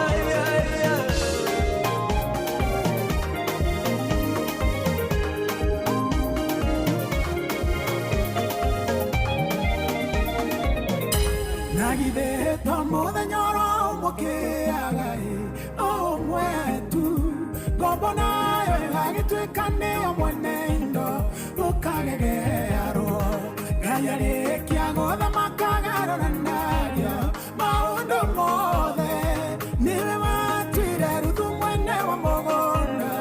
Na githĩ to mũthenya oro ũmwe ũkĩaga ĩ, ũmwe tu ngombo nayo ĩgagĩtuĩka nĩyo mwene indo ũkagegearwo. Ngai arĩkia gũthamaka agarũranagia maũndũ mothe, nĩwe watuire Ruthu mwene wa mũgũnda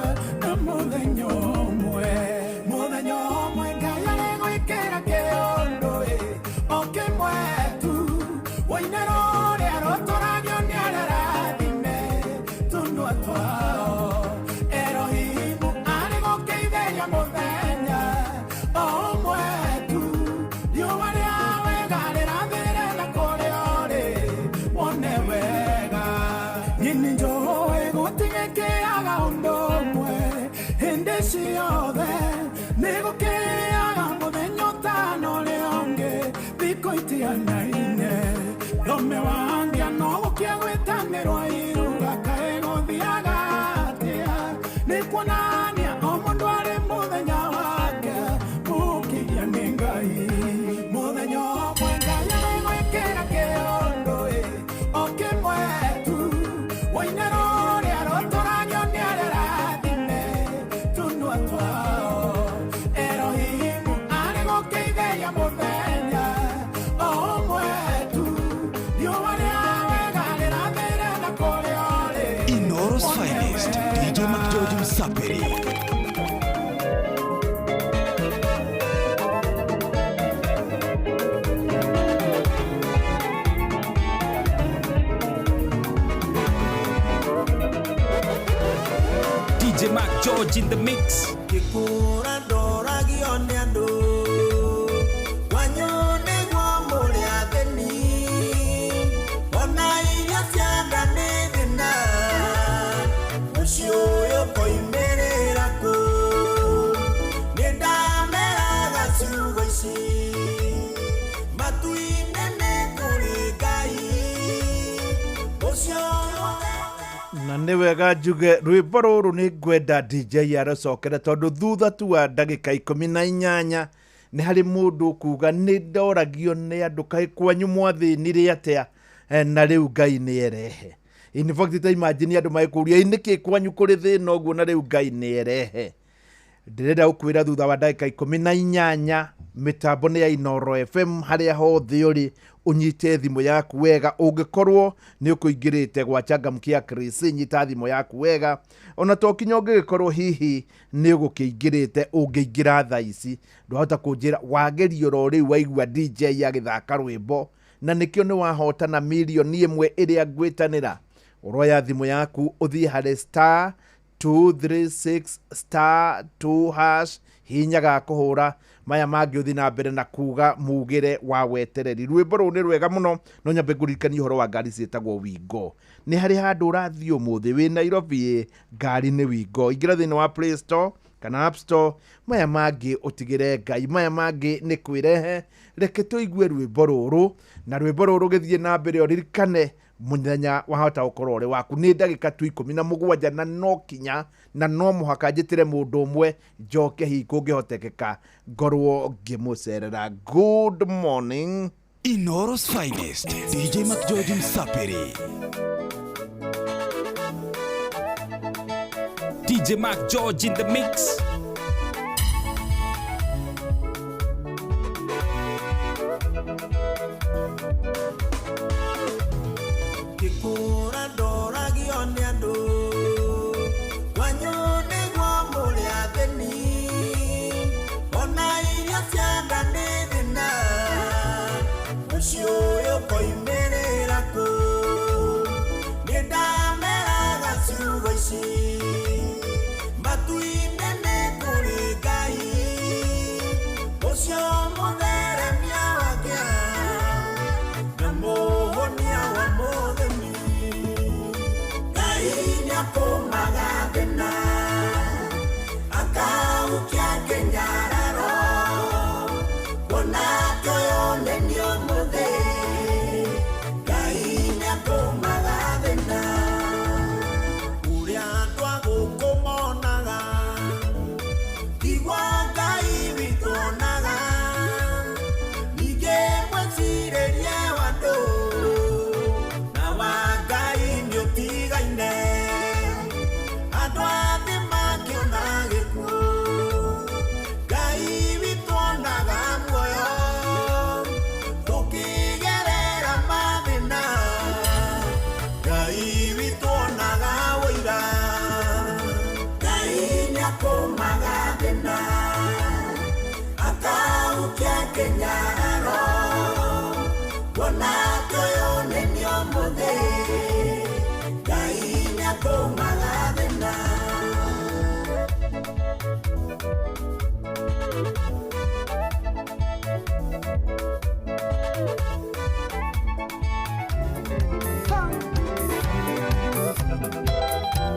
na mũthenya ũmwe, mũthenya ũmwe Ngai arĩgwĩkĩra kĩũndũ ĩ, o kĩmwe tu woinero rĩa rũtũragio nĩ arĩa arathime tũnua twao. Erohimu arĩ gũkĩitheria mũthenya o ũmwe tu, riũa rĩa wega rĩrathĩre na kũrĩa ũrĩ wone wega. Nyini njũĩ gũtigĩkĩaga ũndũ ũmwe hĩndĩ ciothe, nĩ gũkĩaga mũthenya ũtano ũrĩa ũngĩ thikũ itianaine. Thome wangia no gũkĩa gwĩtanĩrwo iruga kaĩ gũthiaga atĩa, nĩ kuonania o mũndũ arĩ mũthenya wake mũkĩgia nĩ Ngai. Mũthenya ũmwe Ngai arĩgwĩkĩra kĩũndũ ĩ, o kĩmwe tu woinero rĩa rũtũragio nĩ arĩa arathime tũnua twao. Erohimu arĩ gũkĩitheria mũthenya o ũmwe tu, riũa rĩa wega rĩrathĩre na kũrĩa ũrĩ Inooro's finest, DJ McGeorge Msaperi. DJ Mark George in the mix. Ngĩkũra ndoragio nĩ andũ, kwanyu nĩguo mũrĩ athĩni, ona irio cia nda nĩ thĩna, mũciĩ ũyũ ũkoimĩrĩra kũ? Nĩ ndameraga ciugo ici, matu-inĩ nĩ kũrĩ Ngai, ũcio Na nĩ wega njuge rwĩmbo rũrũ nĩ ngwenda DJ arũcokere tondũ thutha tu wa ndagĩka 18 nĩ harĩ mũndũ ũkuga nĩ ndoragio nĩ andũ kaĩ kwanyu mwathĩnire atĩa, na rĩu Ngai nĩ erehe. In fact ta imagine andũ magĩkũria "Ĩ, nĩkĩ kwanyu kũrĩ thĩna ũguo na rĩu Ngai nĩ erehe." Ndĩrenda gũkwĩra thutha wa ndagĩka 18 mĩtambo nĩ ya Inooro FM harĩa hothe ũrĩ ũnyite thimũ yaku wega. Ũngĩkorwo nĩ ũkũingĩrĩte gwa Changamkia Chris, nyita thimũ yaku wega. Ona to kinya ũngĩgĩkorwo hihi nĩ ũgũkĩingĩrĩte, ũngĩingĩra thaa ici ndwahota kũnjĩra wageria oro rĩu waigua DJ agĩthaka rwĩmbo na nĩkĩo nĩ wahotana mirioni ĩmwe ĩrĩa ngwĩtanĩra. Ũroya thimũ yaku ũthiĩ harĩ star 236 star 2 hash, hinya ga kũhũra maya mangĩ ũthiĩ na mbere na kuga mugĩre wa wetereri. Rwĩmbo rũu nĩ rwega mũno, no nyambe ngũririkanie ũhoro wa ngari ciĩtagwo Wingo. Nĩ harĩ handũ ũrathiĩ ũmũthĩ wĩ Nairobi, ngari nĩ Wingo. Ingĩra thĩinĩ wa Play Store kana App Store, maya mangĩ ũtigĩre Ngai, maya mangĩ nĩ kwĩrehe. Reke tũigue rwĩmbo rũrũ, na rwĩmbo rũrũ rũgĩthiĩ na mbere ũririkane mũthenya wahota gũkorwo ũrĩ waku. Nĩ ndagĩka tu 17 na no kinya na no mũhaka njĩtĩre mũndũ ũmwe njoke hihi kũngĩhotekeka ngorwo ngĩmũcerera. Good morning. Inooro's finest, DJ McGeorge Msaperi. DJ Mark George in the mix. Ngĩkũra ndoragio nĩ andũ, kwanyu nĩguo mũrĩ athĩni, Akaukia kĩnyararo kuona atĩ ũyũ nĩ niĩ ũmũthĩ Ngai nĩatũmaga thĩna Ũrĩa andũ a gũkũ monaga tiguo Ngai witũ onaga ningĩ mwĩcirĩrie wa andũ na wa Ngai nĩũtigaine andũ a thĩ makĩona gĩkuũ Ngai witũ onaga muoyo tũkĩgerera mathĩna Ngai witũ onaga ũira Ngai nĩatũmaga thĩna akaukia kĩnyararo kuona atĩ ũyũ nĩ niĩ ũmũthĩ Ngai nĩatũmaga thĩna.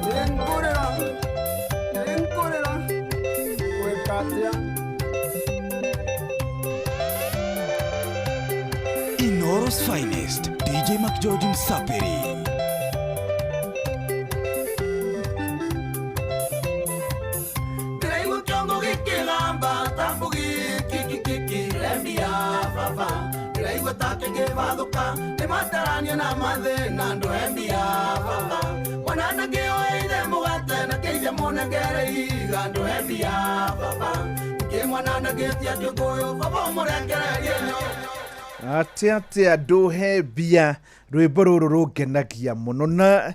Nĩngũrĩra, nĩngũrĩra, gwĩka atĩa? Inoro's finest, DJ McGeorge Msapiri. Ndĩraigua kĩongo gĩkĩgamba ta mbugi kikikikirembia baba ndĩraigua ta kĩngĩbathũka nĩmatarania na mathĩna ndũhembia baba mwana ndangĩoeire mũgate na kĩithe mũnengere iga ndũhembia baba kĩ mwana ndangĩtia kĩũkũyũ baba ũmũrekererie Atĩ atĩa ndũhe mbia rwĩmbo rũrũ rũngenagia mũno na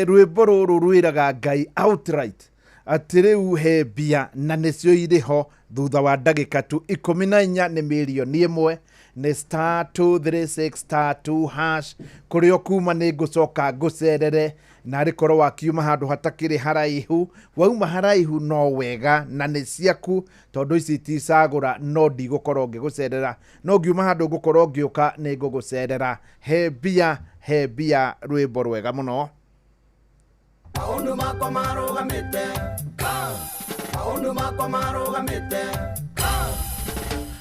rwĩmbo rũrũ rwĩraga Ngai outright atĩ rĩu he mbia na nĩcio irĩ ho thutha wa ndagĩka tu 14 nĩ mirioni 1 nĩ star 236 star 2 hash kũrĩa ũkuma nĩ ngũcoka ngũcerere na arĩ korwo wakiuma handũ hatakĩrĩ haraihu wauma haraihu no wega na nĩ ciaku tondũ ici ticagũra no ndigũkorwo ngĩgũcerera no ngiuma handũ ngũkorwo ngĩũka nĩ ngũgũcerera he mbia rwĩmbo rwega mũno. Maũndũ makwa marũgamĩte maũndũ makwa marũgamĩte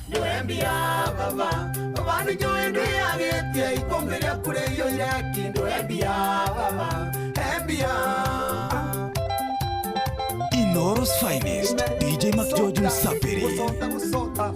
ndũhembia baba baba nĩnjũĩ ndwĩagĩtie ikũmbĩ rĩaku rĩiyũire ki ndũhembia baba hembia. Inoro's finest, DJ McGeorge Msapiri. Gũcota.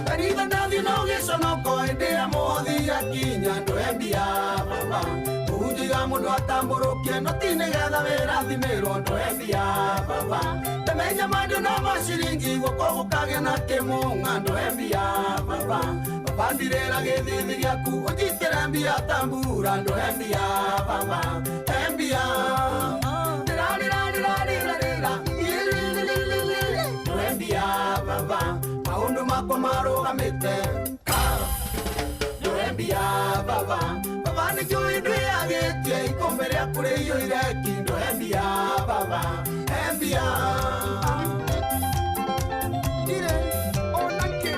Kanitha ndathiĩ no gĩconoko hĩndĩ ya mũhothi yakinya ndũhembia baba mũhunjiga mũndũ atambũrũkie no ti nĩgetha wĩrathimĩrwo ndũhembia baba ndamenya mandũ na maciringi guoko gũkagĩa na kĩmũng'a ndũhembia baba baba ndirĩra gĩthithi gĩaku ũnjitĩre mbia ta mbura ndũhembia baba hembia ndĩrarĩrarĩrarĩrarĩra ndũhembia baba maũndũ makwa marũgamĩte ndũhembia baba baba nĩnjũĩ ndwĩagĩtie ikũmbĩ rĩaku rĩiyũire ki ndũhembia baba hembia. Ndirĩ ona kĩ.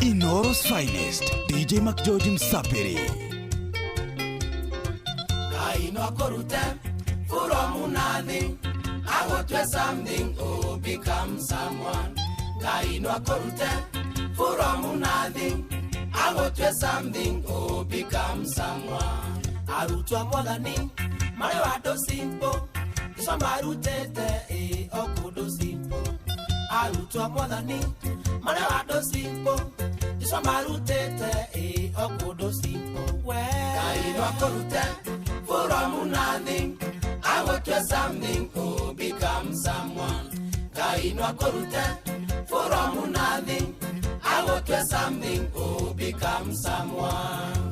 Inoro's finest, DJ McGeorge Msapiri. Ngai no akũrute from nothing agũtue something oh become someone. Ngai no akũrute from nothing agũtue something oh become someone. Arutwo a Mwathani marĩ o andũ simple Jesũ amarutĩte ĩ o kũndũ simple. Arutwo a Mwathani marĩ o andũ simple Jesũ amarutĩte ĩ o kũndũ simple. Ngai no akũrute from nothing agũtue something oh become someone. Ngai no akũrute from nothing agũtue something oh become someone.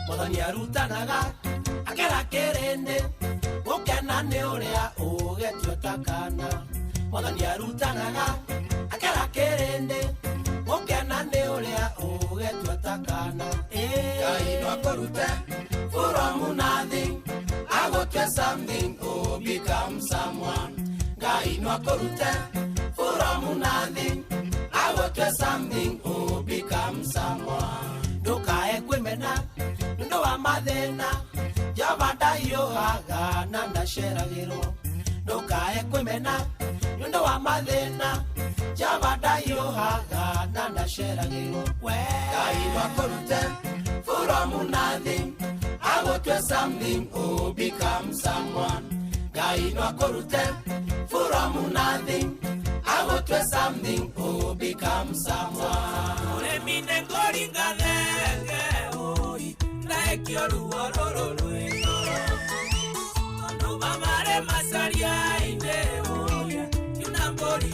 Mwathani arutanaga akera kĩrĩndĩ Gũkena nĩ ũrĩa ũgetua ta kana. Mwathani arutanaga akera kĩrĩndĩ. Gũkena nĩ ũrĩa ũgetua ta kana. Ngai no akũrute from nothing, agũtue something, oh become someone. Ngai no akũrute from nothing, agũtue something, oh become someone. Ndũkae kwĩmena nĩ ũndũ wa mathĩna, Jehova ndahiũhaga na ndaceragĩrwo. Ndũkae kwĩmena nĩ ũndũ wa mathĩna, Jehova ndahiũhaga na ndaceragĩrwo. We Ngai no akũrute from nothing, agũtue something, oh become someone. Ngai no akũrute from nothing, agũtue something, oh become someone. Mũrĩmi nĩ ngũringa thenge oi, ndekio ruo rũrũ rwĩ ngoro. Tondũ mamarĩ macaria-inĩ oi, kiuna mbũri.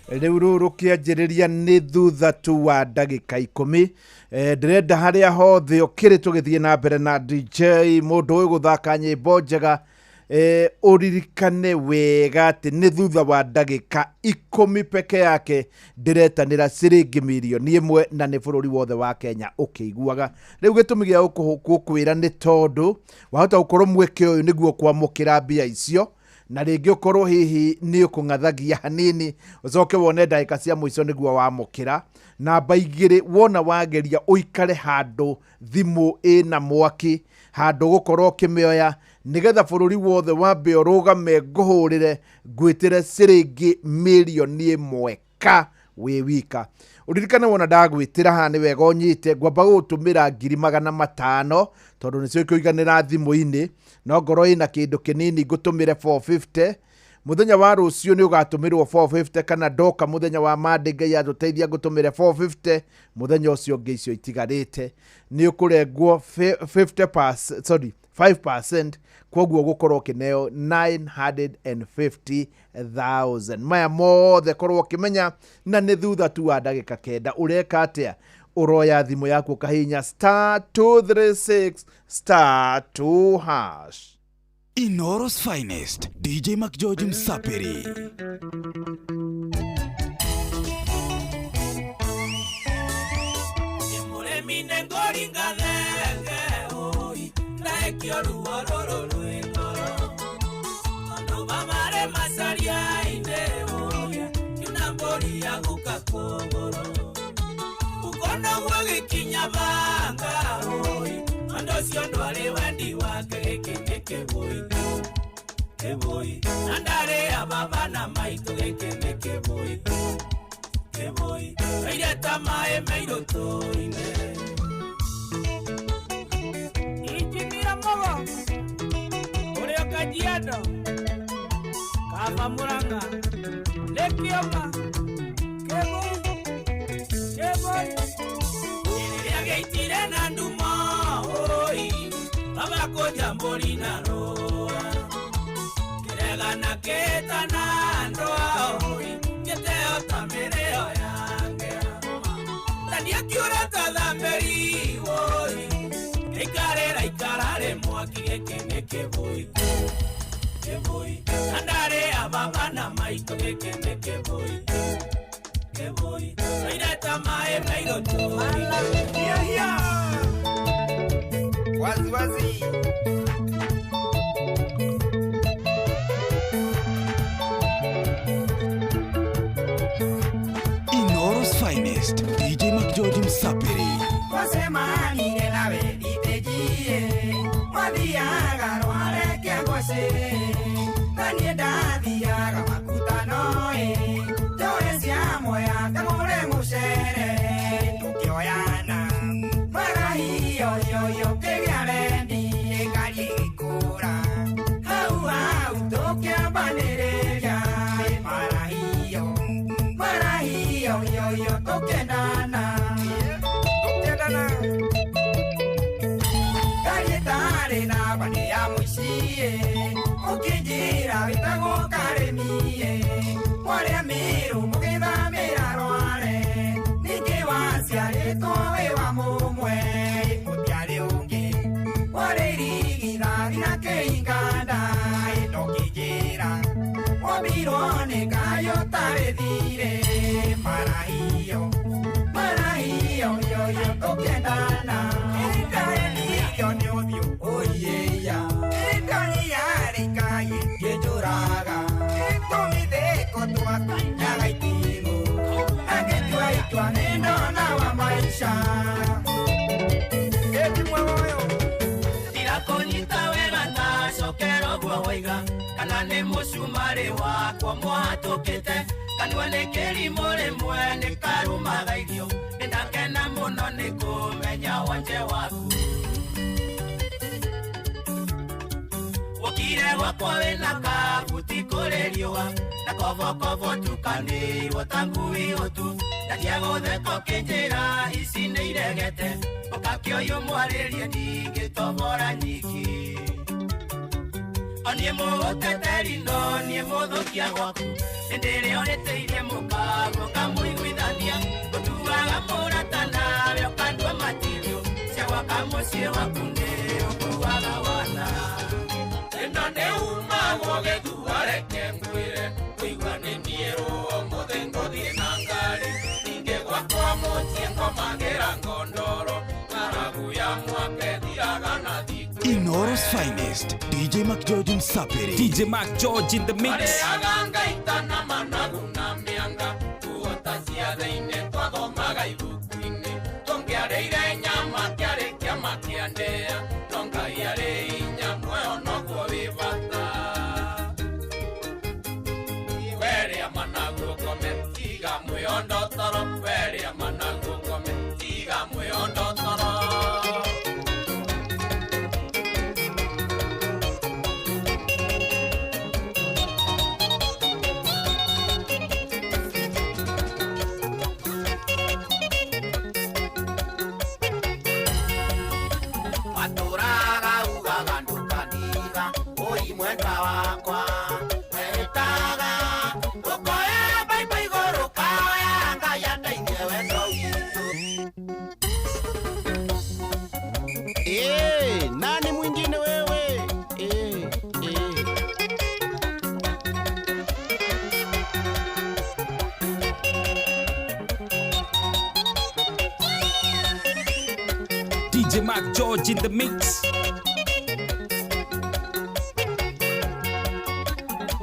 Rĩu rũrũ rũkĩanjĩrĩria nĩ thutha tu wa ndagĩka 10. Ndĩrenda harĩa hothe ũkĩrĩ tũgĩthiĩ na mbere na DJ mũndũ ũyũ gũthaka nyĩmbo njega. Ũririkane wega atĩ nĩ thutha wa ndagĩka 10 peke yake ndĩretanĩra ciringi mirioni 1 na nĩ bũrũri wothe wa Kenya ũkĩiguaga. Rĩu gĩtũmi gĩa gũkwĩra nĩ tondũ wahota gũkorwo mweke ũyũ nĩguo kwamũkĩra mbia icio, na rĩngĩ ũkorwo hihi nĩ ũkũng'athagia hanini ũcoke wone ndagĩka cia mũico nĩguo wamũkĩra. Namba 2, wona wageria ũikare handũ thimũ ĩna mwaki, handũ gũkorwo ũkĩmĩoya nĩgetha bũrũri wothe wambe ũrũgame ngũhũrĩre ngwĩtĩre ciringi mirioni 1 ka wĩ wika. Ũririkane wona ndagwĩtĩra haha nĩ wega ũnyite, ngwamba gũgũtũmĩra 500,000 tondũ nĩcio ikũiganĩra thimũ-inĩ, no ngorwo ĩna kĩndũ kĩnini ngũtũmĩre 450. Mũthenya wa rũciũ nĩ ũgatũmĩrwo 450, kana ndoka mũthenya wa Monday Ngai atũteithia ngũtũmĩre 450, mũthenya ũcio ũngĩ icio itigarĩte nĩ ũkũrengwo 5%, kwoguo gũkorwo ũkĩneo 950,000. Maya mothe korwo ũkĩmenya na nĩ thutha tu wa ndagĩka 9. Ũreka atĩa? Ũroya thimũ yaku ũkahihinya *236 *2#. Inooro's finest, DJ McGeorge Msapiri. Mũrĩmi nĩ ngũringa thenge oi, ndekio ruo rũrũ rwĩ ngoro. Tondũ mamarĩ macaria-inĩ oi, kiuna mbũri ya guka kũgũrũ. Ũkona gwĩgĩkinya banga oi, ũndũ ũcio ndwarĩ wendi wake, gĩkĩ nĩ kĩbũi kĩbũi. Na ndarĩ a baba na maitũ, gĩkĩ nĩ kĩbũi kĩbũi. Toire ta maĩ me irũtũ-inĩ. Injinia Mogo ũrĩa Kajiado, Kaba Murang'a, Lake Kĩbũi kĩbũi. Rĩrĩa gĩitire na ndumo oi, baba kũnja mbũri na rũa. Kĩregana kĩtana ndũa oi, gĩteo ta mĩrĩo yange. Ta ndiakiũra ta thamberi oi, gĩikarĩra ikararĩ mwaki, gĩkĩ nĩ kĩbũi kĩbũi. Na ndarĩ a baba na maitũ, gĩkĩ nĩ kĩbũi kĩbũi. Toire ta maĩ me irũtũ-inĩ. Wazi wazi. Inooro's finest, DJ McGeorge Msapiri. Wacemanire nawe nditĩnjie, wathiaga rware kĩagoci, na niĩ ndathiaga makutano-ĩ, njoe cia Mwea ngagũre mũcere, tũkĩoyana marahiyoyoyo kĩgĩa rendi, ngari ĩgĩkũra hau hau tũkĩambanĩrĩria, marahiyo marahiyoyoyo tũkĩendana tũkĩendana. Ngari ĩtarĩ namba nĩ ya mũici-ĩ, ũkĩnjĩra wĩtagwo Karĩmi-ĩ, mwarĩa Mĩrũ mũgĩthamĩra Rware, ningĩ waciarĩtwo wĩ wa mũmwe, gũtiarĩ ũngĩ, warĩ irigithathi na kĩinganda. Wombirwo nĩ Ngai ũtarĩ thirĩ. Marahio, marahio, yoyo tũkĩendana. Ndaendirio nĩ ũthiũ ũiĩia. Ndaniarĩ Ngai ngĩnjũraga. Tũmithĩko twakinyaga itimũ. Agĩtua itua nĩ ndona wa maisha. Gĩtimwe ũyũ. Ndirakũnyita wega ndacokera ũguo waiga kana nĩ mũcumarĩ wakwa mũhatũkĩte kanua nĩ kĩrimũ rĩmwe nĩ karumaga irio nĩndakena mũno nĩ kũmenya wonje waku wokire gwakwa wĩna kabuti kũrĩ riũa na kobokobo tukanĩirwo ta ngui ũtu ndatia gũtheka ũkĩnjĩra ici nĩ iregete ũkakĩoyũ mwarĩrie ndingĩtobora nyiki onie mũgũteteri no niĩ mũthũkia gwaku nĩndĩrĩo nĩtĩirie mũkaguo kamũiguithania ũtuaga mũrata nawe ũkandua matirio cia gwaka mũciĩ waku nĩ ũkuaga wana ĩno nĩ umagwo gĩthua reke ngwĩre kũigua nĩ niĩ rũo mũthĩ ngũthiĩ na ngari ningĩ gwakwa mũciĩ ngomagĩra ngondoro ng'aragu ya mwaka ĩthiraga na thikũ Inooro's finest, DJ McGeorge Msapiri. DJ Mac George in the mix. Arĩaga ngaita na managu na mĩanga tuota ciathĩ-inĩ twathomaga ibuku-inĩ tũngĩarĩire nyama kĩarĩ kĩama kĩa ndĩa no Ngai arĩ inya muoyo noguo wĩ bata werĩa managu ũkome tiga mwĩondo toro werĩa managu ũkome tiga mwĩondo toro. Watũraga ugaga ndũkandiga ũi mwendwa wakwa wetaga ũkoya mbaimbũ igũrũ kaoya Ngai andeithie wendo witũ. Eh, nani mwingine wewe? Eh, eh. DJ Mac George in the mix.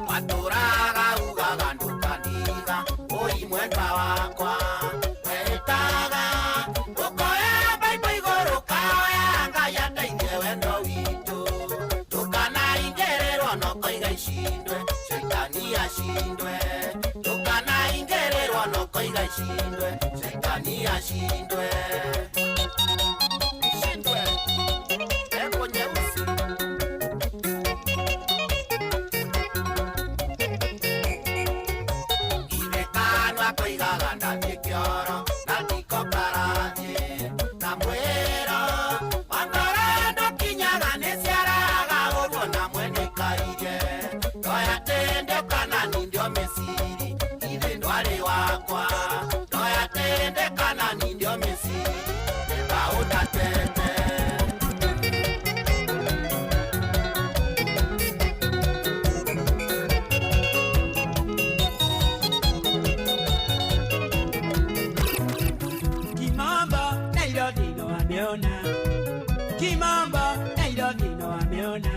Watũraga ugaga ndũkandiga ũi mwendwa wakwa wetaga ũkoya mbaimbũ igũrũ kaoya Ngai andeithie wendo witũ ndũkanaingĩrĩrwo nokoiga icindwe caitani acindwe ndũkanaingĩrĩrwo nokoiga icindwe caitani acindwe Shindwe. Eko nyeusi. Irekanwa koigaga ndathiĩ kĩoro na ndiko karathiĩ na mwĩro wa ngoro ndũkinyaga nĩciaraga ũguo na mwene ikairie ndoya tĩndĩ kana nindio mĩciri ithe ndwarĩ wakwa ndoya tĩndĩ kana nindio mĩciri nĩmbaũndatete. Kimambo Nairobi no ameona, Kimambo Nairobi no ameona,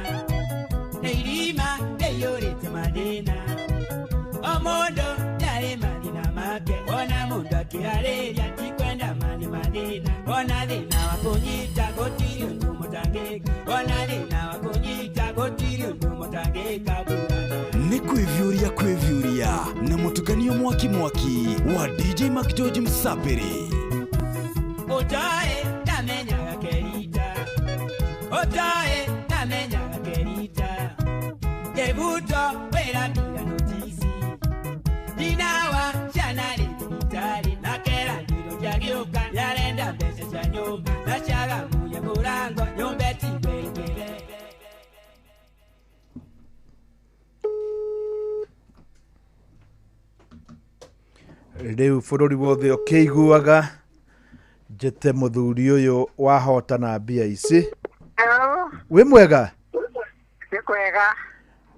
Neirima neiyũrĩte mathĩna, o mũndũ ndarĩ mathĩna make, ona mũndũ akĩarĩria ti kwenda mani mathĩna, ona thĩna wa kũnyita gũtirĩ ũndũ mũtangĩka, ona thĩna wa kũnyita gũtirĩ ũndũ mũtangĩka burana. Nĩ kwĩviũria kwĩviũria na mũtukanio mwaki mwaki wa DJ McGeorge Msapiri. Ũtoĩ ndamenyaga kerita, ũtoĩ ndamenyaga kerita, kĩbuto wĩra mbira notisi, ndinawa ciana rĩ thibitarĩ na kĩragiro kĩagĩũka nĩarenda mbeca cia nyũmba na ciagamuye mũrango nyũmba ĩtigwe ĩkĩrere. Rĩu bũrũri wothe ũkĩiguaga njĩte mũthuri ũyũ wahotana mbia ici. Hello, Wĩ mwega? nĩ kwega.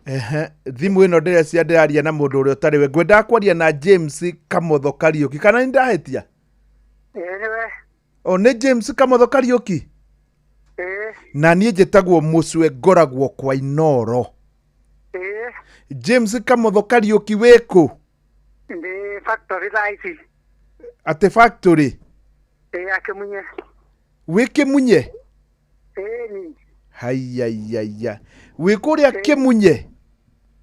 Ehe, thimũ ĩno ndĩrecia ndĩraria na mũndũ ũrĩa ũtarĩ we. Ngwendaga kwaria na James Kamotho Kariũki, kana nĩ ndahĩtia? Ĩĩ nĩwe. O nĩ James Kamotho Kariũki? Ĩĩ. Na niĩ njĩtagwo Mũcwe, ngoragwo kwa Inoro. Ĩĩ. James Kamotho Kariũki, wĩkũ? Ndĩ factory thaa ici. Atĩ factory? Ĩĩ, akĩmunye. Wĩ Kĩmunye? Ĩĩ ni. Haiyaiyaia, wĩ kũrĩa Kĩmunye?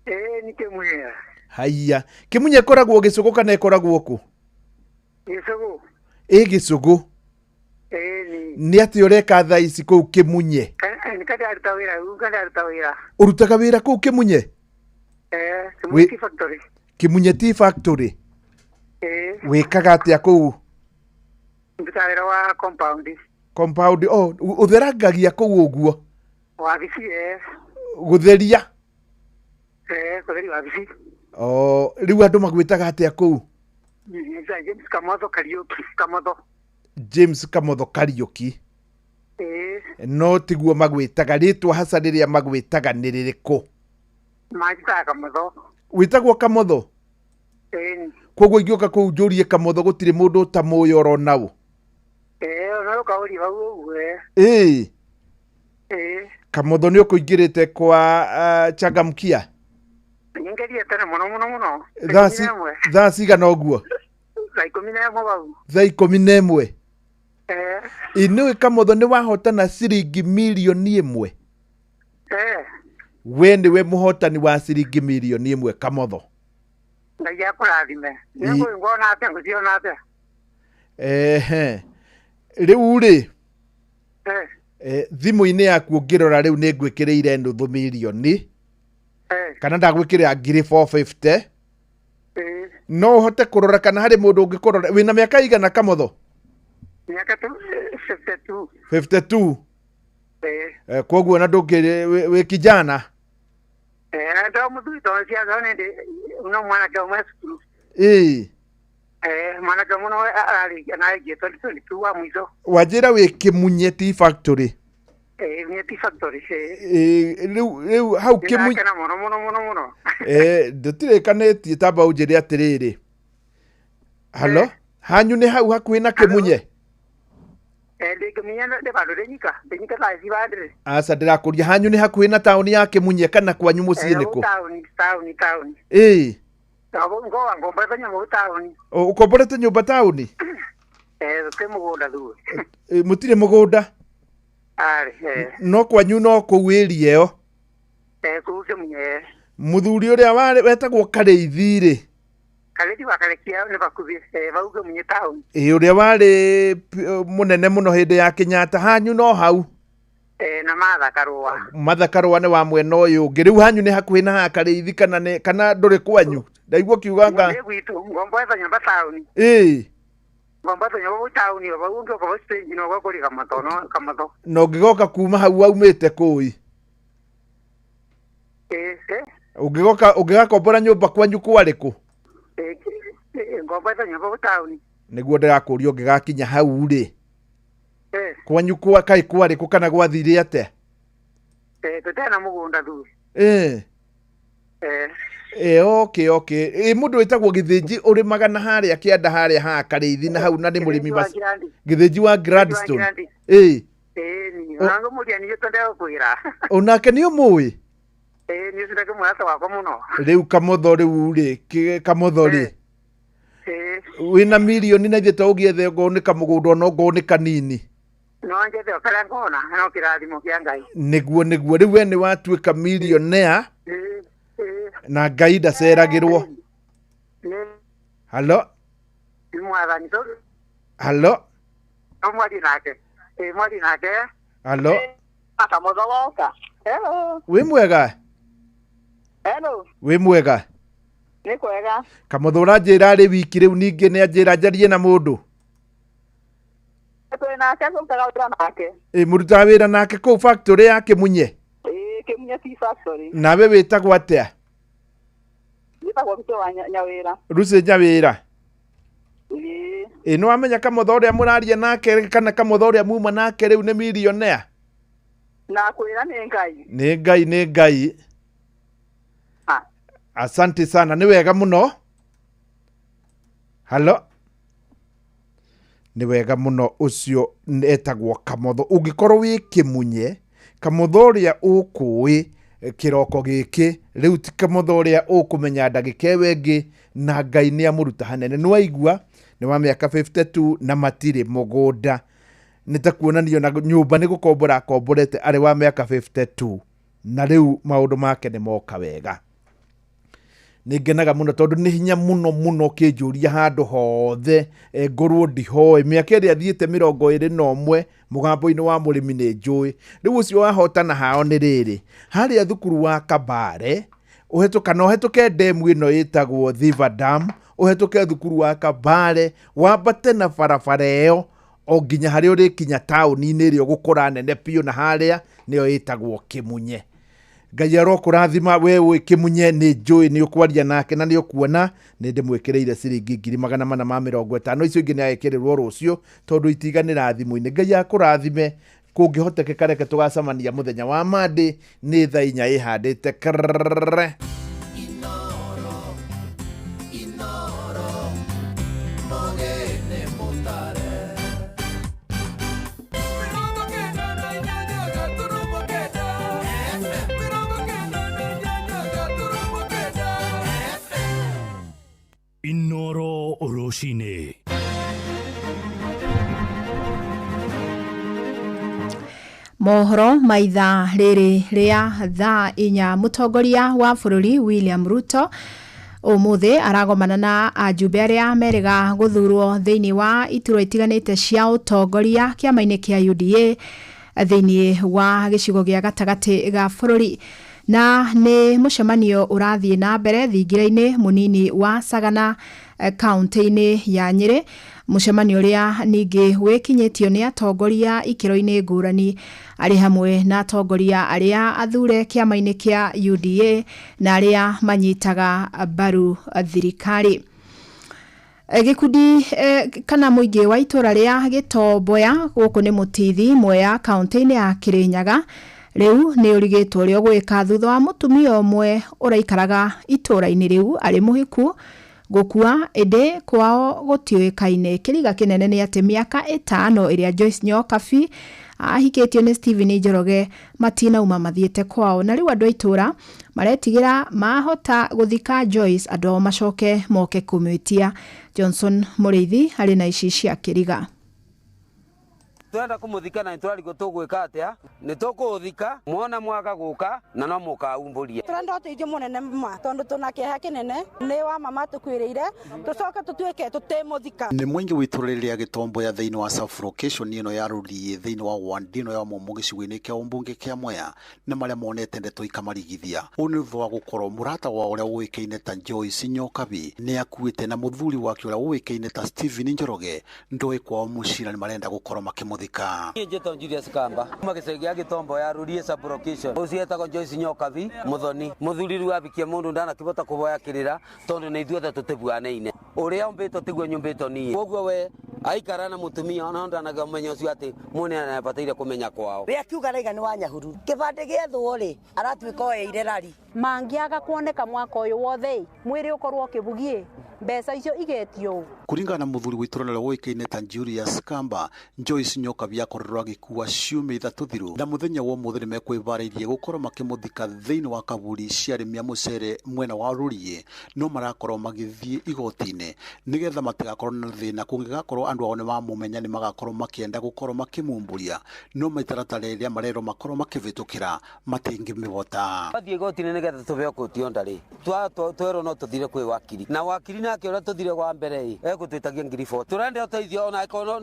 Ĩĩ ni Kĩmunye. Haiya, Kĩmunye ĩkoragwo Gĩcũgũ kana ĩkoragwo kũ? Gĩcũgũ. Ĩ Gĩcũgũ. Ĩĩ ni. Nĩ atĩ ũreka thaa ici kũu Kĩmunye? Nĩ kandaruta wĩra rĩu, kandaruta wĩra. Ũrutaga wĩra kũu Kĩmunye? Ĩĩ, Kĩmunye tea factory. Kĩmunye tea factory? Ĩĩ. Wĩkaga atĩa kũu? Ndutaga wĩra wa compound. Compound? Oh, ũtherangagia kũu ũguo? Wabici, ĩĩ. Gũtheria? Ĩĩ, kũtheria wabici. Oh, rĩu andũ magwĩtaga atĩa kũu? James Kamotho Kariũki, Kamotho. James Kamotho Kariũki? Ĩĩ. No tiguo magwĩtaga, rĩtwa haca rĩrĩa magwĩtaga nĩ rĩrĩkũ? Manjĩtaga Kamotho. Wĩtagwo Kamotho? Ĩĩ. Koguo ingĩũka kũu njũrie Kamotho, gũtirĩ mũndũ ũtamũĩ orona ũ? Ĩĩ, ona ũkaũria hau ũguo, ĩĩ. Ĩĩ. Ĩĩ. Kamotho, nĩ ũkũingĩrĩte kwa Changamkia? Nyingĩrie tene mũno mũno mũno. Thaa 11. Thaa cigana ũguo? Thaa 11 hau. Thaa 11? Ĩĩ. Ĩ nĩũĩ Kamotho nĩ wahotana ciringi 1 mirioni? Ĩĩ. We nĩwe mũhotani wa ciringi 1 mirioni, Kamotho. Ngai akũrathime. Nĩ ngona atĩa, ngũciona atĩa? Ehe, rĩu rĩ, Ĩĩ. Thimũ-inĩ yaku ũngĩrora rĩu nĩ ngwĩkĩrĩire 0.5 mirioni, kana ndagwĩkĩrĩra ngiri 450. Ĩĩ. No ũhote kũrora kana harĩ mũndũ ũngĩkũrora? Wĩna mĩaka igana, Kamotho? Mĩaka tu 52. 52? Ĩĩ. Koguo na ndũngĩ wĩ kijana. Ĩĩ, ndo mũthuri tondũ ciaga nĩ ndĩ no mwanake ũmwe cukuru. Ĩĩ. Ĩĩ, mwanake ũmwe no ararĩkia na arĩkia 2022 wa mũico. Wanjĩra wĩ Kĩmunye tea factory? Ĩĩ, Munye tea factory, ĩĩ. Ĩĩ, rĩu hau Kĩmunye. Ndĩrakena mũno mũno mũno mũno. Ndũtirĩkanĩtie, tamba ũnjĩre atĩrĩrĩ, halo, hanyu nĩ hau hakuhĩ na Kĩmunye? Ĩĩ, ndĩ Kĩmunye, ndĩ bandũ ndĩ nyika thaa ici bandĩrĩ. Aca, ndĩrakũria hanyu nĩ hakuhĩ na taũni ya Kĩmunye kana kwanyu mũciĩ nĩ kũ? Taũni, taũni, taũni. Ĩĩ. Ngoa ngomboretwo nyũmba taũni. Ũkomborete nyũmba taũni? Ĩĩ, tũtirĩ mũgũnda thuĩ. Ĩ, mũtirĩ mũgũnda? Arĩ, ĩĩ. No kwanyu no kũu ĩria ĩyo? Ĩĩ, kũu Kĩmunye. Mũthuri ũrĩa warĩ wetagwo Karĩithi rĩ? Karĩthi wa Karekia nĩ bakuhĩ, ĩĩ, bau Kĩmunye taũni. Ĩ, ũrĩa warĩ mũnene mũno hĩndĩ ya Kenyatta, hanyu no hau? Ĩĩ, na Martha Karũa. Martha Karũa nĩ wa mwena ũyũ ũngĩ. Rĩu hanyu nĩ hakuhĩ na haha Karĩithi kana nĩ kana ndũrĩ kwanyu? Ndaigua ũkiuga anga. Nĩ gwitũ, ngomboretwo nyũmba taũni. Ĩĩ. Ngomboretwo nyũmba bau taũni, bau ũngĩũka bau stage no ũgakũria Kamotho, no Kamotho. Na ũngĩgoka kuma hau waumĩte kũi? Ĩĩ, ĩĩ. Ũngĩgoka ũngĩgakombora nyũmba kwanyu kwarĩ kũ? Ĩĩ, ĩĩ, ngomboretwo nyũmba bau taũni. Nĩguo ndĩrakũria, ũngĩgakinya hau rĩ, Ĩĩ. kwanyu kwa kaĩ kwarĩ kũ kana gwathire atĩa? Ĩĩ, tũtirĩ na mũgũnda thuĩ. Ĩĩ. Ĩĩ. Ĩ, okay. Ĩ, mũndũ wĩtagwo Gĩthĩnji ũrĩmaga na harĩa kĩanda harĩa haha Karĩithi na hau, na nĩ mũrĩmi Gĩthĩnji wa Grandi. Gĩthĩnji wa Gĩthĩnji wa Gladstone. Grandi. Ĩ. Ĩĩ ni. Ona ngũmũria niĩ tondũ ndegũkwĩra. Onake nĩ ũmũĩ? Ĩĩ, niĩ ũcio ndakĩmũrata wakwa mũno. Rĩu Kamotho, rĩu rĩ, Kamotho rĩ, Ĩĩ. wĩna mirioni na ithuĩ to ũgĩethe ngoo nĩ kamũgũnda ona ngoo nĩ kanini. No njethe o karĩa ngona, no kĩrathimo kĩa Ngai. Nĩguo, rĩu we nĩ watuĩka millionaire. Ĩĩ, ĩĩ. Na Ngai ndaceragĩrwo. Nĩ Halo? nĩ mwathani tũ. Halo? No mwarie nake. Ĩĩ, mwarie nake. Halo? Kamotho woka. Hello. Wĩ mwega? Hello. Wĩ mwega? Nĩ kwega. Kamotho ũranjĩra arĩ wiki rĩu, ningĩ nĩ anjĩra njarie na mũndũ. Twĩ nake, tũrutaga wĩra nake. Ĩ, mũrutaga wĩra nake kũu factory ya Kĩmunye? Ĩĩ, Kĩmunye tea factory. Nawe wĩtagwo atĩa? Njĩtagwo Ruto wa Nyawĩra. Rucy Nyawĩra? Ĩĩ. Ĩ, nĩ wamenya Kamotho ũrĩa mũraria nake kana Kamotho ũrĩa muma nake rĩu nĩ millionaire? Na kwĩra nĩ Ngai. Nĩ Ngai, nĩ Ngai. Asante sana, nĩ wega mũno. Halo, nĩ wega mũno. Ũcio etagwo Kamotho. Ũngĩkorwo wĩ Kĩmunye, Kamotho ũrĩa ũkũĩ kĩroko gĩkĩ rĩu ti Kamotho ũrĩa ũkũmenya ndagĩka ĩyo ĩngĩ, na Ngai nĩ amũruta hanene. Nĩ waigua nĩ wa mĩaka 52 na matirĩ mũgũnda, nĩ ta kuonanio na nyũmba nĩ gũkombora akomborete arĩ wa mĩaka 52, na rĩu maũndũ make nĩ moka wega. Nĩ ngenaga mũno tondũ nĩ hinya mũno mũno ũkĩnjũria handũ hothe, ngorwo ndihoĩ mĩaka ĩrĩa thiĩte 21 mũgambo-inĩ wa mũrĩmi nĩ njũĩ. Rĩu ũcio wahotana hao nĩ rĩrĩ harĩa thukuru wa Kabare, ũhetũka na ũhetũke ndemu ĩno ĩtagwo Thiva Dam, ũhetũke thukuru wa Kabare, wambate na barabara ĩyo o nginya harĩa ũrĩkinya taũni-inĩ ĩrĩa ũgũkora nene biũ, na harĩa nĩyo ĩtagwo Kĩmunye. Ngai arokũrathima we wĩ Kĩmunye, nĩ njũĩ nĩ ũkwaria nake na nĩ ũkuona nĩ ndĩmwĩkĩrĩire ciringi 450,000. Icio ingĩ nĩ agĩkĩrĩrwo rũciũ tondũ itiganĩra thimũ-inĩ. Ngai akũrathime, kũngĩhotekeka reke tũgacemania mũthenya wa Monday nĩ thaa 4 ĩhandĩte krrrr. Inoro rũcinĩ. Mohoro maitha rĩrĩ rĩa thaa 4. Mũtongoria wa bũrũri William Ruto ũmũthĩ aragomana na ajumbe arĩa merĩga gũthurwo thĩinĩ wa iturwa itiganĩte cia ũtongoria kĩama-inĩ kĩa UDA thĩinĩ wa gĩcigo gĩa gatagatĩ ga bũrũri, na nĩ mũcemanio ũrathiĩ na mbere thingira-inĩ mũnini wa Sagana kaunti-inĩ ya Nyĩrĩ, mũcemanio ũrĩa ningĩ wĩkinyĩtio nĩ atongoria ikĩro-inĩ ngũrani arĩ hamwe na atongoria arĩa athure kĩama-inĩ kĩa UDA na arĩa manyitaga mbaru thirikari. Gĩkundi kana mũingĩ wa itũra rĩa Gĩtomboya gũkũ nĩ Mũtithi Mwea kaunti-inĩ ya Kĩrĩnyaga rĩu nĩ ũrigĩtwo ũrĩa ũgwĩka thutha wa mũtumia ũmwe ũraikaraga itũra-inĩ rĩu arĩ mũhiku gũkua, ĩndĩ kwao gũtiũĩkaine. Kĩriga kĩnene nĩ atĩ mĩaka 5 ĩrĩa Joyce Nyokabi ahikĩtio nĩ Stephen Njoroge matinauma mathiĩte kwao, na rĩu andũ a itũra maretigĩra mahota gũthika Joyce andũ ao macoke moke kũmwĩtia. Johnson Mũrĩithi arĩ na ici cia kĩriga. Turenda kumuthika na turarigwo tugwika atia ni tukuthika mwona mwaka guka na no mukaumburia. Turenda uteithio munene ma tondu tuna kieha kinene ni wa mama tukwiriire tucoke tutuike tutimuthika. Ni mwingi wituririria Gitombo ya thiini wa South Location ino ya Rurii thiini wa Wandino ya Mumo gicigo-ini kia umbunge kia Mwea ni maria monete ndeto ikamarigithia. Uu ni thutha wa gukorwo murata wa uria uikaine ta Joyce Nyokabi ni akuite na muthuri wake uria uikaine ta Stephen Njoroge ndoi kwao mucii na ni marenda gukorwo makimuthika. Njĩtagwo Julius Kamba kuma gĩcagi gĩa Gĩtombo ya Rurii sub-location. Ũcio etagwo Joyce Nyokabi Muthoni. Mũthuri rĩu abikia mũndũ ndanakĩbota kũboya kĩrĩra tondũ nĩ ithuothe tũtĩbuanaine. Ũrĩa ũmbĩtwo tiguo nyũmbĩtwo niĩ. Koguo we aikara na mũtumia ona ndanamenya ũcio atĩ mũne anabataire kũmenya kwao. Rĩa kiuga raiga nĩ wa Nyahururu. Kĩbandĩ gĩethwo rĩ aratuĩka oeire rari. Mangĩaga kuoneka mwaka ũyũ wothe mwĩrĩ ũkorwo ũkĩbugie mbeca icio igetio. Kuringana na muthuri wa itũra rĩrĩa ũĩkaine ta Julius Kamba, Joyce Nyokabi akorirwo agĩkua ciumia 3 thiru na muthenya wa ũmũthĩ nĩ mekwĩvarĩirie gũkorwo makĩmũthika thĩinĩ wa kaburi cia arĩmi a mũcere mwena wa Rurii, no marakorwo magĩthiĩ igoti-inĩ nĩgetha matigakorwo na thĩna kũngĩgakorwo andũ ao nĩ mamũmenya nĩ magakorwo makĩenda gũkorwo makĩmumbũria, no mĩtaratara ĩrĩa marerwo makorwo makĩvĩtũkĩra matingĩmĩhota. Twathiĩ igoti-inĩ nĩgetha tũheo kũti onda rĩ twerwo no tũthire kwĩ wakiri na wakiri nake ũrĩa tũthire wa mbere ĩ egũtwĩtagia 4,000. Tũrenda ũteithio ona akorwo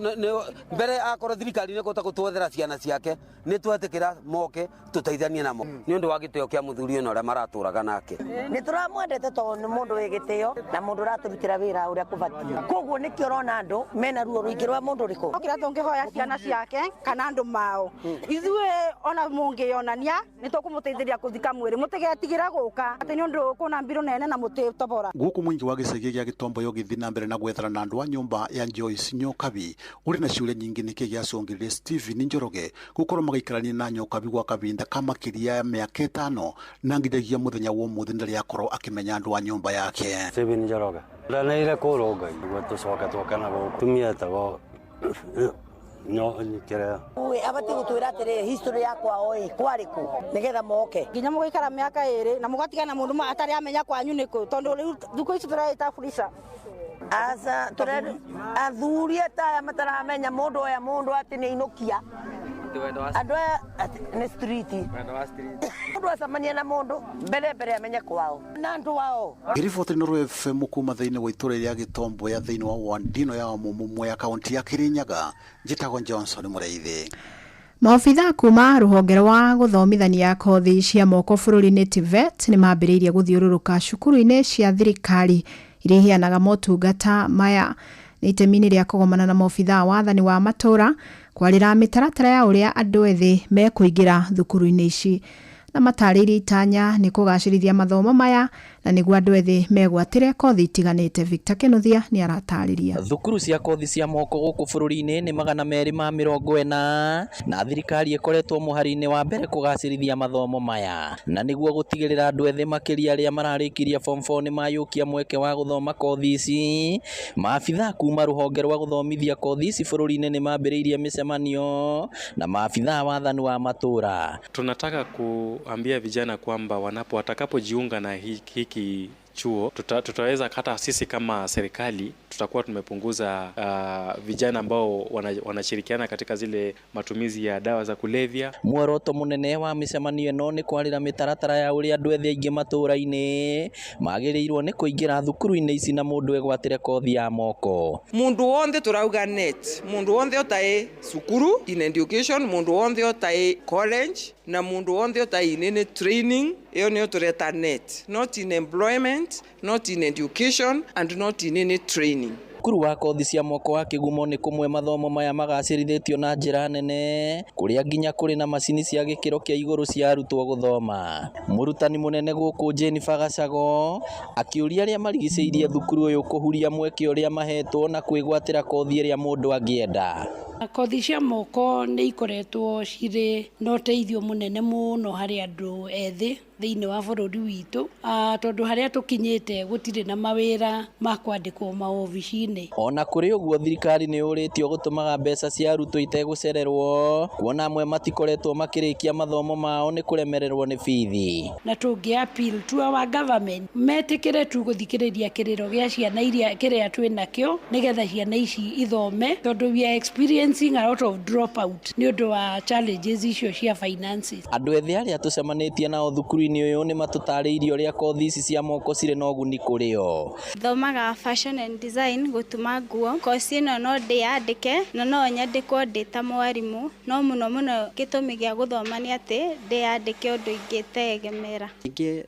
mbere akorwo thirikari nĩ kũhota gũtwethera ciana ciake nĩ twetĩkĩra moke tũteithanie namo nĩ ũndũ wa gĩtĩo kĩa mũthuri ũyũ na ũrĩa maratũraga nake. Nĩ tũramwendete tondũ nĩ mũndũ wĩ gĩtĩo na mũndũ ũratũrutĩra wĩra ũrĩa kũbatiĩ. Koguo nĩkĩo ũrona andũ mena ruo rũingĩ rwa mũndũ ũrĩkũ. Kĩrĩa tũngĩhoya ciana ciake kana andũ mao ithuĩ ona mũngĩonania nĩ tũkũmũteithĩria kũthika mwĩrĩ mũtigetigĩra gũka atĩ nĩ ũndũ kwĩna mbirũ nene na mũtĩtobora. Gũkũ mũingĩ wa gĩcagi gĩkĩ gĩa Gĩtomboyo gĩthiĩ na mbere na gwethana na andũ a nyũmba ya Joyce Nyokabi ũrĩ na ciũria nyingĩ nĩkĩ gĩacũngĩrĩrie Stephen Njoroge gũkorwo magĩikarania na Nyokabi gwa kahinda ka makĩria ya mĩaka 5 na nginyagia mũthenya wa ũmũthĩ ndarĩ akorwo akĩmenya andũ a nyũmba yake. Stephen Njoroge ndanaire kũrwo Ngai nĩguo tũcoke twoke na gũkũ tumia etagwo Abati gutwira atiriri history yakwa oi kwari ku nigetha moke nginya mugaikara miaka 2 na mugatigana mundu atari amenya kwanyu niku tondu riu thuku ici turaita furisa aca athuri ataya mataramenya mundu oya mundu ati ni inukia andu aya ni street mundu acemania na mundu mbere mbere amenye kwao na andu ao. Ngĩriboti Inooro FM kuma thĩinĩ wa itũra rĩa Gĩtomboya thĩinĩ wa Wandino ya Wamumu ya kaunti ya Kirinyaga, njĩtagwo Johnson Mũrĩithi. Maobitha kuma rũhonge rwa gũthomithania kothi cia moko bũrũri-inĩ TVET nĩ mambĩrĩirie gũthiũrũrũka cukuru-inĩ cia thirikari iria iheanaga motungata maya. Nĩ itemi-inĩ rĩa kũgomana na maobitha wathani wa matũra kwarĩra mĩtaratara ya ũrĩa andũ ethĩ mekũingĩra thukuru-inĩ ici, na matarĩirie itanya nĩ kũgacĩrithia mathomo maya na nĩguo andũ ethĩ megwatĩre kothi itiganĩte. Victor Kinuthia nĩ aratarĩria. Thukuru cia kothi cia moko gũkũ bũrũri-inĩ nĩ 240 na thirikari ĩkoretwo mũhari-inĩ wa mbere kũgacĩrithia mathomo maya, na nĩguo gũtigĩrĩra andũ ethĩ makĩria arĩa mararĩkirie form 4 nĩ mayũkia mweke wa gũthoma kothi ici. Maabitha kuma rũhonge rwa gũthomithia kothi ici bũrũri-inĩ nĩ mambĩrĩirie mĩcemanio na maabitha wathani wa matũra. Tunataka kuambia vijana kwamba watakapojiunga na hiki chuo tutaweza hata sisi kama serikali tutakuwa tumepunguza vijana ambao wanashirikiana katika zile matumizi ya dawa za kulevya. Muoroto munene wa micemanio ĩno nĩ kwarĩra mĩtaratara ya ũrĩa andũ ethĩ aingĩ matũra-inĩ magĩrĩirwo nĩ kũingĩra thukuru-inĩ ici na mũndũ egwatĩre kothi ya moko. Mundu wonthe turauga net, mundu wonthe otae cukuru in education, mundu wonthe otae college na mundu wonthe otae in training, iyo niyo tureta net, not in employment, not in education and not in any training. Cukuru wa kothi cia moko wa Kĩgumo nĩ kũmwe mathomo maya magacĩrithĩtio na njĩra nene, kũrĩa nginya kũrĩ na macini cia gĩkĩro kĩa igũrũ cia arutwo gũthoma. Mũrutani mũnene gũkũ Jennifer Gacago akĩũria arĩa marigicĩirie thukuru ũyũ kũhuria mweke ũrĩa mahetwo na kwĩgwatĩra kothi ĩrĩa mũndũ angĩenda. Kothi cia moko nĩ ikoretwo cirĩ na ũteithio mũnene mũno harĩ andũ ethĩ thĩinĩ wa bũrũri witũ, tondũ harĩa tũkinyĩte gũtirĩ na mawĩra ma kwandĩkwo maobici-inĩ. Ona kũrĩ ũguo thirikari nĩ yũrĩtio gũtũmaga mbeca cia arutwo itegũcererwo, kuona amwe matikoretwo makĩrĩkia mathomo mao nĩ kũremererwo nĩ bithi. Na tũngĩ appeal to our government metĩkĩre tu gũthikĩrĩria kĩrĩro gĩa ciana iria kĩrĩa twĩ nakĩo nĩgetha ciana ici ithome, tondũ we are experiencing a lot of dropout nĩ ũndũ wa challenges icio cia finances. Andũ ethĩ arĩa tũcemanĩtie nao thukuru-inĩ ũyũ nĩ matũtarĩirie ũrĩa kothi ici cia moko cirĩ na ũguni kũrĩ o. Thomaga fashion and design, gũtuma nguo. Kosi ĩno no ndĩyandĩke na no nyandĩkwo ndĩ ta mwarimũ, no mũno mũno gĩtũmi gĩa gũthoma nĩ atĩ ndĩyandĩke ũndũ ingĩtegemera. Ningĩ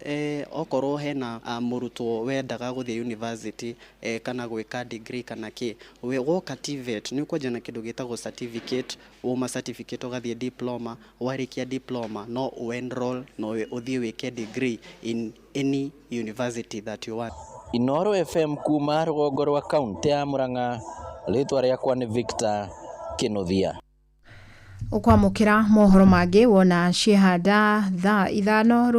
okorwo hena mũrutwo wendaga gũthiĩ university kana gwĩka degree kana kĩ, woka TVET nĩ ũkwanjia na kĩndũ gĩtagwo certificate, wauma certificate ũgathiĩ diploma, warĩkia diploma no ũ-enroll no ũthiĩ wĩke degree in any university that you want. Inooro FM kuma rũgongo rwa kaunti ya Murang'a, rĩtwa rĩakwa nĩ Victor Kinuthia. Ũkwamũkĩra mohoro mangĩ wona ciehanda thaa 5.